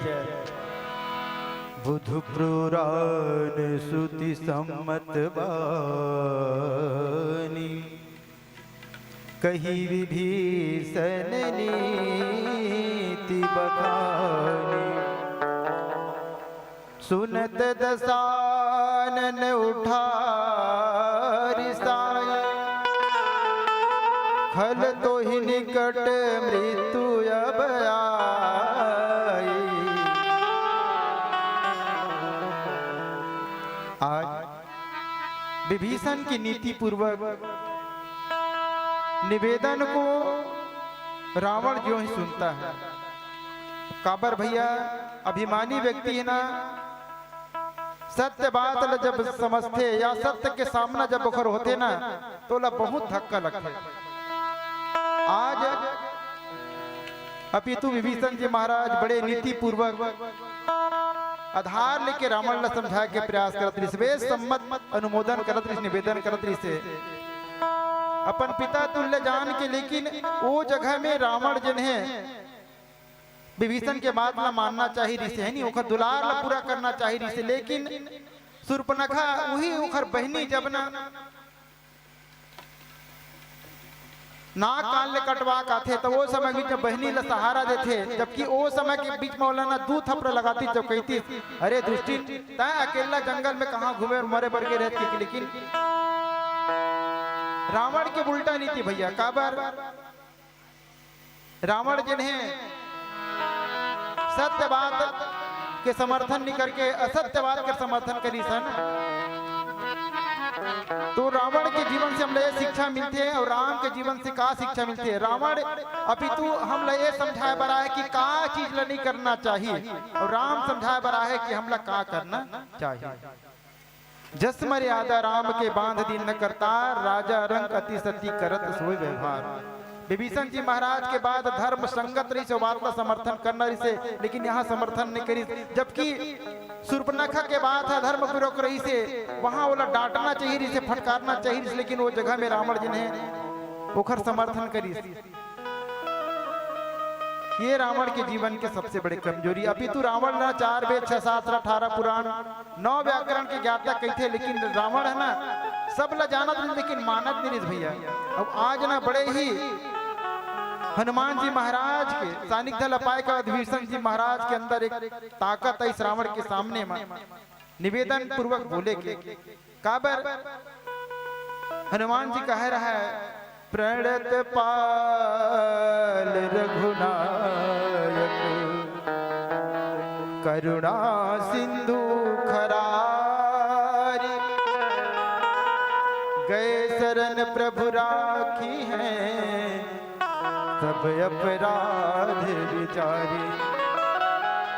जय। बुध पुराण श्रुति सम्मत बानी, कही विभीषण नीति बखानी। सुनत दसानन उठा रिसाई, खल तोहि निकट मृत्यु अब आई। आज विभीषण की नीति पूर्वक निवेदन को रावण जो ही सुनता है। काबर भैया, अभिमानी व्यक्ति है ना, सत्य बात ल जब समझथे या सत्य के सामना जब ओखर होथे ना, तो ओला बहुत धक्का लगथे। आज अपितु विभीषण जी महाराज बड़े नीति पूर्वक आधार लेके रावण ला समझाए के प्रयास करत रहिस, वेद सम्मत अनुमोदन करत रहिस, निवेदन करत रहिस हे अपन पिता तुल्य जान के। लेकिन वो जगह में रावण जिन्हें विभीषण के बात ला मानना चाहिए रहिस हे, नहीं, ओखर दुलार ला पूरा करना चाहिए रहिस हे, लेकिन सूर्पनखा उही ओखर बहिनी जब ना नाक कान ले कटवा काथे, त वो समय बीच में बहिनी ला सहारा देथे, जबकि वो समय के बीच में ओला ना दू थपरा लगाती जब कहती, "अरे दुष्टिन, तैं अकेला जंगल में कहाँ घूमे और मरे बर गे रहत के?" लेकिन रावण के उल्टा नीति भैया, काबर? रावण जिन्हें सत्य बात के समर्थन नहीं करके असत्य बात के समर्थन करिस हे ना, तो रावण के जीवन से हमला ये शिक्षा मिलथे और राम के जीवन से का शिक्षा मिलथे? रावण अपितु हमला ये समझाए बर आए कि का चीज ला नहीं करना चाहिए और राम समझाए बर आए कि हमला का करना चाहिए। जस मर्यादा राम के बांध दीन्ह करतार, राजा रंक अति सती करत सोय व्यवहार। विभीषण जी महाराज के बात धर्म संगत रहिस हे, बात ला समर्थन करना रहिस हे, लेकिन यहाँ समर्थन नहीं करिस, जबकि सूर्पनखा के बात हे धर्म पूर्वक रहिस हे, वहाँ ओला डांटना चाहिए रहिस हे, फटकारना चाहिए रहिस हे, लेकिन वो जगह में रावण जिन्हें ओखर समर्थन करिस। ये रावण के जीवन के सबसे बड़े कमजोरी। अपितु रावण ना चार वेद, छह शास्त्र, अठारह पुराण, नौ व्याकरण के ज्ञाता कहिथे, लेकिन रावण हे ना, सब ला जानत रहिस, लेकिन मानत नहीं रहिस भैया। अब आज ना बड़े ही हनुमान जी महाराज के सानिध्य ला पाए के विभीषण जी महाराज के अंदर एक ताकत आइस रावण के सामने में निवेदन पूर्वक बोले के। काबर हनुमान जी कहे रहे, "प्रणत पाल रघुनायक, करुणा सिंधु खरारी, गए शरण प्रभु राखी हैं, सब अपराध विचारी।"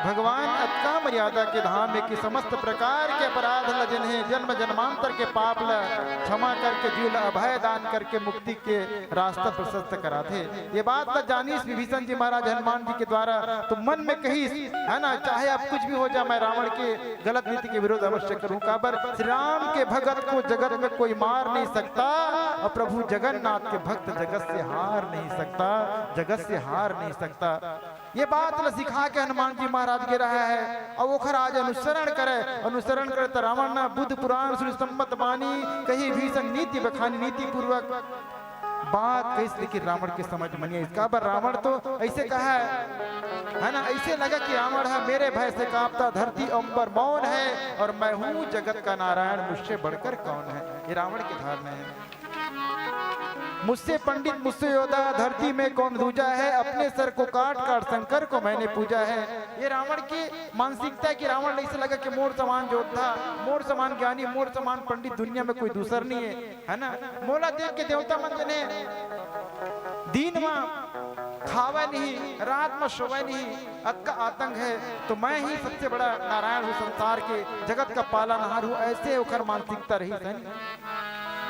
भगवान अतका मर्यादा के धाम में कि समस्त प्रकार के अपराध ल जिन्हें जन्म जन्मांतर के पाप ल क्षमा करके जीव ल अभय दान करके मुक्ति के रास्ता प्रशस्त कराथे। ये बात ल जानिस विभीषण जी महाराज हनुमान जी के द्वारा, तो मन में कहिस, है ना, चाहे अब कुछ भी हो जाए, मैं रावण के गलत नीति के विरोध अवश्य करूं। काबर श्री राम के भगत को जगत में कोई मार नहीं सकता और प्रभु जगन्नाथ के भक्त जगत से हार नहीं सकता, जगत से हार नहीं सकता। ये बात ल सिखा के हनुमान जी महाराज गे रहे हे और ओखर आज अनुसरण करे, अनुसरण करे तो रावण ना बुध पुराण श्रुति सम्मत बानी कही, विभीषण नीति बखानी, नीति पूर्वक बात कहिस, लेकिन रावण के समझ में नहीं आइस। काबर रावण तो ऐसे कहा है, है ना, ऐसे लगा कि रावण है, "मेरे भय से कांपता धरती अंबर मौन है और मैं हूँ जगत का नारायण, मुझसे बढ़कर कौन है।" ये रावण की धारणा है। "मुझसे पंडित मुझसे योद्धा धरती में कौन दूजा है, अपने सर को काट काट शंकर को मैंने पूजा है।" ये रावण की मानसिकता है कि रावण ऐसे लगा कि मोर समान योद्धा, मोर समान ज्ञानी, मोर समान पंडित दुनिया में कोई दूसर नहीं है, है ना। मोला देख के देवता मन जने दिन में खावे नहीं, रात में सोवे नहीं, अतका आतंक है, तो मैं ही सबसे बड़ा नारायण हूँ संसार के, जगत का पालनहार हूँ, ऐसे ओखर मानसिकता रहिस हे।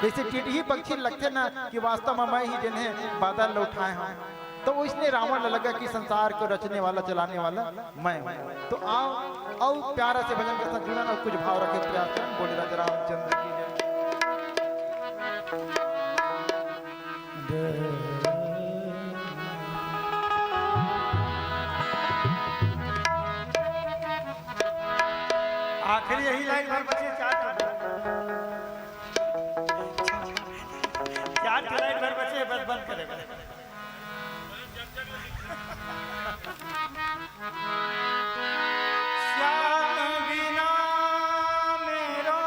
जैसे टिटही पक्षी लगथे ना कि वास्तव में मैं ही जिन्हें बादल ल उठाए हूँ, तो इसने रावण ल लगा कि संसार को रचने वाला, चलाने वाला मैं हूँ। तो आओ, आओ प्यारा से भजन के साथ जुड़न और कुछ भाव रखे प्रयास करें। बोले राजा रामचंद्र की जय। आखिरी यही लाइन भर बचे, चार ठो। चार ठो लाइन भर बचे, बस बंद करे। श्याम बिना मेरो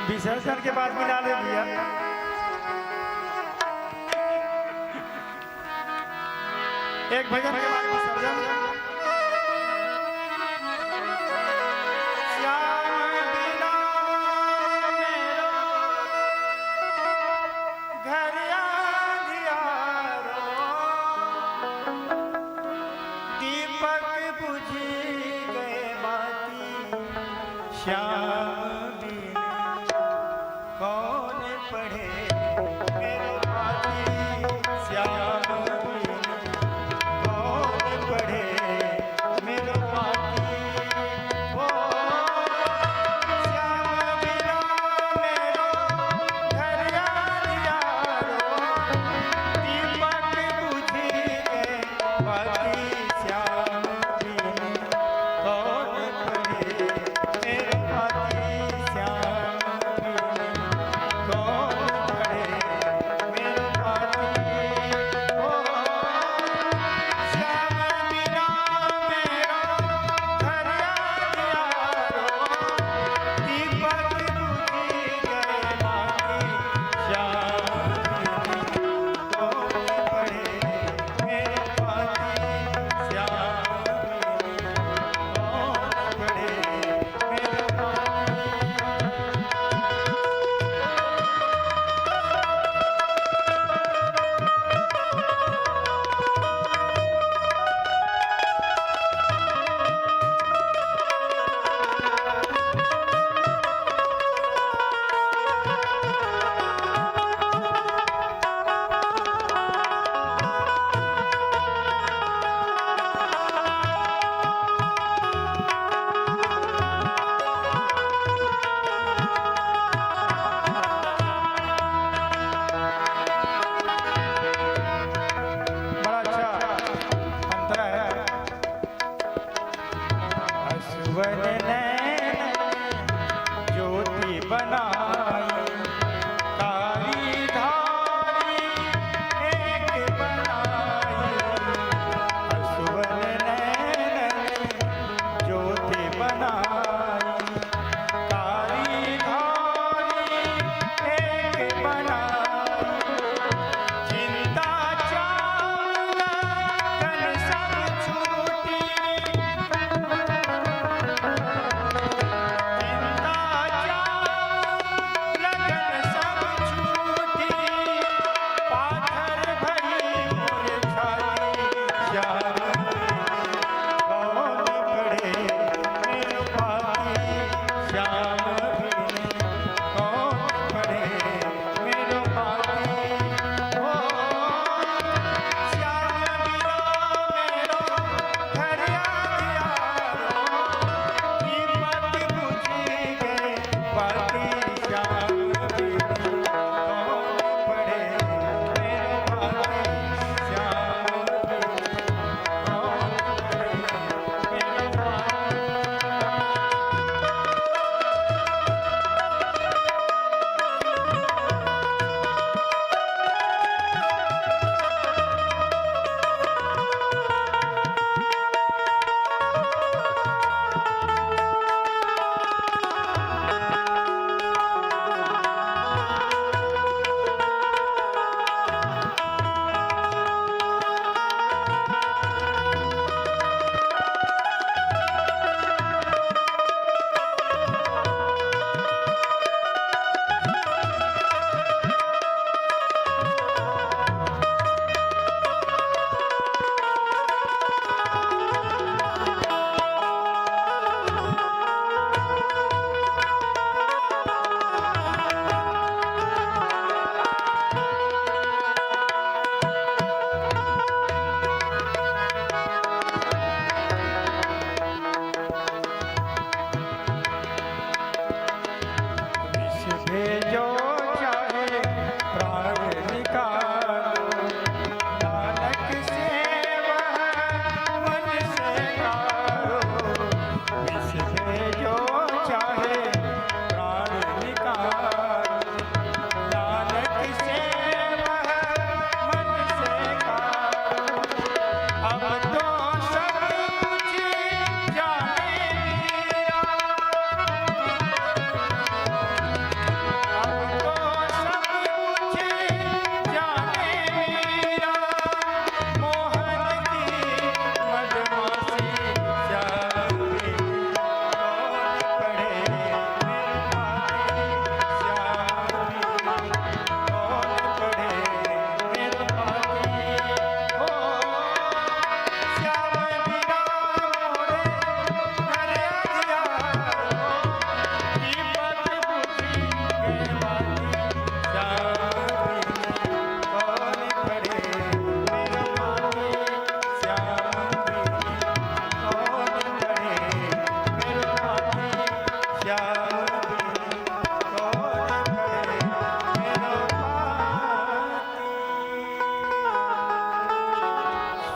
विसर्जन के बाद मिला ले भैया। एक भजन के बाद विसर्जन। श्याम बिना मेरो घर अंधियारो, दीपक बुझ गए बाती, श्याम बिन कौन पढ़े मेरो पाती, श्याम बिन कौन पढ़े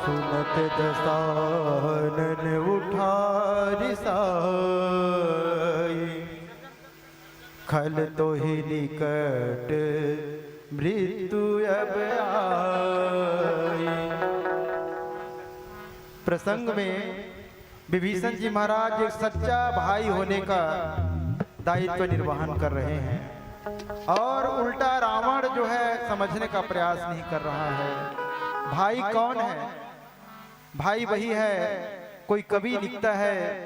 सुनत दसानन उठारि साई, खल तोहि निकट मृत्यु अब आई। प्रसंग में विभीषण जी महाराज एक सच्चा भाई होने का दायित्व निर्वहन कर रहे हैं और उल्टा रावण जो है समझने का प्रयास नहीं कर रहा है। भाई कौन है? भाई वही है, कोई कवि लिखता है,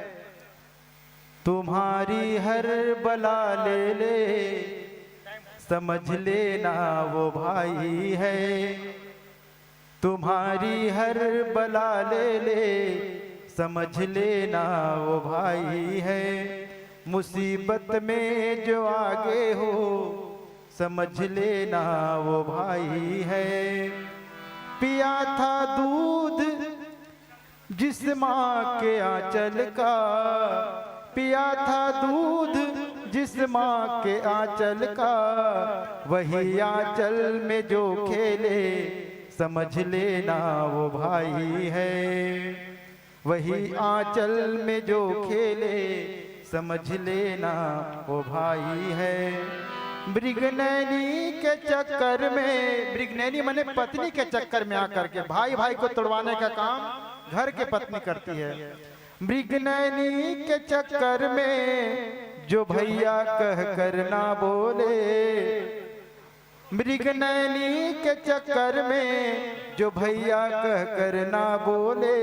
तुम्हारी हर बला ले ले, समझ लेना वो भाई है। तुम्हारी हर बला ले ले, समझ लेना वो भाई है। मुसीबत में जो आगे हो, समझ लेना वो भाई है। पिया था दूध जिस माँ के आंचल का, पिया था दूध जिस माँ के आंचल का, वही आंचल में जो खेले, समझ लेना वो भाई है। वही आंचल में जो खेले, समझ लेना वो भाई है। मृगनैनी के चक्कर में, मृगनैनी माने पत्नी के चक्कर में आकर के, भाई भाई को तुड़वाने का काम घर के पत्नी करती है। मृगनैनी के चक्कर में जो भैया कह कर ना बोले, मृगनैनी के चक्कर में जो भैया कह कर ना बोले,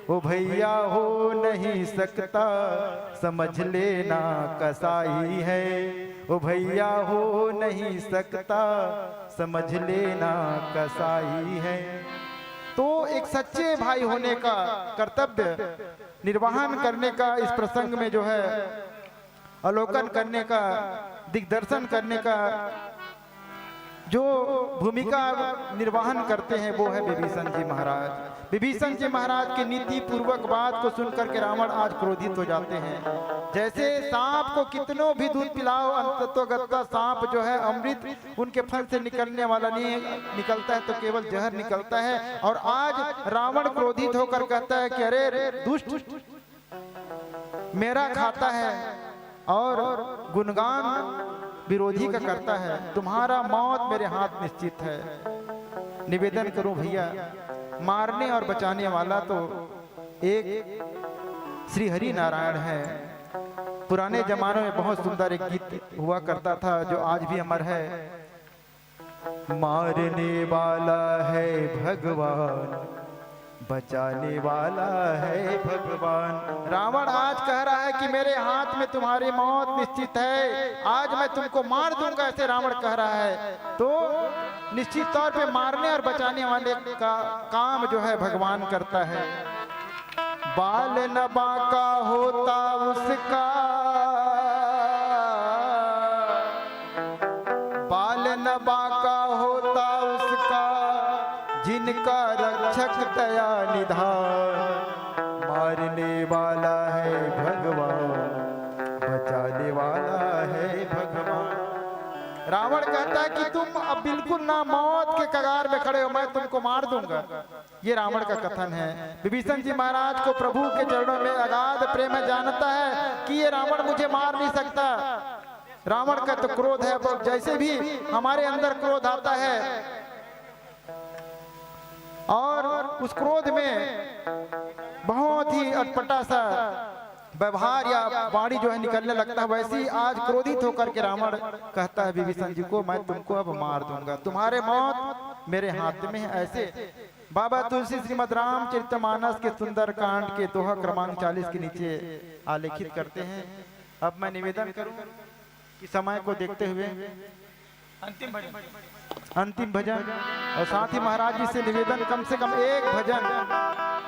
वो भैया हो नहीं सकता, समझ लेना कसाई है। वो भैया हो नहीं सकता, समझ लेना कसाई है। तो एक सच्चे भाई होने का कर्तव्य निर्वहन करने का इस प्रसंग में जो है अवलोकन करने का, दिग्दर्शन करने का जो भूमिका निर्वहन करते हैं, वो है विभीषण जी महाराज। विभीषण जी महाराज की नीति पूर्वक बात को सुन करके रावण आज क्रोधित हो जाते हैं। जैसे सांप को कितनों भी दूध पिलाओ, अंततोगत्ता सांप जो है अमृत उनके फन से निकलने वाला नहीं है, निकलता है तो केवल जहर निकलता है। और आज रावण क्रोधित होकर कहता है कि अरे दुष्ट, मेरा खाता है और गुणगान विरोधी का करता है, तुम्हारा मौत मेरे हाथ निश्चित है। निवेदन करूं भैया, मारने और बचाने वाला तो एक श्री हरि नारायण है। पुराने जमानों में बहुत सुंदर एक गीत हुआ करता था जो आज भी अमर है। मारने वाला है भगवान, बचाने वाला है भगवान। रावण आज कह रहा है कि मेरे हाथ में तुम्हारी मौत निश्चित है, आज मैं तुमको मार दूंगा, ऐसे रावण कह रहा है। तो निश्चित तौर पे मारने और बचाने वाले का काम जो है भगवान करता है। बाल न बांका होता उसका, बाल न बांका होता उसका, जिनका रक्षक दया निधान। मारने वाला है भगवान, बचाने वाला है भगवान। रावण कहता है कि तुम अब बिल्कुल ना मौत के कगार में खड़े हो, मैं तुमको मार दूंगा। ये रावण का कथन है। विभीषण जी महाराज को प्रभु के चरणों में अगाध प्रेम है, जानता है कि ये रावण मुझे मार नहीं सकता। रावण का तो क्रोध है, वो जैसे भी हमारे अंदर क्रोध आता है और उस क्रोध में बहुत ही अटपटा सा व्यवहार या वाणी जो है निकलने लगता है, वैसे ही आज क्रोधित होकर के रावण कहता है विभीषण जी को, मैं तुमको अब मार दूंगा, तुम्हारे मौत मेरे हाथ में है। ऐसे बाबा तुलसी श्रीमद् रामचरितमानस के सुंदरकांड के दोहा क्रमांक चालीस के नीचे आलेखित करते हैं। अब मैं निवेदन करूं कि समय को देखते हुए अंतिम भजन, अंतिम भजन और साथ ही महाराज जी से निवेदन, कम से कम एक भजन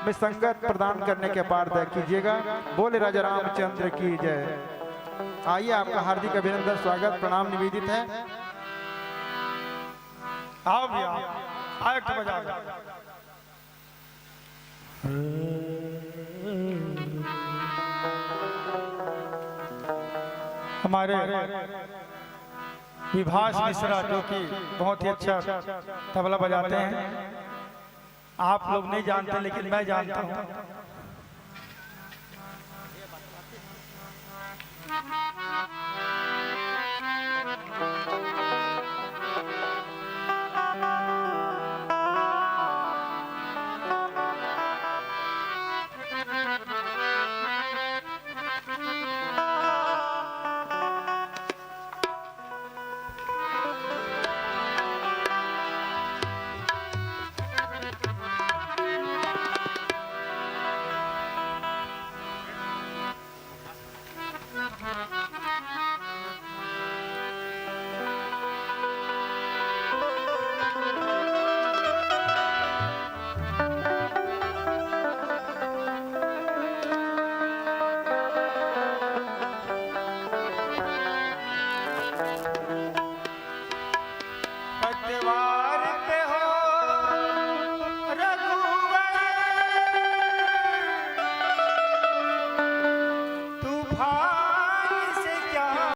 में संगत प्रदान करने के अपार दया कीजिएगा। बोले राजा रामचंद्र की जय। आइए, आपका हार्दिक अभिनंदन, स्वागत, प्रणाम निवेदित है। आओ भैया, आओ, एक ठो बजाओ। हमारे विभास मिश्रा, जो कि बहुत ही अच्छा तबला बजाते हैं, आप लोग नहीं जानते, लेकिन मैं जानता हूँ।